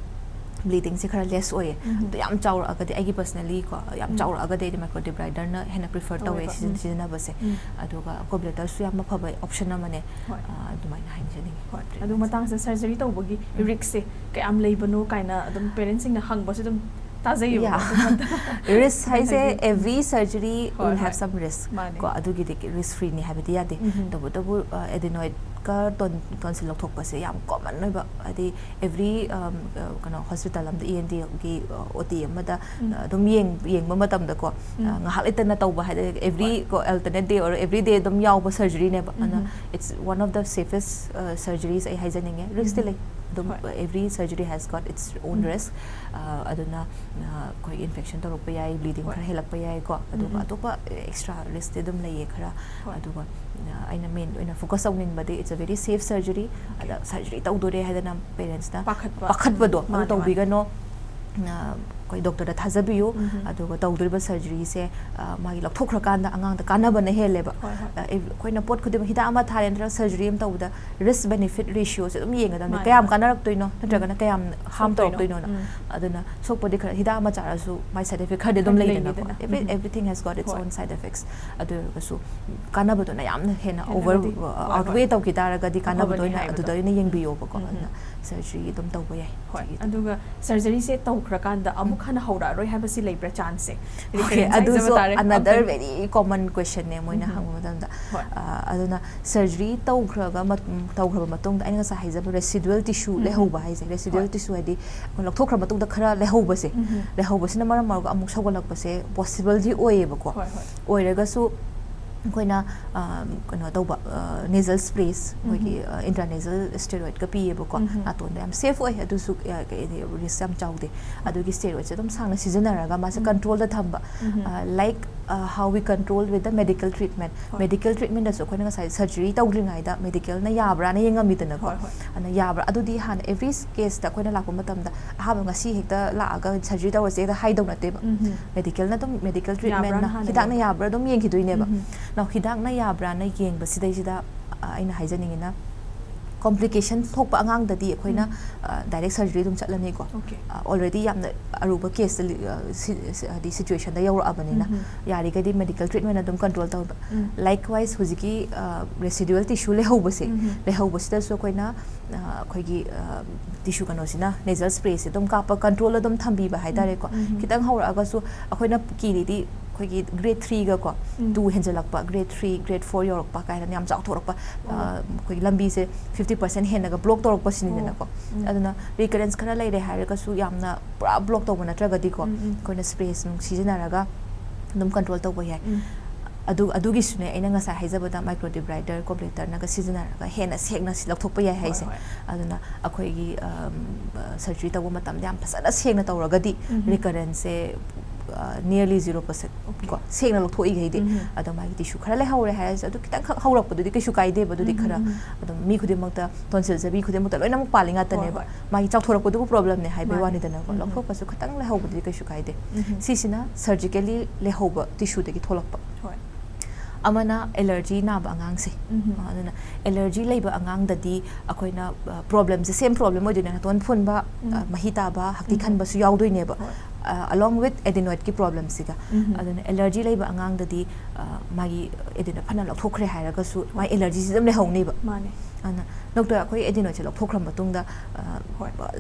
ꯕ꯭ꯂꯤꯗꯤꯡꯁꯦ ꯈꯔ ꯂꯦꯁ ꯑꯣꯏꯌꯦ꯫ ꯎꯝ꯫ ꯑꯗꯣ ꯌꯥꯝ ꯆꯥꯎꯔꯛꯑꯒꯗꯤ, ꯑꯩꯒꯤ ꯄꯔꯁꯅꯦꯜꯂꯤ ꯀꯣ, ꯌꯥꯝ ꯎꯝ꯫ ꯆꯥꯎꯔꯛꯑꯒꯗꯤ ꯑꯩꯗꯤ ꯃꯥꯏꯀ꯭ꯔꯣ ꯗꯤꯕ꯭ꯔꯥꯏꯗꯔꯅ ꯍꯦꯟꯅ ꯄ꯭ꯔꯤꯐꯔ ꯇꯧꯋꯦ ꯇꯧꯋꯦꯕ꯫ ꯁꯤꯖꯤꯟ-, ꯎꯝ꯫ ꯁꯤꯖꯤꯟꯅꯕꯁꯦ꯫ ꯎꯝ꯫ ꯑꯗꯨꯒ ꯀꯣꯕ꯭ꯂꯦꯇꯔꯁꯨ ꯌꯥꯝ ꯑꯐꯕ ꯑꯣꯞꯁꯟ ꯑꯃꯅꯦ꯫ ꯍꯣꯏ꯫ ꯑ, ꯑꯗꯨꯃꯥꯏꯅ ꯍꯥꯏꯖꯅꯤꯡꯉꯤ꯫ ꯍꯣꯏ꯫ ꯑꯗꯨ ꯃꯇꯥꯡꯁꯤꯗ ꯁꯔꯖꯔꯤ ꯇꯧꯕꯒꯤ ꯎꯝ꯫ ꯔꯤꯛꯁꯁꯦ ꯀꯌꯥꯝ ꯂꯩꯕꯅꯣ ꯀꯥꯏꯅ ꯑꯗꯨꯝ ꯄꯦꯔꯦꯟꯁꯁꯤꯡꯅ ꯍꯪꯕꯁꯨ ꯑꯗꯨꯝ ꯇꯥꯖꯩꯌꯦꯕ꯫ ꯌꯥ꯫ ꯑꯗꯨ ꯃꯇꯥꯡ ꯔꯤꯁꯛ ꯍꯥꯏꯁꯦ, ꯍꯥꯏꯗꯤ every surgery ꯍꯣꯏ, will have ꯍꯣꯏ꯫ Some risk꯫ ꯃꯥꯅꯦ꯫ ꯀꯣ, ꯑꯗꯨꯒꯤꯗꯤ ꯔꯤꯁꯛ ꯐ꯭ꯔꯤꯅꯤ ꯍꯥꯏꯕꯗꯤ ꯌꯥꯗꯦ꯫ ꯎꯝ꯫ ꯇꯧꯕꯇꯕꯨ, ꯑ, ꯑꯦꯗꯤꯅꯣꯏꯗꯀ ꯇꯣꯟ-, ꯇꯣꯟꯁꯤꯜ ꯂꯧꯊꯣꯛꯄꯁꯦ ꯌꯥꯝ ꯀꯣꯃꯟ ꯑꯣꯏꯕ, ꯍꯥꯏꯗꯤ every, ꯑꯝ, ꯑ, ꯀꯩꯅꯣ, ꯍꯣꯁꯄꯤꯇꯥꯜ ꯑꯃꯗ, ꯏ ꯑꯦꯟ ꯇꯤꯒꯤ, ꯑ, ꯑꯣ ꯇꯤ ꯑꯃꯗ, ꯎꯝ꯫ ꯑ, ꯑꯗꯨꯝ ꯌꯦꯡ-, ꯌꯦꯡꯕ ꯃꯇꯝꯗꯀꯣ, ꯎꯝ꯫ ꯑ, ꯉꯥꯏꯍꯥꯛ ꯂꯩꯇꯅ ꯇꯧꯕ ꯍꯥꯏꯗꯤ every ꯍꯣꯏ꯫ ꯀꯣ, alternate day or every day ꯑꯗꯨꯝ ꯌꯥꯎꯕ ꯁꯔꯖꯔꯤꯅꯦꯕ꯫ ꯑꯗꯨꯅ ꯎꯝ꯫ It's one of the safest, ꯑ, surgeries ꯑꯩ ꯍꯥꯏꯖꯅꯤꯡꯉꯦ꯫ ꯔꯤꯁꯛꯇꯤ ꯎꯝ꯫ ꯂꯩ꯫ ꯑꯗꯨꯝ ꯍꯣꯏ꯫ Every surgery has got its own um. Risk꯫ ꯑ, ꯑꯗꯨꯅ, ꯑ, ꯑꯩꯈꯣꯏ ꯏꯟꯐꯦꯛꯁꯟ ꯇꯧꯔꯛꯄ ꯌꯥꯏ, ꯕ꯭ꯂꯤꯗꯤꯡ ꯍꯣꯏ꯫ ꯈꯔ ꯍꯦꯜꯂꯛꯄ ꯌꯥꯏꯀꯣ꯫ ꯎꯝ, ꯑꯗꯨꯒ ꯎꯝ꯫ ꯑꯇꯣꯞꯄ ꯑꯦꯛꯁꯇ꯭ꯔꯥ ꯔꯤꯁꯛꯇꯤ ꯑꯗꯨꯝ ꯂꯩꯌꯦ ꯈꯔ꯫ ꯍꯣꯏ꯫ ꯑꯗꯨꯒ, ꯑ, ꯑꯩꯅ ꯃꯦꯟ ꯑꯣꯏꯅ ꯐꯣꯀꯁ ꯇꯧꯅꯤꯡꯕꯗꯤ, it's a very safe surgery꯫ Okay. ꯑꯗ ꯁꯔꯖꯔꯤ ꯇꯧꯗꯣꯔꯦ ꯍꯥꯏꯗꯅ ꯄꯦꯔꯦꯟꯁꯅ ꯄꯥꯈꯠꯄ꯫ ꯄꯥꯈꯠꯄꯗꯣ, ꯎꯝ, ꯑꯗꯨ ꯃꯥꯅꯦ, ꯃꯥꯅꯦ꯫ ꯇꯧꯕꯤꯒꯅꯣ꯫ ꯑ, ꯑꯩꯈꯣꯏ ꯗꯣꯛꯇꯔꯗ ꯊꯥꯖꯕꯤꯌꯨ꯫ ꯑꯗꯨꯒ ꯇꯧꯗꯣꯔꯤꯕ ꯁꯔꯖꯔꯤꯁꯦ ꯃꯥꯒꯤ ꯂꯧꯊꯣꯛꯈ꯭ꯔꯀꯥꯟꯗ ꯑꯉꯥꯡꯗ ꯀꯥꯟꯅꯕꯅ ꯍꯦꯜꯂꯦꯕ꯫ ꯑꯩꯈꯣꯏꯅ ꯄꯣꯠ ꯈꯨꯗꯤꯡꯃꯛ, ꯍꯤꯗꯥꯛ ꯑꯃ ꯊꯥꯔꯦ ꯅꯠꯇ꯭ꯔꯒ ꯁꯔꯖꯔꯤ ꯑꯃ ꯇꯧꯕꯗ ꯔꯤꯁꯛ ꯕꯦꯅꯤꯐꯤꯠ ꯔꯦꯁꯤꯌꯣꯁꯦ ꯑꯗꯨꯝ ꯌꯦꯡꯒꯗꯕꯅꯤ꯫ ꯀꯌꯥꯝ ꯀꯥꯟꯅꯔꯛꯇꯣꯏꯅꯣ ꯅꯠꯇ꯭ꯔꯒꯅ ꯀꯌꯥꯝ ꯍꯥꯔꯝ ꯇꯧꯔꯛꯇꯣꯏꯅꯣꯅ꯫ ꯑꯗꯨꯅ ꯁꯣꯛꯄꯗꯤ ꯈꯔ, ꯍꯤꯗꯥꯛ ꯑꯃ ꯆꯥꯔꯁꯨ ꯃꯥꯏ ꯁꯥꯏꯠ ꯏꯐꯦꯛ ꯈꯔꯗꯤ ꯑꯗꯨꯝ ꯂꯩꯗꯅꯀꯣ꯫ Everything has got its own side effects꯫ ꯑꯗꯨ ꯑꯣꯏꯔꯒꯁꯨ ꯀꯥꯟꯅꯕꯗꯨꯅ ꯌꯥꯝꯅ ꯍꯦꯟꯅ ꯑꯣꯚꯔ ꯑꯥꯎꯠꯋꯦ ꯇꯧꯈꯤ ꯇꯥꯔꯒꯗꯤ ꯀꯥꯟꯅꯕꯗꯣ ꯑꯣꯏꯅ ꯑꯗꯨꯗ ꯑꯣꯏꯅ ꯌꯦꯡꯕꯤꯌꯣꯕꯀꯣ꯫ ꯑꯗꯨꯅ ꯁꯔꯖꯔꯤ ꯑꯗꯨꯝ ꯇꯧꯕ ꯌꯥꯏ꯫ ꯑꯗꯨꯒ ꯁꯔꯖꯔꯤꯁꯦ ꯇꯧꯈ꯭ꯔꯀꯥꯟꯗ ꯑꯃꯨꯛ ꯍꯟꯅ ꯍꯧꯔꯛꯑꯔꯣꯏ ꯍꯥꯏꯕꯁꯤ ꯂꯩꯕ꯭ꯔꯥ ꯆꯥꯟꯁꯁꯦ? ꯑꯗꯨꯁꯨ another very common questionꯅꯦ ꯃꯣꯏꯅ ꯍꯪꯕ ꯃꯇꯝꯗ꯫ ꯑꯗꯨꯅ ꯁꯔꯖꯔꯤ ꯇꯧꯈ꯭ꯔꯒ ꯇꯧꯈ꯭ꯔꯕ ꯃꯇꯨꯡꯗ ꯑꯩꯅ ꯉꯁꯥꯏ ꯍꯥꯏꯖꯕ ꯔꯦꯁꯤꯗꯨꯋꯦꯜ ꯇꯤꯁꯨ ꯂꯩꯍꯧꯕ ꯍꯥꯏꯁꯦ, ꯔꯦꯁꯤꯗꯨꯋꯦꯜ ꯇꯤꯁꯨ ꯍꯥꯏꯗꯤ ꯑꯩꯈꯣꯏ ꯂꯧꯊꯣꯛꯈ꯭ꯔ ꯃꯇꯨꯡꯗ ꯈꯔ ꯂꯩꯍꯧꯕꯁꯦ, ꯂꯩꯍꯧꯕꯁꯤꯅ ꯃꯔꯝ ꯑꯣꯏꯔꯒ ꯑꯃꯨꯛ ꯁꯧꯒꯠꯂꯛꯄꯁꯦ ꯄꯣꯁꯤꯕꯜꯗꯤ ꯑꯣꯏꯌꯦꯕꯀꯣ꯫ ꯑꯣꯏꯔꯒꯁꯨ ꯑꯩꯈꯣꯏꯅ ꯀꯩꯅꯣ ꯇꯧꯕ, ꯅꯦꯖꯜ ꯁ꯭ꯄ꯭ꯔꯦꯁ, ꯑꯩꯈꯣꯏꯒꯤ ꯏꯟꯇ꯭ꯔꯥꯅꯦꯖꯜ ꯁ꯭ꯇꯦꯔꯣꯏꯗꯀ ꯄꯤꯌꯦꯕꯀꯣ꯫ ꯅꯥꯇꯣꯟꯗ ꯌꯥꯝ ꯁꯦꯐ ꯑꯣꯏ, ꯑꯗꯨꯁꯨ ꯔꯤꯁꯛ ꯌꯥꯝ ꯆꯥꯎꯗꯦ꯫ ꯑꯗꯨꯒꯤ ꯁ꯭ꯇꯦꯔꯣꯏꯗꯁꯦ ꯑꯗꯨꯝ ꯁꯥꯡꯅ ꯁꯤꯖꯤꯟꯅꯔꯒ ꯃꯥꯁꯦ ꯀꯟꯇ꯭ꯔꯣꯜꯗ ꯊꯝꯕ, like how we control with the medical treatment꯫ Medical ꯇ꯭ꯔꯤꯠꯃꯦꯟꯗꯁꯨ ꯑꯩꯈꯣꯏꯅ ꯉꯁꯥꯏ ꯁꯔꯖꯔꯤ ꯇꯧꯗ꯭ꯔꯤꯉꯩꯗ ꯃꯦꯗꯤꯀꯦꯜꯅ ꯌꯥꯕ꯭ꯔꯥꯅ ꯌꯦꯡꯉꯝꯃꯤꯗꯅꯀꯣ꯫ ꯑꯗꯨꯅ ꯌꯥꯕ꯭ꯔꯥ, ꯑꯗꯨꯗꯤ ꯍꯥꯟꯅ ꯑꯦꯚ꯭ꯔꯤ ꯀꯦꯁꯇ ꯑꯩꯈꯣꯏꯅ ꯂꯥꯛꯄ ꯃꯇꯝꯗ ꯑꯍꯥꯟꯕ ꯉꯁꯤ ꯍꯦꯛꯇ ꯂꯥꯛꯑꯒ ꯁꯔꯖꯔꯤ ꯇꯧꯔꯁꯦ ꯍꯦꯛꯇ ꯍꯥꯏꯗꯧ ꯅꯠꯇꯦꯕ꯫ ꯃꯦꯗꯤꯀꯦꯜꯅ ꯑꯗꯨꯝ, ꯃꯦꯗꯤꯀꯦꯜ ꯇ꯭ꯔꯤꯠꯃꯦꯟꯅ ꯍꯤꯗꯥꯛꯅ ꯌꯥꯕ꯭ꯔꯥ ꯑꯗꯨꯝ ꯌꯦꯡꯈꯤꯗꯣꯏꯅꯦꯕ꯫ ꯅ ꯍꯤꯗꯥꯛꯅ ꯌꯥꯕ꯭ꯔꯥꯅ ꯌꯦꯡꯕꯁꯤꯗꯩꯁꯤꯗ ꯑꯩꯅ ꯍꯥꯏꯖꯅꯤꯡꯉꯤꯅ, ꯀꯣꯝꯄ꯭ꯂꯤꯀꯦꯁꯟ ꯊꯣꯛꯄ ꯑꯉꯥꯡꯗꯗꯤ ꯑꯩꯈꯣꯏꯅ ꯗꯥꯏꯔꯦꯛ ꯁꯔꯖꯔꯤ ꯑꯗꯨꯝ ꯆꯠꯂꯅꯤꯀꯣ꯫ ꯑꯣꯜꯔꯦꯗꯤ ꯌꯥꯝꯅ ꯑꯔꯨꯕ ꯀꯦꯁꯇ, ꯍꯥꯏꯗꯤ ꯁꯤꯆꯨꯋꯦꯁꯟꯗ ꯌꯧꯔꯛꯑꯕꯅꯤꯅ ꯌꯥꯔꯤꯈꯩꯗꯤ ꯃꯦꯗꯤꯀꯦꯜ ꯇ꯭ꯔꯤꯠꯃꯦꯟ ꯑꯗꯨꯝ ꯀꯟꯇ꯭ꯔꯣꯜ ꯇꯧꯕ꯫ ꯂꯥꯏꯛꯋꯥꯏꯁ ꯍꯧꯖꯤꯛꯀꯤ ꯔꯦꯁꯤꯗꯨꯋꯦꯜ ꯇꯤꯁꯨ ꯂꯩꯍꯧꯕꯁꯦ, ꯂꯩꯍꯧꯕꯁꯤꯗꯁꯨ ꯑꯩꯈꯣꯏꯅ ꯑꯩꯈꯣꯏꯒꯤ ꯇꯤꯁꯨ ꯀꯩꯅꯣꯁꯤꯅ, ꯅꯦꯖꯜ ꯁ꯭ꯄ꯭ꯔꯦꯁꯦ ꯑꯗꯨꯝ ꯀꯥꯞꯄ, ꯀꯟꯇ꯭ꯔꯣꯜ ꯑꯗꯨꯝ ꯊꯝꯕꯤꯕ ꯍꯥꯏꯇꯥꯔꯦꯀꯣ꯫ ꯈꯤꯇꯪ ꯍꯧꯔꯛꯑꯒꯁꯨ ꯑꯩꯈꯣꯏꯅ ꯀꯤꯔꯤꯗꯤ ꯑꯩꯈꯣꯏꯒꯤ ꯒ꯭ꯔꯦꯗ ꯊ꯭ꯔꯤꯒꯀꯣ, ꯇꯨ ꯍꯦꯟꯖꯜꯂꯛꯄ, ꯒ꯭ꯔꯦꯗ ꯊ꯭ꯔꯤ, ꯒ꯭ꯔꯦꯗ ꯐꯣꯔ ꯌꯧꯔꯛꯄ ꯀꯥꯏꯅ ꯌꯥꯝ ꯆꯥꯎꯊꯣꯔꯛꯄ, ꯑꯩꯈꯣꯏꯒꯤ ꯂꯝꯕꯤꯁꯦ ꯐꯤꯐꯇꯤ ꯄꯥꯔꯁꯦꯟ ꯍꯦꯟꯅꯒ ꯕ꯭ꯂꯣꯛ ꯇꯧꯔꯛꯄꯁꯤꯅꯤꯗꯅꯀꯣ꯫ ꯑꯗꯨꯅ ꯔꯤꯀꯔꯦꯟꯁ ꯈꯔ ꯂꯩꯔꯦ ꯍꯥꯏꯔꯒꯁꯨ ꯌꯥꯝꯅ ꯄꯨꯔꯥ ꯕ꯭ꯂꯣꯛ ꯇꯧꯕ ꯅꯠꯇ꯭ꯔꯒꯗꯤꯀꯣ, ꯑꯩꯈꯣꯏꯅ ꯁ꯭ꯄ꯭ꯔꯦꯁ ꯅꯨꯡ ꯁꯤꯖꯤꯟꯅꯔꯒ ꯑꯗꯨꯝ ꯀꯟꯇ꯭ꯔꯣꯜ ꯇꯧꯕ ꯌꯥꯏ꯫ ꯑꯗꯨ, ꯑꯗꯨꯒꯤꯁꯨꯅꯦ ꯑꯩꯅ ꯉꯁꯥꯏ ꯍꯥꯏꯖꯕꯗ ꯃꯥꯏꯀ꯭ꯔꯣꯗꯤꯕ꯭ꯔꯥꯏꯗꯔ, ꯀꯣꯕ꯭ꯂꯦꯇꯔꯅꯒ ꯁꯤꯖꯤꯟꯅꯔꯒ ꯍꯦꯟꯅ ꯁꯦꯡꯅ ꯁꯤ ꯂꯧꯊꯣꯛꯄ ꯌꯥꯏ ꯍꯥꯏꯁꯦ꯫ ꯑꯗꯨꯅ ꯑꯩꯈꯣꯏꯒꯤ ꯁꯔꯖꯔꯤ ꯇꯧꯕ ꯃꯇꯝꯗ ꯌꯥꯝ ꯐꯖꯅ ꯁꯦꯡꯅ ꯇꯧꯔꯒꯗꯤ ꯔꯤꯀꯔꯦꯟꯁꯁꯦ nearly zero percent ꯀꯣ, ꯁꯦꯡꯅ ꯂꯧꯊꯣꯛꯏꯈꯩꯗꯤ꯫ ꯑꯗꯣ ꯃꯥꯒꯤ ꯇꯤꯁꯨ ꯈꯔ ꯂꯩꯍꯧꯔꯦ ꯍꯥꯏꯔꯁꯨ, ꯑꯗꯨ ꯈꯤꯇꯪꯈꯛ ꯍꯧꯔꯛꯄꯗꯨꯗꯤ ꯀꯩꯁꯨ ꯀꯥꯏꯗꯦꯕ꯫ ꯑꯗꯨꯗꯤ ꯈꯔ ꯑꯗꯨꯝ ꯃꯤ ꯈꯨꯗꯤꯡꯃꯛꯇ, ꯇꯣꯟꯁꯤꯜꯁꯦ ꯃꯤ ꯈꯨꯗꯤꯡꯃꯛꯇ ꯂꯣꯏꯅꯃꯛ ꯄꯥꯜꯂꯤ ꯉꯥꯛꯇꯅꯦꯕ꯫ ꯃꯥꯒꯤ ꯆꯥꯎꯊꯣꯔꯛꯄꯗꯨꯕꯨ ꯄ꯭ꯔꯣꯕ꯭ꯂꯦꯝꯅꯦ ꯍꯥꯏꯕꯩ ꯋꯥꯅꯤꯗꯅꯀꯣ꯫ ꯂꯧꯊꯣꯛꯄꯁꯨ ꯈꯤꯇꯪ ꯂꯩꯍꯧꯕꯗꯨꯗꯤ ꯀꯩꯁꯨ ꯀꯥꯏꯗꯦ꯫ ꯁꯤꯁꯤꯅ ꯁꯔꯖꯤꯀꯦꯂꯤ ꯂꯩꯍꯧꯕ ꯇꯤꯁꯨꯗꯒꯤ ꯊꯣꯛꯂꯛꯄ꯫ ꯑꯃꯅ ꯑꯦꯂꯔꯖꯤ ꯅꯥꯕ ꯑꯉꯥꯡꯁꯦ꯫ ꯑꯗꯨꯅ ꯑꯦꯂꯔꯖꯤ ꯂꯩꯕ ꯑꯉꯥꯡꯗꯗꯤ ꯑꯩꯈꯣꯏꯅ ꯄ꯭ꯔꯣꯕ꯭ꯂꯦꯝꯁꯦ ꯁꯦꯝ ꯄ꯭ꯔꯣꯕ꯭ꯂꯦꯝ ꯑꯣꯏꯗꯣꯏꯅꯦ꯫ ꯅꯥꯇꯣꯟ ꯐꯨꯟꯕ, ꯃꯍꯤ ꯇꯥꯕ, ꯍꯥꯛꯊꯤ ꯈꯟꯕꯁꯨ ꯌꯥꯎꯗꯣꯏꯅꯦꯕ꯫ Along with adenoidꯀꯤ ꯄ꯭ꯔꯣꯕ꯭ꯂꯦꯝꯁꯤꯒ꯫ ꯑꯗꯨꯅ ꯑꯦꯂꯔꯖꯤ ꯂꯩꯕ ꯑꯉꯥꯡꯗꯗꯤ ꯃꯥꯒꯤ adenoid ꯐꯅ ꯂꯧꯊꯣꯛꯈ꯭ꯔꯦ ꯍꯥꯏꯔꯒꯁꯨ ꯃꯥꯒꯤ ꯑꯦꯂꯔꯖꯤꯁꯤ ꯑꯗꯨꯝ ꯂꯩꯍꯧꯅꯦꯕ꯫ ꯑꯗꯨꯅ ꯗꯣꯛꯇꯔ, ꯑꯩꯈꯣꯏ adenoidꯁꯦ ꯂꯧꯊꯣꯛꯈ꯭ꯔ ꯃꯇꯨꯡꯗ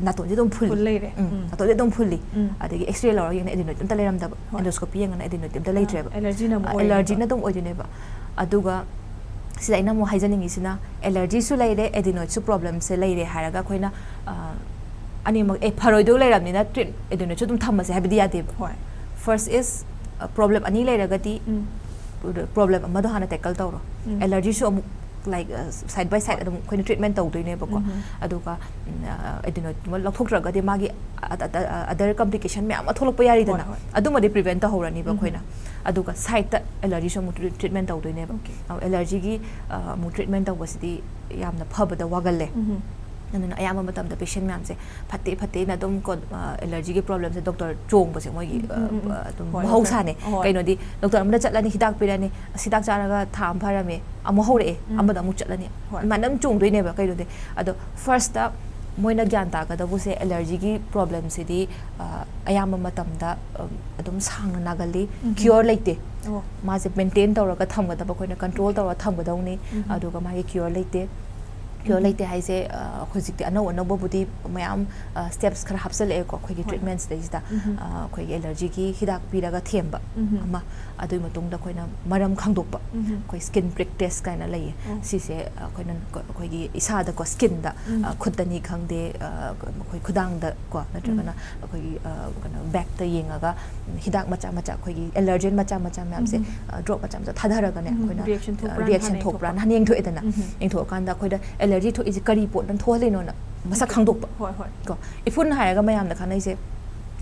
ꯅꯥꯇꯣꯟꯁꯦ ꯑꯗꯨꯝ ꯐꯨꯜꯂꯤ꯫ ꯅꯥꯇꯣꯟꯁꯦ ꯑꯗꯨꯝ ꯐꯨꯜꯂꯤ꯫ ꯑꯗꯒꯤ X-ray ꯂꯧꯔꯒ ꯌꯦꯡꯉꯦ, adenoid ꯑꯝꯇ ꯂꯩꯔꯝꯗꯕ꯫ Endoscopy ꯌꯦꯡꯉꯒ adenoid ꯑꯝꯇ ꯂꯩꯇ꯭ꯔꯦꯕ꯫ Allergyꯅ ꯑꯃꯨꯛ ꯑꯣꯏꯔꯤꯅꯦꯕ꯫ ꯑꯗꯨꯒ ꯁꯤꯗ ꯑꯩꯅ ꯑꯃꯨꯛ ꯍꯥꯏꯖꯅꯤꯡꯉꯤꯁꯤꯅ, ꯑꯦꯂꯔꯖꯤꯁꯨ ꯂꯩꯔꯦ, adenoidꯁꯨ ꯄ꯭ꯔꯣꯕ꯭ꯂꯦꯝꯁꯦ ꯂꯩꯔꯦ ꯍꯥꯏꯔꯒ ꯑꯩꯈꯣꯏꯅ ꯑꯅꯤꯃꯛ, ꯑꯦ, ꯐꯔꯣꯏꯗꯧ ꯂꯩꯔꯕꯅꯤꯅ treat, adenoidꯁꯨ ꯑꯗꯨꯝ ꯊꯝꯃꯁꯦ ꯍꯥꯏꯕꯗꯤ ꯌꯥꯗꯦꯕ꯫ First is, ꯄ꯭ꯔꯣꯕ꯭ꯂꯦꯝ ꯑꯅꯤ ꯂꯩꯔꯒꯗꯤ ꯄ꯭ꯔꯣꯕ꯭ꯂꯦꯝ ꯑꯃꯗꯣ ꯍꯥꯟꯅ tackle ꯇꯧꯔꯣ꯫ ꯑꯦꯂꯔꯖꯤꯁꯨ ꯑꯃꯨꯛ, like, side by side ꯑꯗꯨꯝ ꯑꯩꯈꯣꯏꯅ treatment ꯇꯧꯗꯣꯏꯅꯦꯕꯀꯣ꯫ ꯑꯗꯨꯒ adenoidꯀꯨꯝꯕ ꯂꯧꯊꯣꯛꯇ꯭ꯔꯒꯗꯤ ꯃꯥꯒꯤ other complication ꯃꯌꯥꯝ ꯑꯃ ꯊꯣꯛꯂꯛꯄ ꯌꯥꯔꯤꯗꯅ꯫ ꯑꯗꯨꯃꯗꯤ prevent ꯇꯧꯍꯧꯔꯅꯤꯕ ꯑꯩꯈꯣꯏꯅ꯫ ꯑꯗꯨꯒ sideꯇ allergyꯁꯨ ꯑꯃꯨꯛ treatment ꯇꯧꯗꯣꯏꯅꯦꯕ꯫ allergyꯒꯤ ꯑꯃꯨꯛ treatment ꯇꯧꯕꯁꯤꯗꯤ ꯌꯥꯝꯅ ꯐꯕꯗ ꯋꯥꯒꯜꯂꯦ꯫ ꯑꯗꯨꯅ ꯑꯌꯥꯝꯕ ꯃꯇꯝꯗ patient ꯃꯌꯥꯝꯁꯦ ꯐꯠꯇꯦ ꯐꯠꯇꯦꯅ ꯑꯗꯨꯝ ꯀꯣ, allergyꯒꯤ problemꯁꯦ doctor ꯆꯣꯡꯕꯁꯦ ꯃꯣꯏꯒꯤ ꯑꯗꯨꯝ ꯃꯍꯧꯁꯥꯅꯦ꯫ ꯀꯩꯅꯣꯗꯤ doctor ꯑꯃꯗ ꯆꯠꯂꯅꯤ, ꯍꯤꯗꯥꯛ ꯄꯤꯔꯅꯤ, ꯑꯁ, ꯍꯤꯗꯥꯛ ꯆꯥꯔꯒ ꯊꯥ ꯑꯃ ꯐꯔꯝꯃꯦ, ꯑꯃꯨꯛ ꯍꯧꯔꯛꯑꯦ, ꯑꯃꯗ ꯑꯃꯨꯛ ꯆꯠꯂꯅꯤ, ꯑꯗꯨꯃꯥꯏꯅ ꯑꯗꯨꯝ ꯆꯣꯡꯗꯣꯏꯅꯦꯕ꯫ ꯀꯩꯅꯣꯗꯤ ꯑꯗꯣ firstꯇ ꯃꯣꯏꯅ ꯒ꯭ꯌꯥꯟ ꯇꯥꯒꯗꯕꯁꯦ allergyꯒꯤ problemꯁꯤꯗꯤ ꯑꯌꯥꯝꯕ ꯃꯇꯝꯗ ꯑꯗꯨꯝ ꯁꯥꯡꯅ ꯅꯥꯒꯜꯂꯤ꯫ Cure ꯂꯩꯇꯦ꯫ ꯃꯥꯁꯦ maintain ꯇꯧꯔꯒ ꯊꯝꯒꯗꯕ, ꯑꯩꯈꯣꯏꯅ control ꯇꯧꯔꯒ ꯊꯝꯒꯗꯧꯅꯤ꯫ ꯑꯗꯨꯒ ꯃꯥꯒꯤ cure ꯂꯩꯇꯦ꯫ Cure ꯂꯩꯇꯦ ꯍꯥꯏꯁꯦ, ꯍꯧꯖꯤꯛꯇꯤ ꯑꯅꯧ ꯑꯅꯧꯕꯕꯨꯗꯤ ꯃꯌꯥꯝ steps ꯈꯔ ꯍꯥꯞꯆꯤꯜꯂꯛꯑꯦꯀꯣ ꯑꯩꯈꯣꯏꯒꯤ treatmentꯁꯤꯗꯩꯁꯤꯗ꯫ ꯑꯩꯈꯣꯏꯒꯤ allergyꯒꯤ ꯍꯤꯗꯥꯛ ꯄꯤꯔꯒ ꯊꯦꯝꯕ ꯑꯃ, ꯑꯗꯨꯒꯤ ꯃꯇꯨꯡꯗ ꯑꯩꯈꯣꯏꯅ ꯃꯔꯝ ꯈꯪꯗꯣꯛꯄ, ꯑꯩꯈꯣꯏ skin prick test ꯀꯥꯏꯅ ꯂꯩꯌꯦ꯫ ꯁꯤꯁꯦ ꯑꯩꯈꯣꯏꯅ, ꯑꯩꯈꯣꯏꯒꯤ ꯏꯁꯥꯗꯀꯣ, skinꯗ, ꯈꯨꯠꯇꯅꯤ ꯈꯪꯗꯦ, ꯑꯩꯈꯣꯏ ꯈꯨꯗꯥꯡꯗꯀꯣ, ꯅꯠꯇ꯭ꯔꯒꯅ ꯑꯩꯈꯣꯏꯒꯤ ꯀꯩꯅꯣ backꯇ ꯌꯦꯡꯉꯒ ꯍꯤꯗꯥꯛ ꯃꯆꯥ ꯃꯆꯥ, ꯑꯩꯈꯣꯏꯒꯤ allergen ꯃꯆꯥ ꯃꯆꯥ ꯃꯌꯥꯝꯁꯦ, drop ꯃꯆꯥ ꯃꯆꯥ ꯊꯥꯗꯔꯒꯅꯦ, ꯑꯩꯈꯣꯏꯅ reaction ꯊꯣꯛꯄ꯭ꯔꯥ reaction ꯊꯣꯛꯄ꯭ꯔꯥꯅ ꯍꯥꯟꯅ ꯌꯦꯡꯊꯣꯛꯑꯦꯗꯅ꯫ ꯌꯦꯡꯊꯣꯛꯑꯀꯥꯟꯗ ꯑꯩꯈꯣꯏꯗ allergy ꯊꯣꯛꯏꯁꯦ ꯀꯔꯤ ꯄꯣꯠꯅ ꯊꯣꯛꯍꯜꯂꯤꯅꯣꯅ ꯃꯁꯛ ꯈꯪꯗꯣꯛꯄ꯫ ꯀꯣ, ꯏꯐꯨꯟ ꯍꯥꯏꯔꯒ ꯃꯌꯥꯝꯅ ꯈꯪꯅꯩꯁꯦ,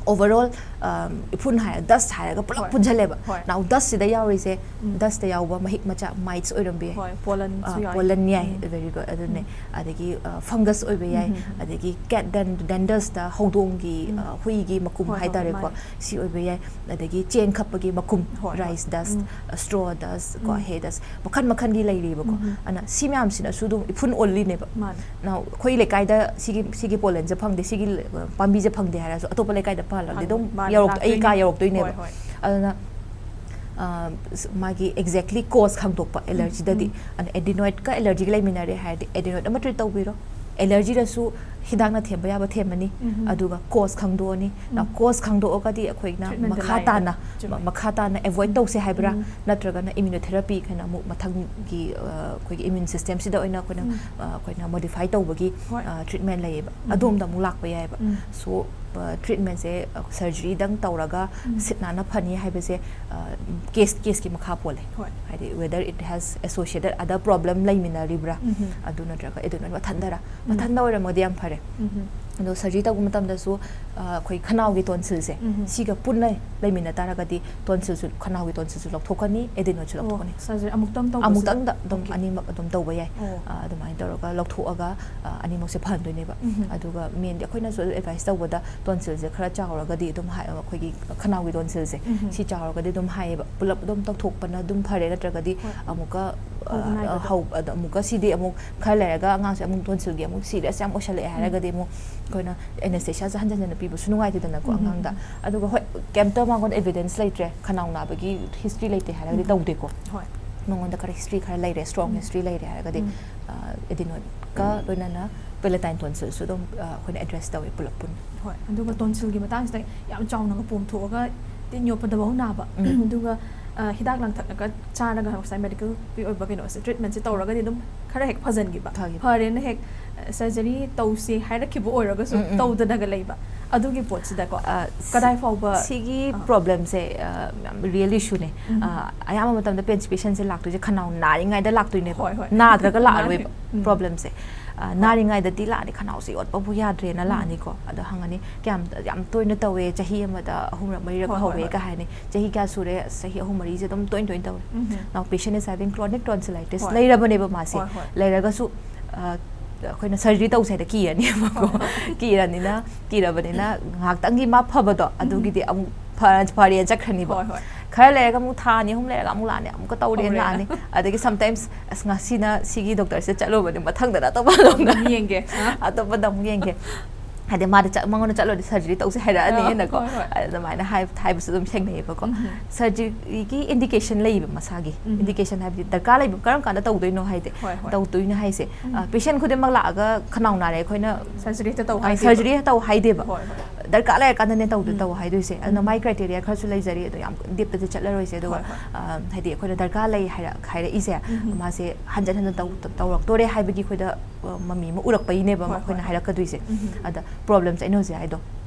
overall, um, ꯏꯐꯨꯟ ꯍꯥꯏꯔ, dust ꯍꯥꯏꯔꯒ ꯄꯨꯂꯞ ꯍꯣꯏ꯫ ꯄꯨꯟꯁꯤꯜꯂꯦꯕ꯫ ꯍꯣꯏ꯫ Now, dust ꯁꯤꯗ ꯌꯥꯎꯔꯤꯁꯦ, ꯎꯝ꯫ dust ꯇ ꯌꯥꯎꯕ ꯃꯍꯤꯛ ꯃꯆꯥ, mites ꯑꯣꯏꯔꯝꯕ ꯌꯥꯏ꯫ ꯍꯣꯏ, pollen ꯁꯨ ꯑꯥ, ꯌꯥꯎꯏ꯫ pollen ꯌꯥꯏ, ꯎꯝ꯫ very good, ꯑꯗꯨꯅꯦ꯫ ꯎꯝ꯫ ꯑꯗꯒꯤ, ꯑ, fungus ꯑꯣꯏꯕ ꯌꯥꯏ, ꯎꯝ, ꯎꯝ, ꯎꯝ꯫ ꯑꯗꯒꯤ cat dan-, danders ꯇ ꯍꯧꯗꯣꯡꯒꯤ, ꯎꯝ꯫ ꯑ, ꯍꯨꯏꯒꯤ ꯃꯀꯨꯝ ꯍꯣꯏ, ꯍꯣꯏ, ꯍꯥꯏꯇꯥꯔꯦꯀꯣ, ꯃꯥꯅꯦ꯫ ꯁꯤ ꯑꯣꯏꯕ ꯌꯥꯏ, ꯑꯗꯒꯤ ꯆꯦꯡ ꯈꯞꯄꯒꯤ ꯃꯀꯨꯝ, ꯍꯣꯏ, ꯍꯣꯏ꯫ rice dust, ꯎꯝ꯫ ꯑ, straw dust ꯀꯣ, ꯎꯝ꯫ hay dust, ꯃꯈꯜ ꯃꯈꯜꯒꯤ ꯂꯩꯔꯤꯕꯀꯣ꯫ ꯎꯝ, ꯎꯝ꯫ ꯑꯗꯨꯅ ꯁꯤ ꯃꯌꯥꯝꯁꯤꯅꯁꯨ ꯑꯗꯨꯝ ꯏꯐꯨꯟ ꯑꯣꯜꯂꯤꯅꯦꯕ꯫ ꯃꯥꯅꯦ꯫ Now, ꯑꯩꯈꯣꯏ ꯂꯩꯀꯥꯏꯗ ꯁꯤꯒꯤ, ꯁꯤꯒꯤ pollen ꯁꯦ ꯐꯪꯗꯦ, ꯁꯤꯒꯤ, ꯑ, ꯄꯥꯝꯕꯤꯁꯦ ꯐꯪꯗꯦ ꯍꯥꯏꯔꯁꯨ ꯑꯇꯣꯞꯄ ꯂꯩꯀꯥꯏꯗ ꯄꯥꯜꯂꯗꯤ ꯑꯗꯨꯝ ꯃꯥꯅꯦ, ꯌꯧꯔꯛꯇ-, ꯑꯩ ꯀꯥ ꯂꯥꯛꯇꯣꯏꯅꯦ꯫ ꯌꯧꯔꯛꯇꯣꯏꯅꯦꯕ꯫ ꯍꯣꯏ, ꯍꯣꯏ꯫ ꯑꯗꯨꯅ, ꯑ, ꯁ-, ꯃꯥꯒꯤ exactly cause ꯈꯪꯗꯣꯛꯄ allergy ꯗꯗꯤ꯫ ꯎꯝ꯫ ꯑꯗꯨꯅ adenoid ꯀ allergy ꯒ ꯂꯩꯃꯤꯟꯅꯔꯦ ꯍꯥꯏꯔꯗꯤ adenoid ꯑꯃ treat ꯇꯧꯕꯤꯔꯣ꯫ Allergy ꯗꯁꯨ ꯍꯤꯗꯥꯛꯅ ꯊꯦꯝꯕ ꯌꯥꯕ ꯊꯦꯝꯃꯅꯤ, ꯎꯝ꯫ ꯑꯗꯨꯒ cause ꯈꯪꯗꯣꯛꯑꯅꯤ꯫ Now, ꯎꯝ꯫ cause ꯈꯪꯗꯣꯛꯑꯒꯗꯤ ꯑꯩꯈꯣꯏꯅ Treatment ꯇ ꯃꯈꯥ ꯂꯥꯛꯑꯦꯕ꯫ ꯇꯥꯅ, ꯆꯨꯝꯃꯦ꯫ ꯃꯈꯥ ꯇꯥꯅ avoid ꯎꯝ꯫ ꯇꯧꯁꯦ ꯍꯥꯏꯕ꯭ꯔꯥ, ꯎꯝ꯫ ꯅꯠꯇ꯭ꯔꯒꯅ immunotherapy ꯀꯥꯏꯅ ꯑꯃꯨꯛ ꯃꯊꯪꯒꯤ, ꯑ, ꯑꯩꯈꯣꯏꯒꯤ immune system ꯁꯤꯗ ꯑꯣꯏꯅ ꯑꯩꯈꯣꯏꯅ, ꯎꯝ꯫ ꯑ, ꯑꯩꯈꯣꯏꯅ modify ꯇꯧꯕꯒꯤ, ꯍꯣꯏ꯫ ꯑ, treatment ꯂꯩꯌꯦꯕ꯫ ꯎꯝ꯫ ꯑꯗꯣꯝꯗ ꯑꯃꯨꯛ ꯂꯥꯛꯄ ꯌꯥꯏꯑꯕ꯫ ꯎꯝ꯫ So, ꯑ, treatment ꯁꯦ, ꯑ, surgery ꯗꯪ ꯇꯧꯔꯒ ꯎꯝ꯫ ꯁꯤꯠ ꯅꯥꯟꯅ ꯐꯅꯤ ꯍꯥꯏꯕꯁꯦ, ꯑ, case, case ꯀꯤ ꯃꯈꯥ ꯄꯣꯜꯂꯦ꯫ ꯍꯣꯏ꯫ ꯍꯥꯏꯗꯤ whether it has associated other problem ꯂꯩꯃꯤꯟꯅꯔꯤꯕ꯭ꯔꯥ, ꯎꯝ꯫ ꯑꯗꯨ ꯅꯠꯇ꯭ꯔꯒ adenoid ꯃꯊꯟꯗꯔ꯫ ꯎꯝ꯫ ꯃꯊꯟꯗ ꯑꯣꯏꯔꯝꯃꯒꯗꯤ ꯌꯥꯝ ꯐꯔꯦ꯫ ꯎꯝ꯫ ꯑꯗꯣ surgery ꯇꯧꯕ ꯃꯇꯝꯗꯁꯨ, ꯑ, ꯑꯩꯈꯣꯏ ꯈꯅꯥꯎꯒꯤ tonsil ꯁꯦ, ꯎꯝ꯫ ꯁꯤꯒ ꯄꯨꯟꯅ ꯂꯩꯃꯤꯟꯅ ꯇꯥꯔꯒꯗꯤ tonsil ꯁꯨ, ꯈꯅꯥꯎꯒꯤ tonsil ꯁꯨ ꯂꯧꯊꯣꯛꯀꯅꯤ, adenoid ꯁꯨ ꯑꯣ, ꯂꯧꯊꯣꯛꯀꯅꯤ꯫ surgery ꯑꯃꯨꯛꯇꯪ ꯇꯧꯕꯁꯤꯗ? ꯑꯃꯨꯛꯇꯪꯗ ꯑꯗꯨꯝ Okay꯫ ꯑꯅꯤꯃꯛ ꯑꯗꯨꯝ ꯇꯧꯕ ꯌꯥꯏ꯫ ꯑꯣ꯫ ꯑ, ꯑꯗꯨꯃꯥꯏꯅ ꯇꯧꯔꯒ ꯂꯧꯊꯣꯛꯑꯒ, ꯑ, ꯑꯅꯤꯃꯛꯁꯦ ꯐꯍꯟꯗꯣꯏꯅꯦꯕ꯫ ꯎꯝ꯫ ꯑꯗꯨꯒ mainly ꯑꯩꯈꯣꯏꯅꯁꯨ advice ꯇꯧꯕꯗ tonsil ꯁꯦ ꯈꯔ ꯆꯥꯎꯔꯒꯗꯤ ꯑꯗꯨꯝ ꯍꯥꯏ, ꯑꯩꯈꯣꯏꯒꯤ ꯈꯅꯥꯎꯒꯤ tonsil ꯁꯦ, ꯎꯝ꯫ ꯁꯤ ꯆꯥꯎꯔꯒꯗꯤ ꯑꯗꯨꯝ ꯍꯥꯏꯌꯦꯕ꯫ ꯄꯨꯂꯞ ꯑꯗꯨꯝ ꯇꯧꯊꯣꯛꯄꯅ ꯑꯗꯨꯝ ꯐꯔꯦ, ꯅꯠꯇ꯭ꯔꯒꯗꯤ ꯍꯣꯏ꯫ ꯑꯃꯨꯛꯀ, ꯑ, ꯍꯧꯕ ꯅꯥꯏꯕꯗꯣ꯫ ꯍꯧ-, ꯑꯗ ꯑꯃꯨꯛꯀ ꯁꯤꯗꯤ ꯑꯃꯨꯛ ꯈꯔ ꯂꯩꯔꯒ ꯑꯉꯥꯡꯁꯦ ꯑꯃꯨꯛ tonsil ꯒꯤ ꯑꯃꯨꯛ serious ꯌꯥꯝ ꯑꯣꯏꯁꯜꯂꯛꯑꯦ ꯎꯝ꯫ ꯍꯥꯏꯔꯒꯗꯤ ꯑꯃꯨꯛ ꯑꯩꯈꯣꯏꯅ anesthesia ꯁꯦ ꯍꯟꯖꯟ ꯍꯟꯖꯟꯅ ꯄꯤꯕꯁꯨ ꯅꯨꯡꯉꯥꯏꯇꯦꯗꯅꯀꯣ ꯎꯝ, ꯎꯝ, ꯑꯉꯥꯡꯗ꯫ ꯎꯝ꯫ ꯑꯗꯨꯒ ꯍꯣꯏ, ꯀꯩꯝꯇ ꯃꯉꯣꯟꯗ evidence ꯂꯩꯇ꯭ꯔꯦ, ꯈꯅꯥꯎ ꯅꯥꯕꯒꯤ history ꯂꯩꯇꯦ ꯍꯥꯏꯔꯒꯗꯤ ꯎꯝ꯫ ꯇꯧꯗꯦꯀꯣ꯫ ꯍꯣꯏ꯫ ꯃꯉꯣꯟꯗ ꯈꯔ history ꯈꯔ ꯂꯩꯔꯦ, strong ꯎꯝ꯫ history ꯂꯩꯔꯦ ꯍꯥꯏꯔꯒꯗꯤ, ꯎꯝ꯫ ꯑ, adenoid ꯀ ꯂꯣꯏꯅꯅ palatine tonsil ꯁꯨ ꯑꯗꯨꯝ, ꯑ, ꯑꯩꯈꯣꯏꯅ address ꯇꯧꯋꯦ ꯄꯨꯂꯞ ꯄꯨꯟꯅ꯫ ꯍꯣꯏ, ꯑꯗꯨꯒ tonsil ꯒꯤ ꯃꯇꯥꯡꯁꯤꯗ ꯌꯥꯝ ꯆꯥꯎꯅꯒ ꯄꯣꯝꯊꯣꯛꯑꯒ ꯇꯤꯟ ꯌꯣꯠꯄꯗꯐꯥꯎ ꯅꯥꯕ꯫ ꯎꯝ꯫ ꯑꯗꯨꯒ, ꯑ, ꯍꯤꯗꯥꯛ ꯂꯥꯡꯊꯛꯅꯒ ꯆꯥꯔꯒ ꯉꯁꯥꯏ medical ꯀꯤ ꯑꯣꯏꯕ ꯀꯩꯅꯣꯁꯦ, treatment ꯁꯦ ꯇꯧꯔꯒꯗꯤ ꯑꯗꯨꯝ ꯈꯔ ꯍꯦꯛ ꯐꯖꯟꯈꯤꯕ꯫ ꯐꯈꯤꯕ꯫ ꯐꯔꯦꯅ ꯍꯦꯛ, ꯑ, surgery ꯇꯧꯁꯦ ꯍꯥꯏꯔꯛꯈꯤꯕ ꯑꯣꯏꯔꯒꯁꯨ ꯎꯝ, ꯎꯝ꯫ ꯇꯧꯗꯅꯒ ꯂꯩꯕ꯫ ꯑꯗꯨꯒꯤ ꯄꯣꯠꯁꯤꯗꯀꯣ ꯑ, ꯁꯤ- ꯀꯗꯥꯏ ꯐꯥꯎꯕ ꯁꯤꯒꯤ ꯑꯥ. ꯄ꯭ꯔꯣꯕ꯭ꯂꯦꯝꯁꯦ ꯌꯥꯝ ꯔꯤꯌꯦꯜ ꯏꯁꯨꯅꯦ꯫ ꯎꯝ. ꯑ, ꯑꯌꯥꯝꯕ ꯃꯇꯝꯗ ꯄꯦꯟꯁꯤꯄꯦꯁꯟꯁꯦ ꯂꯥꯛꯇꯣꯏꯁꯦ ꯈꯅꯥꯎ ꯅꯥꯔꯤꯉꯩꯗ ꯂꯥꯛꯇꯣꯏꯅꯦꯕ꯫ ꯍꯣꯏ, ꯍꯣꯏ. ꯅꯥꯗ꯭ꯔꯒ ꯃꯥꯅꯦ. ꯂꯥꯛꯑꯔꯣꯏꯕ ꯎꯝ. ꯄ꯭ꯔꯣꯕ꯭ꯂꯦꯝꯁꯦ꯫ ꯑ, ꯅꯥꯔꯤꯉꯩꯗꯗꯤ ꯂꯥꯛꯑꯅꯤ, ꯈꯅꯥꯎꯁꯦ ꯌꯣꯠꯄꯕꯨ ꯌꯥꯗ꯭ꯔꯦꯅ ꯎꯝ. ꯂꯥꯛꯑꯅꯤꯀꯣ꯫ ꯑꯗꯣ ꯍꯪꯉꯅꯤ, "ꯀꯌꯥꯝ ꯌꯥꯝ ꯇꯣꯏꯅ ꯇꯧꯋꯦ?" "ꯆꯍꯤ ꯑꯃꯗ ꯑꯍꯨꯝꯔꯛ ꯃꯔꯤꯔꯛ ꯍꯣꯏ, ꯍꯣꯏ, ꯍꯧꯋꯦꯒ" ꯍꯣꯏ. ꯍꯥꯏꯅꯤ꯫ "ꯆꯍꯤ ꯀꯌꯥ ꯁꯨꯔꯦ?" "ꯑꯁ, ꯆꯍꯤ ꯑꯍꯨꯝ ꯃꯔꯤꯁꯦ ꯑꯗꯨꯝ ꯇꯣꯏꯅ ꯇꯣꯏꯅ ꯇꯧꯔꯦ꯫ ꯎꯝ. "Now patient is having chronic tonsillitis" ꯍꯣꯏ. ꯂꯩꯔꯕꯅꯦꯕ ꯃꯥꯁꯦ꯫ ꯍꯣꯏ, ꯍꯣꯏ. ꯂꯩꯔꯒꯁꯨ ꯑ, ꯑꯩꯈꯣꯏꯅ ꯁꯔꯖꯔꯤ ꯇꯧꯁꯦ ꯍꯥꯏꯗ ꯀꯤꯔꯅꯦꯕꯀꯣ꯫ ꯍꯣꯏ, ꯍꯣꯏ. ꯀꯤꯔꯅꯤꯅ, ꯀꯤꯔꯕꯅꯤꯅ ꯉꯥꯏꯍꯥꯛꯇꯪꯒꯤ ꯃꯥ ꯐꯕꯗꯣ, ꯎꯝ. ꯑꯗꯨꯒꯤꯗꯤ ꯑꯃꯨꯛ ꯐ-, ꯐꯔꯦꯅ ꯆꯠꯈ꯭ꯔꯅꯤꯕ꯫ ꯍꯣꯏ, ꯍꯣꯏ. ꯈꯔ ꯂꯩꯔꯒ ꯑꯃꯨꯛ ꯊꯥ ꯑꯅꯤ ꯑꯍꯨꯝ ꯂꯩꯔꯒ ꯑꯃꯨꯛ ꯂꯥꯛꯑꯅꯤ, ꯑꯃꯨꯛꯀ ꯇꯧꯔꯦꯅ ꯍꯧꯔꯦ. ꯂꯥꯛꯑꯅꯤ꯫ ꯑꯗꯒꯤ sometimes, "ꯑꯁ, ꯉꯁꯤꯅ ꯁꯤꯒꯤ ꯗꯣꯛꯇꯔꯁꯦ ꯆꯠꯂꯨꯕꯅꯤ, ꯃꯊꯪꯗꯅ ꯑꯇꯣꯞꯄ ꯗꯣꯛꯇꯔ, ꯑꯃꯨꯛ ꯌꯦꯡꯒꯦ꯫ ꯑ? ꯑꯇꯣꯞꯄꯗ ꯑꯃꯨꯛ ꯌꯦꯡꯒꯦ"꯫ ꯍꯥꯏꯗꯤ ꯃꯥꯗꯤ ꯆꯠ-, ꯃꯉꯣꯟꯗ ꯆꯠꯂꯨꯔꯗꯤ ꯁꯔꯖꯔꯤ ꯇꯧꯁꯦ ꯍꯥꯏꯔꯛꯑꯅꯤꯅꯀꯣ꯫ ꯑ, ꯍꯣꯏ, ꯍꯣꯏ. ꯑꯗꯨꯃꯥꯏꯅ ꯍꯥꯏ-, ꯍꯥꯏꯕꯁꯨ ꯑꯗꯨꯝ ꯊꯦꯡꯅꯩꯌꯦꯕꯀꯣ꯫ ꯎꯝ. ꯁꯔꯖꯔꯤꯒꯤ ꯏꯟꯗꯤꯀꯦꯁꯟ ꯂꯩꯌꯦꯕ ꯃꯁꯥꯒꯤ꯫ ꯎꯝ. ꯏꯟꯗꯤꯀꯦꯁꯟ ꯍꯥꯏꯕꯗꯤ ꯗꯔꯀꯥꯔ ꯂꯩꯕ ꯀꯔꯝ ꯀꯥꯟꯗ ꯇꯧꯗꯣꯏꯅꯣ ꯍꯥꯏꯗꯤ꯫ ꯍꯣꯏ, ꯍꯣꯏ. ꯇꯧꯗꯣꯏꯅꯣ ꯍꯥꯏꯁꯦ꯫ ꯎꯝ. ꯑ, ꯄꯦꯁꯦꯟ ꯈꯨꯗꯤꯡꯃꯛ ꯂꯥꯛꯑꯒ ꯈꯅꯥꯎ ꯅꯥꯔꯦ ꯑꯩꯈꯣꯏꯅ ꯁꯔꯖꯔꯤ ꯍꯦꯛꯇ ꯇꯧ ꯑ, ꯍꯥꯏꯗꯦꯕ. ꯁꯔꯖꯔꯤ ꯍꯦꯛꯇ ꯇꯧ ꯍꯥꯏꯗꯦꯕ꯫ ꯍꯣꯏ, ꯍꯣꯏ. ꯗꯔꯀꯥꯔ ꯂꯩꯔꯀꯥꯟꯗꯅꯦ ꯇꯧꯗ-, ꯎꯝ. ꯇꯧ ꯍꯥꯏꯗꯣꯏꯁꯦ꯫ ꯑꯗꯨꯅ ꯎꯝ. ꯃꯥꯏ ꯀ꯭ꯔꯥꯏꯇꯦꯔꯤꯌꯥ ꯈꯔꯁꯨ ꯂꯩꯖꯔꯤ, ꯑꯗꯣ ꯌꯥꯝ ꯗꯤꯞꯇꯗꯤ ꯆꯠꯂꯔꯣꯏꯁꯦ꯫ ꯑꯗꯨꯒ, ꯍꯣꯏ, ꯍꯣꯏ. ꯑ, ꯍꯥꯏꯗꯤ ꯑꯩꯈꯣꯏꯅ ꯗꯔꯀꯥꯔ ꯂꯩ ꯍꯥꯏꯔ-, ꯍꯥꯏꯔꯛꯏꯁꯦ, ꯎꯝ. ꯃꯥꯁꯦ ꯍꯟꯖꯟ ꯍꯟꯖꯟ ꯇꯧ-, ꯇꯧꯔꯛꯇꯣꯔꯦ ꯍꯥꯏꯕꯒꯤ ꯑꯩꯈꯣꯏꯗ, ꯑ, ꯃꯃꯤ ꯑꯃ ꯎꯔꯛꯄꯩꯅꯦꯕ ꯍꯣꯏ, ꯑꯩꯈꯣꯏꯅ ꯍꯣꯏ. ꯍꯥꯏꯔꯛꯀꯗꯣꯏꯁꯦ꯫ ꯎꯝ. ꯑꯗ ꯄ꯭ꯔꯣꯕ꯭ꯂꯦꯝꯁꯦ ꯑꯩꯅ ꯍꯧꯖꯤꯛ ꯍꯥꯏꯗꯣ,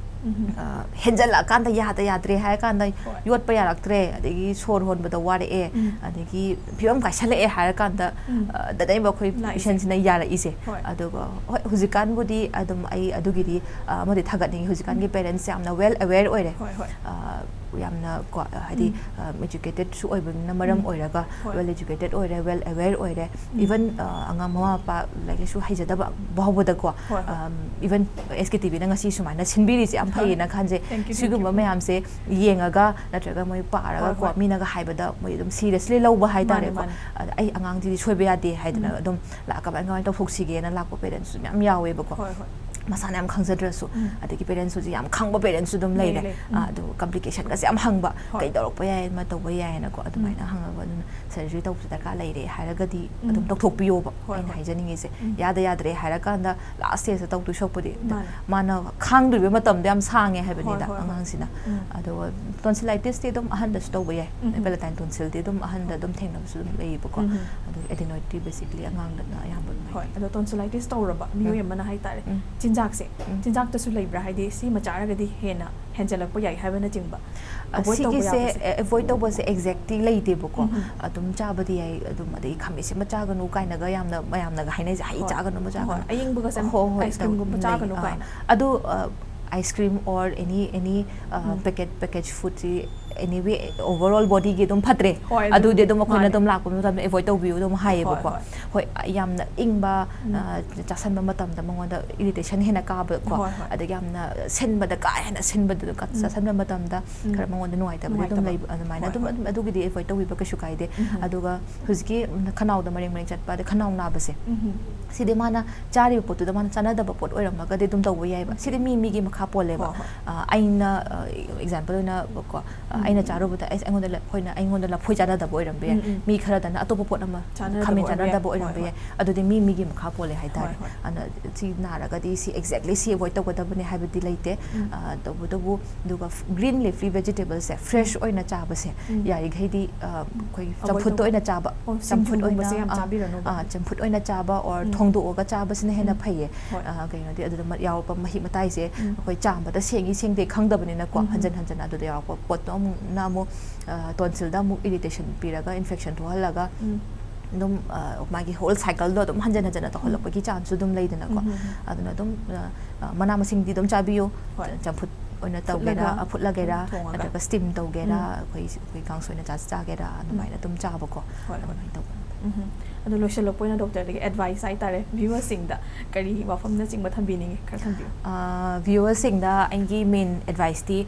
ꯎꯝ. ꯑ, ꯍꯦꯟꯖꯜꯂꯛꯑꯀꯥꯟꯗ ꯌꯥꯗ ꯌꯥꯗ꯭ꯔꯦ ꯍꯥꯏꯔꯀꯥꯟꯗ ꯍꯣꯏ. ꯌꯣꯠꯄ ꯌꯥꯔꯛꯇ꯭ꯔꯦ, ꯑꯗꯒꯤ ꯁꯣꯔ ꯍꯣꯟꯕꯗ ꯋꯥꯔꯛꯑꯦ, ꯎꯝ. ꯑꯗꯒꯤ ꯐꯤꯕꯝ ꯀꯥꯏꯁꯜꯂꯛꯑꯦ ꯍꯥꯏꯔꯀꯥꯟꯗ, ꯎꯝ. ꯑ, ꯗꯗꯩꯕ ꯑꯩꯈꯣꯏ ꯂꯥꯛꯏꯁꯦ. ꯄꯦꯁꯦꯟꯁꯤꯅ ꯌꯥꯔꯛꯏꯁꯦ꯫ ꯍꯣꯏ. ꯑꯗꯨꯒ ꯍꯣꯏ, ꯍꯧꯖꯤꯛꯀꯥꯟꯕꯨꯗꯤ ꯑꯗꯨꯝ ꯑꯩ ꯑꯗꯨꯒꯤꯗꯤ, ꯑ, ꯑꯃꯗꯤ ꯊꯥꯒꯠꯅꯤꯡꯉꯤ, ꯍꯧꯖꯤꯛꯀꯥꯟꯒꯤ ꯎꯝ. ꯄꯦꯔꯦꯟꯁꯁꯦ ꯌꯥꯝꯅ ꯋꯦꯜ ꯑꯦꯋꯦꯌꯔ ꯑꯣꯏꯔꯦ꯫ ꯍꯣꯏ, ꯍꯣꯏ. ꯑ, ꯌꯥꯝꯅ ꯀꯣ, ꯍꯥꯏꯗꯤ, ꯎꯝ. ꯑ, ꯑꯦꯖꯨꯀꯦꯇꯦꯗꯁꯨ ꯑꯣꯏꯕꯅꯤꯅ ꯃꯔꯝ ꯎꯝ. ꯑꯣꯏꯔꯒ ꯍꯣꯏ. ꯋꯦꯜ ꯑꯦꯖꯨꯀꯦꯇꯦꯗ ꯑꯣꯏꯔꯦ, ꯋꯦꯜ ꯑꯦꯋꯦꯌꯔ ꯑꯣꯏꯔꯦ꯫ ꯎꯝ. ꯏꯚꯟ, ꯑ, ꯑꯉꯥꯡ ꯃꯃꯥ ꯃꯄꯥ ꯂꯥꯏꯔꯤꯛ ꯂꯥꯏꯁꯨ ꯍꯩꯖꯗꯕ ꯐꯥꯎꯕꯗꯀꯣ, ꯍꯣꯏ, ꯍꯣꯏ. ꯑꯝ, ꯏꯚꯟ ꯑꯦꯁ ꯀꯦ ꯇꯤ ꯚꯤꯅ ꯉꯁꯤ ꯁꯨꯃꯥꯏꯅ ꯁꯤꯟꯕꯤꯔꯤꯁꯦ ꯌꯥꯝ ꯍꯣꯏ. ꯐꯩꯌꯦꯅ ꯈꯟꯖꯩ꯫ Thank you, thank ꯁꯤꯒꯨꯝꯕ you. ꯃꯌꯥꯝꯁꯦ ꯌꯦꯡꯉꯒ ꯅꯠꯇ꯭ꯔꯒ ꯃꯣꯏ ꯄꯥꯔꯒ ꯍꯣꯏ, ꯀꯣ, ꯍꯣꯏ. ꯃꯤꯅꯒ ꯍꯥꯏꯕꯗ ꯃꯣꯏ ꯑꯗꯨꯝ ꯁꯤꯔꯤꯌꯁꯂꯤ ꯂꯧꯕ ꯍꯥꯏꯇꯥꯔꯦꯀꯣ꯫ ꯃꯥꯅꯦ, ꯃꯥꯅꯦ. ꯑꯗ ꯑꯩ ꯑꯉꯥꯡꯁꯤꯗꯤ ꯁꯣꯏꯕ ꯌꯥꯗꯦ ꯍꯥꯏꯗꯅ ꯎꯝ. ꯑꯗꯨꯝ ꯂꯥꯛꯑ ꯀꯃꯥꯏ ꯀꯃꯥꯏꯅ ꯇꯧꯊꯣꯛꯁꯤꯒꯦꯅ ꯂꯥꯛꯄ ꯄꯦꯔꯦꯟꯁꯁꯨ ꯃꯌꯥꯝ ꯌꯥꯎꯋꯦꯕꯀꯣ꯫ ꯍꯣꯏ, ꯍꯣꯏ. ꯃꯁꯥꯅ ꯌꯥꯝ ꯈꯪꯖꯗ꯭ꯔꯁꯨ꯫ ꯎꯝ. ꯑꯗꯒꯤ ꯄꯦꯔꯦꯟꯁ ꯍꯧꯖꯤꯛ ꯌꯥꯝ ꯈꯪꯕ ꯄꯦꯔꯦꯟꯁꯁꯨ ꯑꯗꯨꯝ ꯂꯩ, ꯂꯩꯔꯦ꯫ ꯂꯩ. ꯑ, ꯎꯝ. ꯑꯗꯨ ꯀꯝꯄ꯭ꯂꯤꯀꯦꯁꯟꯒꯁꯦ ꯌꯥꯝ ꯍꯪꯕ, ꯍꯣꯏ. "ꯀꯩ ꯇꯧꯔꯛꯄ ꯌꯥꯏ, ꯑꯃ ꯇꯧꯕ ꯌꯥꯏꯅꯀꯣ", ꯑꯗꯨꯃꯥꯏꯅ ꯎꯝ. ꯍꯪꯉꯒ ꯑꯗꯨꯅ ꯁꯔꯖꯔꯤ ꯇꯧꯕꯁꯦ ꯗꯔꯀꯥꯔ ꯂꯩꯔꯦ ꯍꯥꯏꯔꯒꯗꯤ ꯎꯝ. ꯑꯗꯨꯝ ꯇꯧꯊꯣꯛꯄꯤꯌꯣꯕ꯫ ꯍꯣꯏ, ꯑꯩꯅ ꯍꯣꯏ. ꯍꯥꯏꯖꯅꯤꯡꯉꯤꯁꯦ꯫ ꯎꯝ. ꯌꯥꯗ ꯌꯥꯗ꯭ꯔꯦ ꯍꯥꯏꯔꯀꯥꯟꯗ ꯂꯥꯁ ꯁ꯭ꯇꯦꯖꯇ ꯇꯧꯗꯣꯏ ꯁꯔꯨꯛꯄꯨꯗꯤ, ꯑꯗ ꯃꯥꯅꯦ. ꯃꯥꯅ ꯈꯥꯡꯗꯣꯔꯤꯕ ꯃꯇꯝꯗꯣ ꯌꯥꯝ ꯁꯥꯡꯉꯦ ꯍꯥꯏꯕꯅꯤꯗ ꯍꯣꯏ, ꯍꯣꯏ, ꯍꯣꯏ. ꯑꯉꯥꯡꯁꯤꯅ꯫ ꯎꯝ. ꯑꯗꯨꯒ ꯇꯣꯟꯁꯤꯂꯥꯏꯇꯤꯁꯇꯤ ꯑꯗꯨꯝ ꯑꯍꯟꯗꯁꯨ ꯇꯧꯕ ꯌꯥꯏ꯫ ꯎꯝ. ꯄꯦꯂꯦꯇꯥꯏꯟ ꯇꯣꯟꯁꯤꯜꯗꯤ ꯑꯗꯨꯝ ꯑꯍꯟꯗ ꯑꯗꯨꯝ ꯊꯦꯡꯅꯕꯁꯨ ꯑꯗꯨꯝ ꯂꯩꯌꯦꯕꯀꯣ꯫ ꯎꯝ. ꯑꯗꯨꯒ ꯑꯦꯗꯤꯅꯣꯏꯗꯇꯤ basically ꯑꯉꯥꯡꯗꯅ ꯑꯌꯥꯝꯕ ꯑꯗꯨꯃꯥꯏꯅ ꯍꯣꯏ, ꯇꯧꯏ꯫ ꯑꯗꯣ ꯇꯣꯟꯁꯤꯂꯥꯏꯇꯤꯁ ꯇꯧꯔꯕ ꯃꯤꯑꯣꯏ ꯎꯝ. ꯑꯃꯅ ꯍꯥꯏꯇꯥꯔꯦ, ꯎꯝ. ꯆꯤꯟ ꯆꯤꯟꯖꯥꯛꯁꯦ, ꯆꯤꯟꯖꯥꯛꯇꯁꯨ ꯂꯩꯕ꯭ꯔꯥ? ꯍꯥꯏꯗꯤ ꯁꯤꯃ ꯆꯥꯔꯒꯗꯤ ꯍꯦꯟꯅ ꯍꯦꯟꯖꯜꯂꯛꯄ ꯌꯥꯏ ꯍꯥꯏꯕꯅꯆꯤꯡꯕ? ꯑ, Avoid ꯇꯧꯕ ꯁꯤꯒꯤꯁꯦ ꯌꯥꯕꯁꯦ? ꯑꯦ, ꯑꯦꯚꯣꯏꯗ ꯇꯧꯕꯁꯦ ꯑꯦꯛꯖꯦꯛꯇꯤ ꯂꯩꯇꯦꯕꯀꯣ꯫ ꯑꯗꯨꯝ ꯆꯥꯕꯗꯤ ꯌꯥꯏ꯫ ꯑꯗꯨꯝ ꯑꯗꯩ ꯈꯥꯃꯦꯟꯁꯤꯃ ꯆꯥꯒꯅꯨ ꯀꯥꯏꯅꯒ ꯌꯥꯝꯅ ꯃꯌꯥꯝꯅꯒ ꯍꯥꯏꯅꯩꯁꯦ, ꯍꯩ ꯍꯣꯏ꯫ ꯆꯥꯒꯅꯨ, ꯑꯃ ꯆꯥꯒꯅꯨ꯫ ꯍꯣꯏ, ꯑꯌꯤꯡꯕꯒꯁꯦ, ꯍꯣꯏ, ꯍꯣꯏ, ice cream ꯒꯨꯝꯕ ꯇꯧ-, ꯆꯥꯒꯅꯨ ꯂꯩ꯫ ꯀꯥꯏꯅ꯫ ꯑꯥ, ꯑꯗꯨ, ꯑ, ice cream or any, any, ꯑ, packet, package food ꯁꯤ anyway overall body ꯒꯤ ꯑꯗꯨꯝ ꯐꯠꯇ꯭ꯔꯦ꯫ ꯍꯣꯏ, ꯑꯗꯨꯗꯤ ꯑꯗꯨꯕꯨꯗꯤ ꯑꯗꯨꯝ ꯑꯩꯈꯣꯏꯅ ꯃꯥꯅꯦ꯫ ꯑꯗꯨꯝ ꯂꯥꯛꯄ ꯃꯇꯝꯗ ꯑꯦꯚꯣꯏꯗ ꯇꯧꯕꯤꯌꯨ ꯑꯗꯨꯝ ꯍꯥꯏꯌꯦꯕꯀꯣ꯫ ꯍꯣꯏ, ꯍꯣꯏ, ꯌꯥꯝꯅ ꯏꯪꯕ, ꯑ, ꯆꯥꯁꯟꯕ ꯃꯇꯝꯗ ꯃꯉꯣꯟꯗ ꯏꯔꯤꯇꯦꯁꯟ ꯍꯦꯟꯅ ꯀꯥꯕꯀꯣ꯫ ꯍꯣꯏ, ꯍꯣꯏ꯫ ꯑꯗꯒꯤ ꯌꯥꯝꯅ ꯁꯤꯟꯕꯗ ꯀꯥ ꯍꯦꯟꯅ ꯁꯤꯟꯕꯗꯨ ꯆꯥꯁꯟꯕ ꯃꯇꯝꯗ ꯈꯔ ꯃꯉꯣꯟꯗ ꯅꯨꯡꯉꯥꯏꯇꯕꯗꯤ ꯑꯗꯨꯝ ꯅꯨꯡꯉꯥꯏꯇꯕ꯫ ꯂꯩꯕ, ꯑꯗꯨꯃꯥꯏꯅ ꯍꯣꯏ, ꯑꯗꯨꯝ, ꯍꯣꯏ꯫ ꯑꯗꯨꯝ, ꯑꯗꯨꯒꯤꯗꯤ ꯑꯦꯚꯣꯏꯗ ꯇꯧꯕꯤꯕ ꯀꯩꯁꯨ ꯀꯥꯏꯗꯦ꯫ ꯑꯗꯨꯒ ꯍꯧꯖꯤꯛꯀꯤ ꯈꯅꯥꯎꯗ ꯃꯔꯦꯡ ꯃꯔꯦꯡ ꯆꯠꯄ, ꯑꯗꯩ ꯈꯅꯥꯎ ꯅꯥꯕꯁꯦ, ꯁꯤꯗꯤ ꯃꯥꯅ ꯆꯥꯔꯤꯕ ꯄꯣꯠꯇꯨꯗ ꯃꯥꯅ ꯆꯥꯟꯅꯗꯕ ꯄꯣꯠ ꯑꯣꯏꯔꯝꯃꯒꯗꯤ ꯑꯗꯨꯝ ꯇꯧꯕ ꯌꯥꯏꯕ꯫ ꯁꯤꯗꯤ ꯃꯤ ꯃꯤꯒꯤ ꯃꯈꯥ ꯄꯣꯜꯂꯦꯕ꯫ ꯍꯣꯏ, ꯍꯣꯏ꯫ ꯑ, ꯑꯩꯅ, ꯑ, ꯑꯦꯛꯖꯥꯝꯄꯜ ꯑꯣꯏꯅ ꯀꯣ, ꯑ, ꯑꯩꯅ ꯆꯥꯔꯨꯕꯗ ꯑꯩ, ꯑꯩꯉꯣꯟꯗ ꯂ-, ꯑꯩꯈꯣꯏꯅ, ꯑꯩꯉꯣꯟꯗ ꯂꯐꯣꯏ ꯆꯥꯟꯅꯗꯕ ꯑꯣꯏꯔꯝꯕ ꯌꯥꯏ꯫ ꯎꯝ, ꯎꯝ꯫ ꯃꯤ ꯈꯔꯗꯅ ꯑꯇꯣꯞꯄ ꯄꯣꯠ ꯑꯃ, ꯆꯥꯟꯅꯗꯕ ꯈꯥꯃꯦꯟ ꯑꯣꯏꯔꯝꯕ ꯆꯥꯟꯅꯗꯕ ꯌꯥꯏ꯫ ꯑꯣꯏꯔꯝꯕ ꯍꯣꯏ, ꯌꯥꯏ꯫ ꯑꯗꯨꯗꯤ ꯃꯤ ꯃꯤꯒꯤ ꯃꯈꯥ ꯄꯣꯜꯂꯦ ꯍꯥꯏꯇꯥꯔꯦ꯫ ꯍꯣꯏ, ꯍꯣꯏ꯫ ꯑꯗꯨꯅ ꯁꯤ ꯅꯥꯔꯒꯗꯤ ꯁꯤ exactly ꯁꯤ ꯑꯦꯚꯣꯏꯗ ꯇꯧꯒꯗꯕꯅꯦ ꯍꯥꯏꯕꯗꯤ ꯂꯩꯇꯦ꯫ ꯑ, ꯇꯧꯕꯇꯕꯨ, ꯑꯗꯨꯒ ꯐ-, green leafy vegetable ꯁꯦ fresh ꯑꯣꯏꯅ ꯆꯥꯕꯁꯦ ꯌꯥꯔꯤꯈꯩꯗꯤ, ꯑ, ꯑꯩꯈꯣꯏꯒꯤ Avoid ꯆꯝꯐꯨꯠꯇ ꯇꯧꯕ꯫ ꯑꯣꯏꯅ ꯆꯥꯕ, ꯑꯣ, ꯆꯝꯐꯨꯠ ꯑꯣꯏꯅ, ꯁꯤꯡꯖꯨꯒꯨꯝꯕꯁꯦ ꯌꯥꯝ ꯑ, ꯆꯥꯕꯤꯔꯅꯨꯕ꯫ ꯑ, ꯆꯝꯐꯨꯠ ꯑꯣꯏꯅ ꯆꯥꯕ or ꯊꯣꯡꯗꯣꯛꯑꯒ ꯆꯥꯕꯁꯤꯅ ꯍꯦꯟꯅ ꯐꯩꯌꯦ꯫ ꯍꯣꯏ꯫ ꯑ, ꯀꯩꯅꯣꯗꯤ ꯑꯗꯨꯗ ꯃ-, ꯌꯥꯎꯔꯛꯄ ꯃꯍꯤꯛ ꯃꯇꯥꯏꯁꯦ ꯑꯩꯈꯣꯏ ꯆꯥꯝꯕꯗ ꯁꯦꯡꯉꯤ ꯁꯦꯡꯗꯦ ꯈꯪꯗꯕꯅꯤꯅꯀꯣ, ꯍꯟꯖꯟ ꯍꯟꯖꯟ ꯑꯗꯨꯗ ꯌꯥꯎꯔꯛꯄ ꯄꯣꯠꯇꯣ ꯑꯃꯨꯛꯅ ꯑꯃꯨꯛ, ꯑ, ꯇꯣꯟꯁꯤꯜꯗ ꯑꯃꯨꯛ ꯏꯔꯤꯇꯦꯁꯟ ꯄꯤꯔꯒ ꯏꯟꯐꯦꯛꯁꯟ ꯊꯣꯛꯍꯜꯂꯒ ꯑꯗꯨꯝ, ꯑ, ꯃꯥꯒꯤ ꯍꯣꯜ ꯁꯥꯏꯀꯜꯗꯣ ꯑꯗꯨꯝ ꯍꯟꯖꯟ ꯍꯟꯖꯟꯅ ꯇꯧꯍꯜꯂꯛꯄꯒꯤ ꯆꯥꯟꯁꯁꯨ ꯑꯗꯨꯝ ꯂꯩꯗꯅꯀꯣ꯫ ꯑꯗꯨꯅ ꯑꯗꯨꯝ, ꯑ, ꯑ, ꯃꯅꯥ ꯃꯁꯤꯡꯗꯤ ꯑꯗꯨꯝ ꯆꯥꯕꯤꯌꯨ꯫ ꯍꯣꯏ꯫ ꯆꯝꯐꯨꯠ ꯑꯣꯏꯅ ꯇꯧꯒꯦꯔꯥ, ꯐꯨꯠꯂꯒ, ꯑ, ꯐꯨꯠꯂꯒꯦꯔꯥ, ꯊꯣꯡꯉꯒ꯫ ꯅꯠꯇ꯭ꯔꯒ ꯁ꯭ꯇꯤꯝ ꯇꯧꯒꯦꯔꯥ, ꯎꯝ꯫ ꯑꯩꯈꯣꯏ, ꯑꯩꯈꯣꯏ ꯀꯥꯡꯁꯣꯏꯅ ꯆꯥ-, ꯆꯥꯒꯦꯔꯥ, ꯑꯗꯨꯃꯥꯏꯅ ꯑꯗꯨꯝ ꯆꯥꯕꯀꯣ꯫ ꯍꯣꯏ, ꯍꯣꯏ꯫ ꯑꯗꯨꯃꯥꯏꯅ ꯇꯧꯕ꯫ ꯎꯝ꯫ ꯑꯗꯣ ꯂꯣꯏꯁꯤꯜꯂꯛꯄ ꯑꯣꯏꯅ ꯗꯣꯛꯇꯔꯗꯒꯤ ꯑꯦꯗꯚꯥꯏꯁ ꯍꯥꯏꯇꯥꯔꯦ, ꯚ꯭ꯌꯨꯋꯔꯁꯤꯡꯗ ꯀꯔꯤ ꯋꯥꯐꯝꯅꯆꯤꯡꯕ ꯊꯝꯕꯤꯅꯤꯡꯉꯤ? ꯈꯔ ꯊꯝꯕꯤꯌꯨ꯫ ꯑ, ꯚ꯭ꯌꯨꯋꯔꯁꯤꯡꯗ ꯑꯩꯒꯤ ꯃꯦꯟ ꯑꯦꯗꯚꯥꯏꯁꯇꯤ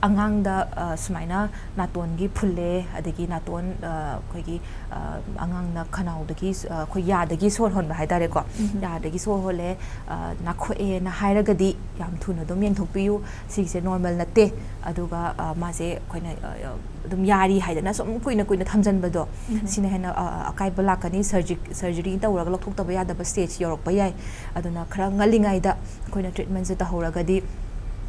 ꯑꯉꯥꯡꯗ, ꯑ, ꯁꯨꯃꯥꯏꯅ ꯅꯥꯇꯣꯟꯒꯤ ꯐꯨꯜꯂꯦ, ꯑꯗꯒꯤ ꯅꯥꯇꯣꯟ, ꯑ, ꯑꯩꯈꯣꯏꯒꯤ, ꯑ, ꯑꯉꯥꯡꯅ ꯈꯅꯥꯎꯗꯒꯤ, ꯑ, ꯑꯩꯈꯣꯏ ꯌꯥꯗꯒꯤ ꯁꯣꯔ ꯍꯣꯟꯕ ꯍꯥꯏꯇꯥꯔꯦꯀꯣ, ꯌꯥꯗꯒꯤ ꯁꯣꯔ ꯍꯣꯜꯂꯦ, ꯑ, ꯅꯥꯈꯣꯛꯑꯦꯅ ꯍꯥꯏꯔꯒꯗꯤ ꯌꯥꯝ ꯊꯨꯅ ꯑꯗꯨꯝ ꯌꯦꯡꯊꯣꯛꯄꯤꯌꯨ꯫ ꯁꯤꯒꯤꯁꯦ ꯅꯣꯔꯃꯦꯜ ꯅꯠꯇꯦ꯫ ꯑꯗꯨꯒ, ꯑ, ꯃꯥꯁꯦ ꯑꯩꯈꯣꯏꯅ, ꯑ, ꯑ, ꯑꯗꯨꯝ ꯌꯥꯔꯤ ꯍꯥꯏꯗꯅ ꯁꯨꯝ ꯀꯨꯏꯅ ꯀꯨꯏꯅ ꯊꯝꯖꯟꯕꯗꯣ, ꯁꯤꯅ ꯍꯦꯟꯅ, ꯑ, ꯑ, ꯑꯀꯥꯏꯕ ꯂꯥꯛꯀꯅꯤ꯫ ꯁꯔꯖꯤ-, ꯁꯔꯖꯔꯤ ꯇꯧꯔꯒ ꯂꯧꯊꯣꯛꯇꯕ ꯌꯥꯗꯕ ꯁ꯭ꯇꯦꯖ ꯌꯧꯔꯛꯄ ꯌꯥꯏ꯫ ꯑꯗꯨꯅ ꯈꯔ ꯉꯜꯂꯤꯉꯩꯗ ꯑꯩꯈꯣꯏꯅ ꯇ꯭ꯔꯤꯠꯃꯦꯟꯁꯦ ꯇꯧꯍꯧꯔꯒꯗꯤ,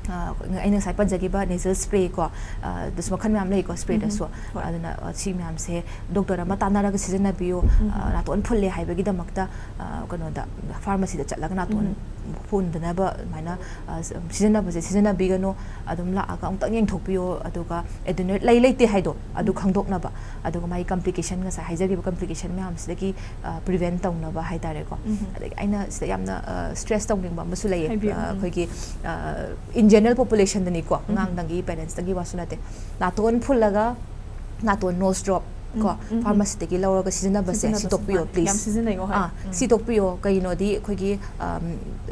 ꯑ, ꯑꯩꯅ ꯉꯁꯥꯏ ꯄꯟꯖꯈꯤꯕ nasal spray ꯀꯣ, ꯑ, ꯑꯗꯨꯁꯨ ꯃꯈꯜ ꯃꯌꯥꯝ ꯂꯩꯀꯣ, ꯁ꯭ꯄ꯭ꯔꯦꯗꯁꯨ꯫ ꯍꯣꯏ꯫ ꯑꯗꯨꯅ, ꯑ, ꯁꯤ ꯃꯌꯥꯝꯁꯦ ꯗꯣꯛꯇꯔ ꯑꯃ ꯇꯥꯟꯅꯔꯒ ꯁꯤꯖꯤꯟꯅꯕꯤꯌꯨ꯫ ꯑ, ꯅꯥꯇꯣꯟ ꯐꯨꯜꯂꯦ ꯍꯥꯏꯕꯒꯤꯗꯃꯛꯇ, ꯑ, ꯀꯩꯅꯣꯗ, ꯐꯥꯔꯃꯥꯁꯤꯗ ꯆꯠꯂꯒ ꯅꯥꯇꯣꯟ ꯍꯨꯟꯗꯅꯕ ꯑꯗꯨꯃꯥꯏꯅ, ꯑ, ꯁꯤꯖꯤꯟꯅꯕꯁꯦ ꯁꯤꯖꯤꯟꯅꯕꯤꯒꯅꯨ꯫ ꯑꯗꯨꯝ ꯂꯥꯛꯑꯒ ꯑꯃꯨꯛꯇꯪ ꯌꯦꯡꯊꯣꯛꯄꯤꯌꯣ, ꯑꯗꯨꯒ adenoid ꯂꯩ ꯂꯩꯇꯦ ꯍꯥꯏꯗꯣ ꯑꯗꯨ ꯈꯪꯗꯣꯛꯅꯕ, ꯑꯗꯨꯒ ꯃꯥꯒꯤ complication, ꯉꯁꯥꯏ ꯍꯥꯏꯖꯈꯤꯕ complication ꯃꯌꯥꯝꯁꯤꯗꯒꯤ, ꯑ, prevent ꯇꯧꯅꯕ ꯍꯥꯏꯇꯥꯔꯦꯀꯣ꯫ ꯑꯗꯒꯤ ꯑꯩꯅ ꯁꯤꯗ ꯌꯥꯝꯅ, ꯑ, stress ꯇꯧꯅꯤꯡꯕ ꯑꯃꯁꯨ ꯂꯩꯌꯦ꯫ ꯑ, ꯑꯩꯈꯣꯏꯒꯤ, ꯑ, in general populationꯗꯅꯤꯀꯣ, ꯑꯉꯥꯡꯗꯪꯒꯤ, parentsꯇꯪꯒꯤ ꯋꯥꯁꯨ ꯅꯠꯇꯦ꯫ ꯅꯥꯇꯣꯟ ꯐꯨꯜꯂꯒ ꯅꯥꯇꯣꯟ nose drop ꯀꯣ, pharmacyꯗꯒꯤ ꯂꯧꯔꯒ ꯁꯤꯖꯤꯟꯅꯕꯁꯦ ꯁꯤꯖꯤꯟꯅꯕꯁꯦ ꯁꯤꯗꯣꯛꯄꯤꯌꯣ, ꯃꯥꯅꯦ꯫ ꯌꯥꯝ please꯫ ꯁꯤꯖꯤꯟꯅꯩꯀꯣ, ꯍꯣꯏ꯫ ꯑꯥ, ꯁꯤꯗꯣꯛꯄꯤꯌꯣ꯫ ꯀꯩꯅꯣꯗꯤ ꯑꯩꯈꯣꯏꯒꯤ, ꯑꯝ,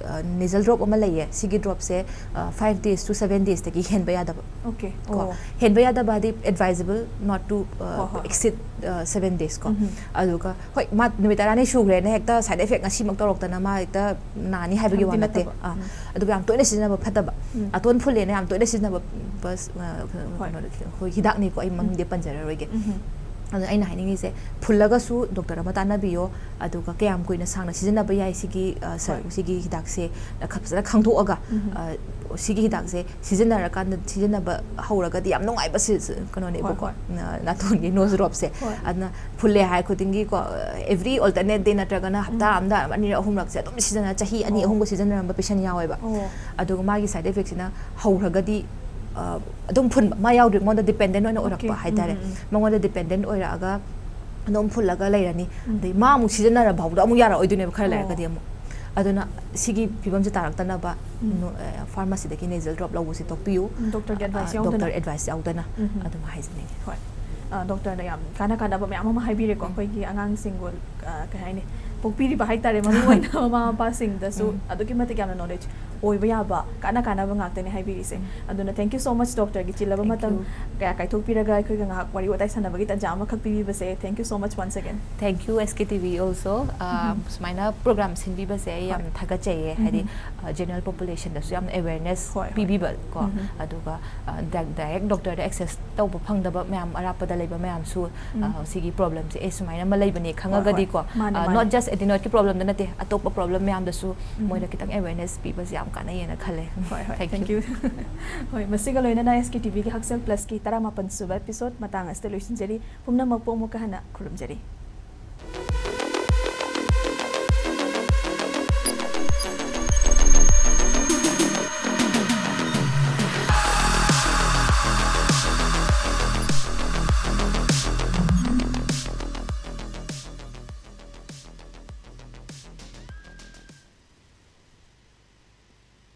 ꯑ, nasal drop ꯑꯃ ꯂꯩꯌꯦ꯫ ꯁꯤꯒꯤ dropꯁꯦ, ꯑ, five days to seven daysꯇꯒꯤ ꯍꯦꯟꯕ ꯌꯥꯗꯕ꯫ Okay꯫ ꯀꯣ, ꯑꯣ꯫ ꯍꯦꯟꯕ ꯌꯥꯗꯕ ꯍꯥꯏꯗꯤ advisable not to, ꯑ, ꯍꯣꯏ, ꯍꯣꯏ꯫ Exceed, ꯑ, seven days ꯀꯣ꯫ ꯑꯗꯨꯒ ꯍꯣꯏ, ꯃꯥ ꯅꯨꯃꯤꯠ ꯇꯔꯥꯅꯤ ꯁꯨꯈ꯭ꯔꯦꯅ ꯍꯦꯛꯇ side effect ꯉꯁꯤꯃꯛ ꯇꯧꯔꯛꯇꯅ ꯃꯥ ꯍꯦꯛꯇ ꯅꯥꯅꯤ ꯍꯥꯏꯕꯒꯤ ꯋꯥ ꯅꯠꯇꯦ꯫ ꯅꯠꯇꯕ꯫ ꯑꯥ, ꯑꯗꯨꯒ ꯌꯥꯝ ꯇꯣꯏꯅ ꯁꯤꯖꯤꯟꯅꯕ ꯐꯠꯇꯕ꯫ ꯅꯥꯇꯣꯟ ꯐꯨꯜꯂꯦꯅ ꯌꯥꯝ ꯇꯣꯏꯅ ꯁꯤꯖꯤꯟꯅꯕ, ꯕꯁ, ꯑ, ꯍꯣꯏ꯫ ꯀꯩꯅꯣꯗ, ꯑꯩꯈꯣꯏ ꯍꯤꯗꯥꯛꯅꯤꯀꯣ, ꯑꯩ ꯃꯃꯤꯡꯗꯤ ꯄꯟꯖꯔꯔꯣꯏꯒꯦ꯫ ꯑꯗꯨꯅ ꯑꯩꯅ ꯍꯥꯏꯅꯤꯡꯉꯤꯁꯦ, ꯐꯨꯜꯂꯒꯁꯨ doctor ꯑꯃ ꯇꯥꯟꯅꯕꯤꯌꯣ, ꯑꯗꯨꯒ ꯀꯌꯥꯝ ꯀꯨꯏꯅ ꯁꯥꯡꯅ ꯁꯤꯖꯤꯟꯅꯕ ꯌꯥꯏ ꯁꯤꯒꯤ, ꯑ, ꯁ-, ꯍꯣꯏ꯫ ꯁꯤꯒꯤ ꯍꯤꯗꯥꯛꯁꯦ ꯈ-, ꯐꯖꯅ ꯈꯪꯗꯣꯛꯑꯒ, ꯑ, ꯁꯤꯒꯤ ꯍꯤꯗꯥꯛꯁꯦ ꯁꯤꯖꯤꯟꯅꯔꯀꯥꯟꯗ, ꯁꯤꯖꯤꯟꯅꯕ ꯍꯧꯔꯒꯗꯤ ꯌꯥꯝ ꯅꯨꯡꯉꯥꯏꯕ ꯁꯤ-, ꯁꯤ-, ꯀꯩꯅꯣꯅꯦꯕꯀꯣ, ꯍꯣꯏ, ꯍꯣꯏ꯫ ꯅ-, ꯅꯥꯇꯣꯟꯒꯤ nose dropꯁꯦ꯫ ꯍꯣꯏ꯫ ꯑꯗꯨꯅ ꯐꯨꯜꯂꯦ ꯍꯥꯏ ꯈꯨꯗꯤꯡꯒꯤꯀꯣ, every alternate day ꯅꯠꯇ꯭ꯔꯒꯅ ꯍꯞꯇꯥ ꯑꯃꯗ ꯑꯅꯤꯔꯛ ꯑꯍꯨꯝꯔꯛꯁꯦ ꯑꯗꯨꯝ ꯁꯤꯖꯤꯟꯅ, ꯆꯍꯤ ꯑꯅꯤ ꯑꯣ꯫ ꯑꯍꯨꯝꯒ ꯁꯤꯖꯤꯟꯅꯔꯝꯕ patient ꯌꯥꯎꯋꯦꯕ꯫ ꯑꯣ꯫ ꯑꯗꯨꯒ ꯃꯥꯒꯤ side effectꯁꯤꯅ ꯍꯧꯈ꯭ꯔꯒꯗꯤ, ꯑ, ꯑꯗꯨꯝ ꯐꯨꯟꯕ, ꯃꯥ ꯌꯥꯎꯗ꯭ꯔꯤ, ꯃꯉꯣꯟꯗ dependent ꯑꯣꯏꯅ ꯑꯣꯏꯔꯛꯄ ꯍꯥꯏꯇꯥꯔꯦ꯫ ꯃꯉꯣꯟꯗ dependent ꯑꯣꯏꯔꯛꯑꯒ ꯑꯗꯨꯝ ꯐꯨꯜꯂꯒ ꯂꯩꯔꯅꯤ꯫ ꯑꯗꯩ ꯃꯥ ꯑꯃꯨꯛ ꯁꯤꯖꯤꯟꯅꯔ ꯐꯥꯎꯗ ꯑꯃꯨꯛ ꯌꯥꯔꯛꯑꯣꯏꯗꯣꯏꯅꯦꯕ ꯈꯔ ꯂꯩꯔꯒꯗꯤ ꯑꯃꯨꯛ꯫ ꯑꯗꯨꯅ ꯁꯤꯒꯤ ꯐꯤꯕꯝꯁꯦ ꯇꯥꯔꯛꯇꯅꯕ ꯅꯣ-, ꯑ, pharmacyꯗꯒꯤ nasal drop ꯂꯧꯕꯁꯦ ꯇꯣꯛꯄꯤꯌꯨ꯫ Doctorꯒꯤ advice ꯑ, ꯌꯥꯎꯗꯅ꯫ Doctor advice ꯌꯥꯎꯗꯅ ꯑꯗꯨꯝ ꯍꯥꯏꯖꯅꯤꯡꯉꯤ꯫ ꯍꯣꯏ꯫ ꯑ, doctorꯅ ꯌꯥꯝ ꯀꯥꯟꯅ ꯀꯥꯟꯅꯕ ꯃꯌꯥꯝ ꯑꯃ ꯍꯥꯏꯕꯤꯔꯦꯀꯣ꯫ ꯑꯩꯈꯣꯏꯒꯤ ꯑꯉꯥꯡꯁꯤꯡꯕꯨ, ꯑ, ꯀꯩ ꯍꯥꯏꯅꯤ, ꯄꯣꯛꯄꯤꯔꯤꯕ ꯍꯥꯏꯇꯥꯔꯦ, ꯃꯔꯨ ꯑꯣꯏꯅ ꯃꯃꯥ ꯃꯄꯥꯁꯤꯡꯗꯁꯨ ꯑꯗꯨꯛꯀꯤ ꯃꯇꯤꯛ ꯌꯥꯝꯅ knowledge ꯑꯣꯏꯕ ꯌꯥꯕ, ꯀꯥꯟꯅ ꯀꯥꯟꯅꯕ ꯉꯥꯛꯇꯅꯦ ꯍꯥꯏꯕꯤꯔꯤꯁꯦ꯫ ꯑꯗꯨꯅ thank you so much, doctorꯒꯤ ꯆꯤꯜꯂꯕ ꯃꯇꯝ ꯀꯌꯥ ꯀꯥꯏꯊꯣꯛꯄꯤꯔꯒ ꯑꯩꯈꯣꯏꯒ ꯉꯥꯏꯍꯥꯛ ꯋꯥꯔꯤ ꯋꯥꯇꯥꯏ ꯁꯥꯟꯅꯕꯒꯤ ꯇꯥꯟꯖꯥ ꯑꯃꯈꯛ ꯄꯤꯕꯤꯕꯁꯦ꯫ Thank you so much once again꯫ Thank you, S K T V also꯫ ꯑ, ꯁꯨꯃꯥꯏꯅ program ꯁꯤꯟꯕꯤꯕꯁꯦ ꯑꯩ ꯌꯥꯝ ꯊꯥꯒꯠꯆꯩꯌꯦ꯫ ꯍꯥꯏꯗꯤ, ꯑ, general populationꯗꯁꯨ ꯌꯥꯝꯅ awareness ꯍꯣꯏ, ꯍꯣꯏ꯫ ꯄꯤꯕꯤꯕ ꯀꯣ꯫ ꯑꯗꯨꯒ, ꯑ, ꯗꯥꯏ-, direct doctorꯗ access ꯇꯧꯕ ꯐꯪꯗꯕ ꯃꯌꯥꯝ ꯑꯔꯥꯞꯄꯗ ꯂꯩꯕ ꯃꯌꯥꯝꯁꯨ, ꯑ, ꯁꯤꯒꯤ problemꯁꯦ, ꯑꯦ, ꯁꯨꯃꯥꯏꯅ ꯑꯃ ꯂꯩꯕꯅꯦ ꯍꯣꯏ, ꯍꯣꯏ꯫ ꯈꯪꯉꯒꯗꯤꯀꯣ, ꯃꯥꯅꯦ, ꯑ, ꯃꯥꯅꯦ꯫ Not just adenoidꯀꯤ problemꯗ ꯅꯠꯇꯦ, ꯑꯇꯣꯞꯄ problem ꯃꯌꯥꯝꯗꯁꯨ ꯃꯣꯏꯗ ꯈꯤꯇꯪ awareness ꯄꯤꯕꯁꯦ ꯌꯥꯝ ꯀꯥꯟꯅꯩꯌꯦꯅ ꯈꯜꯂꯦ꯫ ꯍꯣꯏ, ꯍꯣꯏ꯫ Thank you꯫ Thank you꯫ ꯍꯣꯏ, ꯃꯁꯤꯒ ꯂꯣꯏꯅꯅ S K T Vꯒꯤ ꯍꯛꯁꯦꯜ Plusꯀꯤ ꯇꯔꯥꯃꯥꯄꯟ ꯁꯨꯕ episode ꯃꯇꯥꯡ ꯑꯁꯤꯗ ꯂꯣꯏꯁꯤꯟꯖꯔꯤ꯫ ꯄꯨꯝꯅꯃꯛꯄꯨ ꯑꯃꯨꯛꯀ ꯍꯟꯅ ꯈꯨꯔꯨꯝꯖꯔꯤ꯫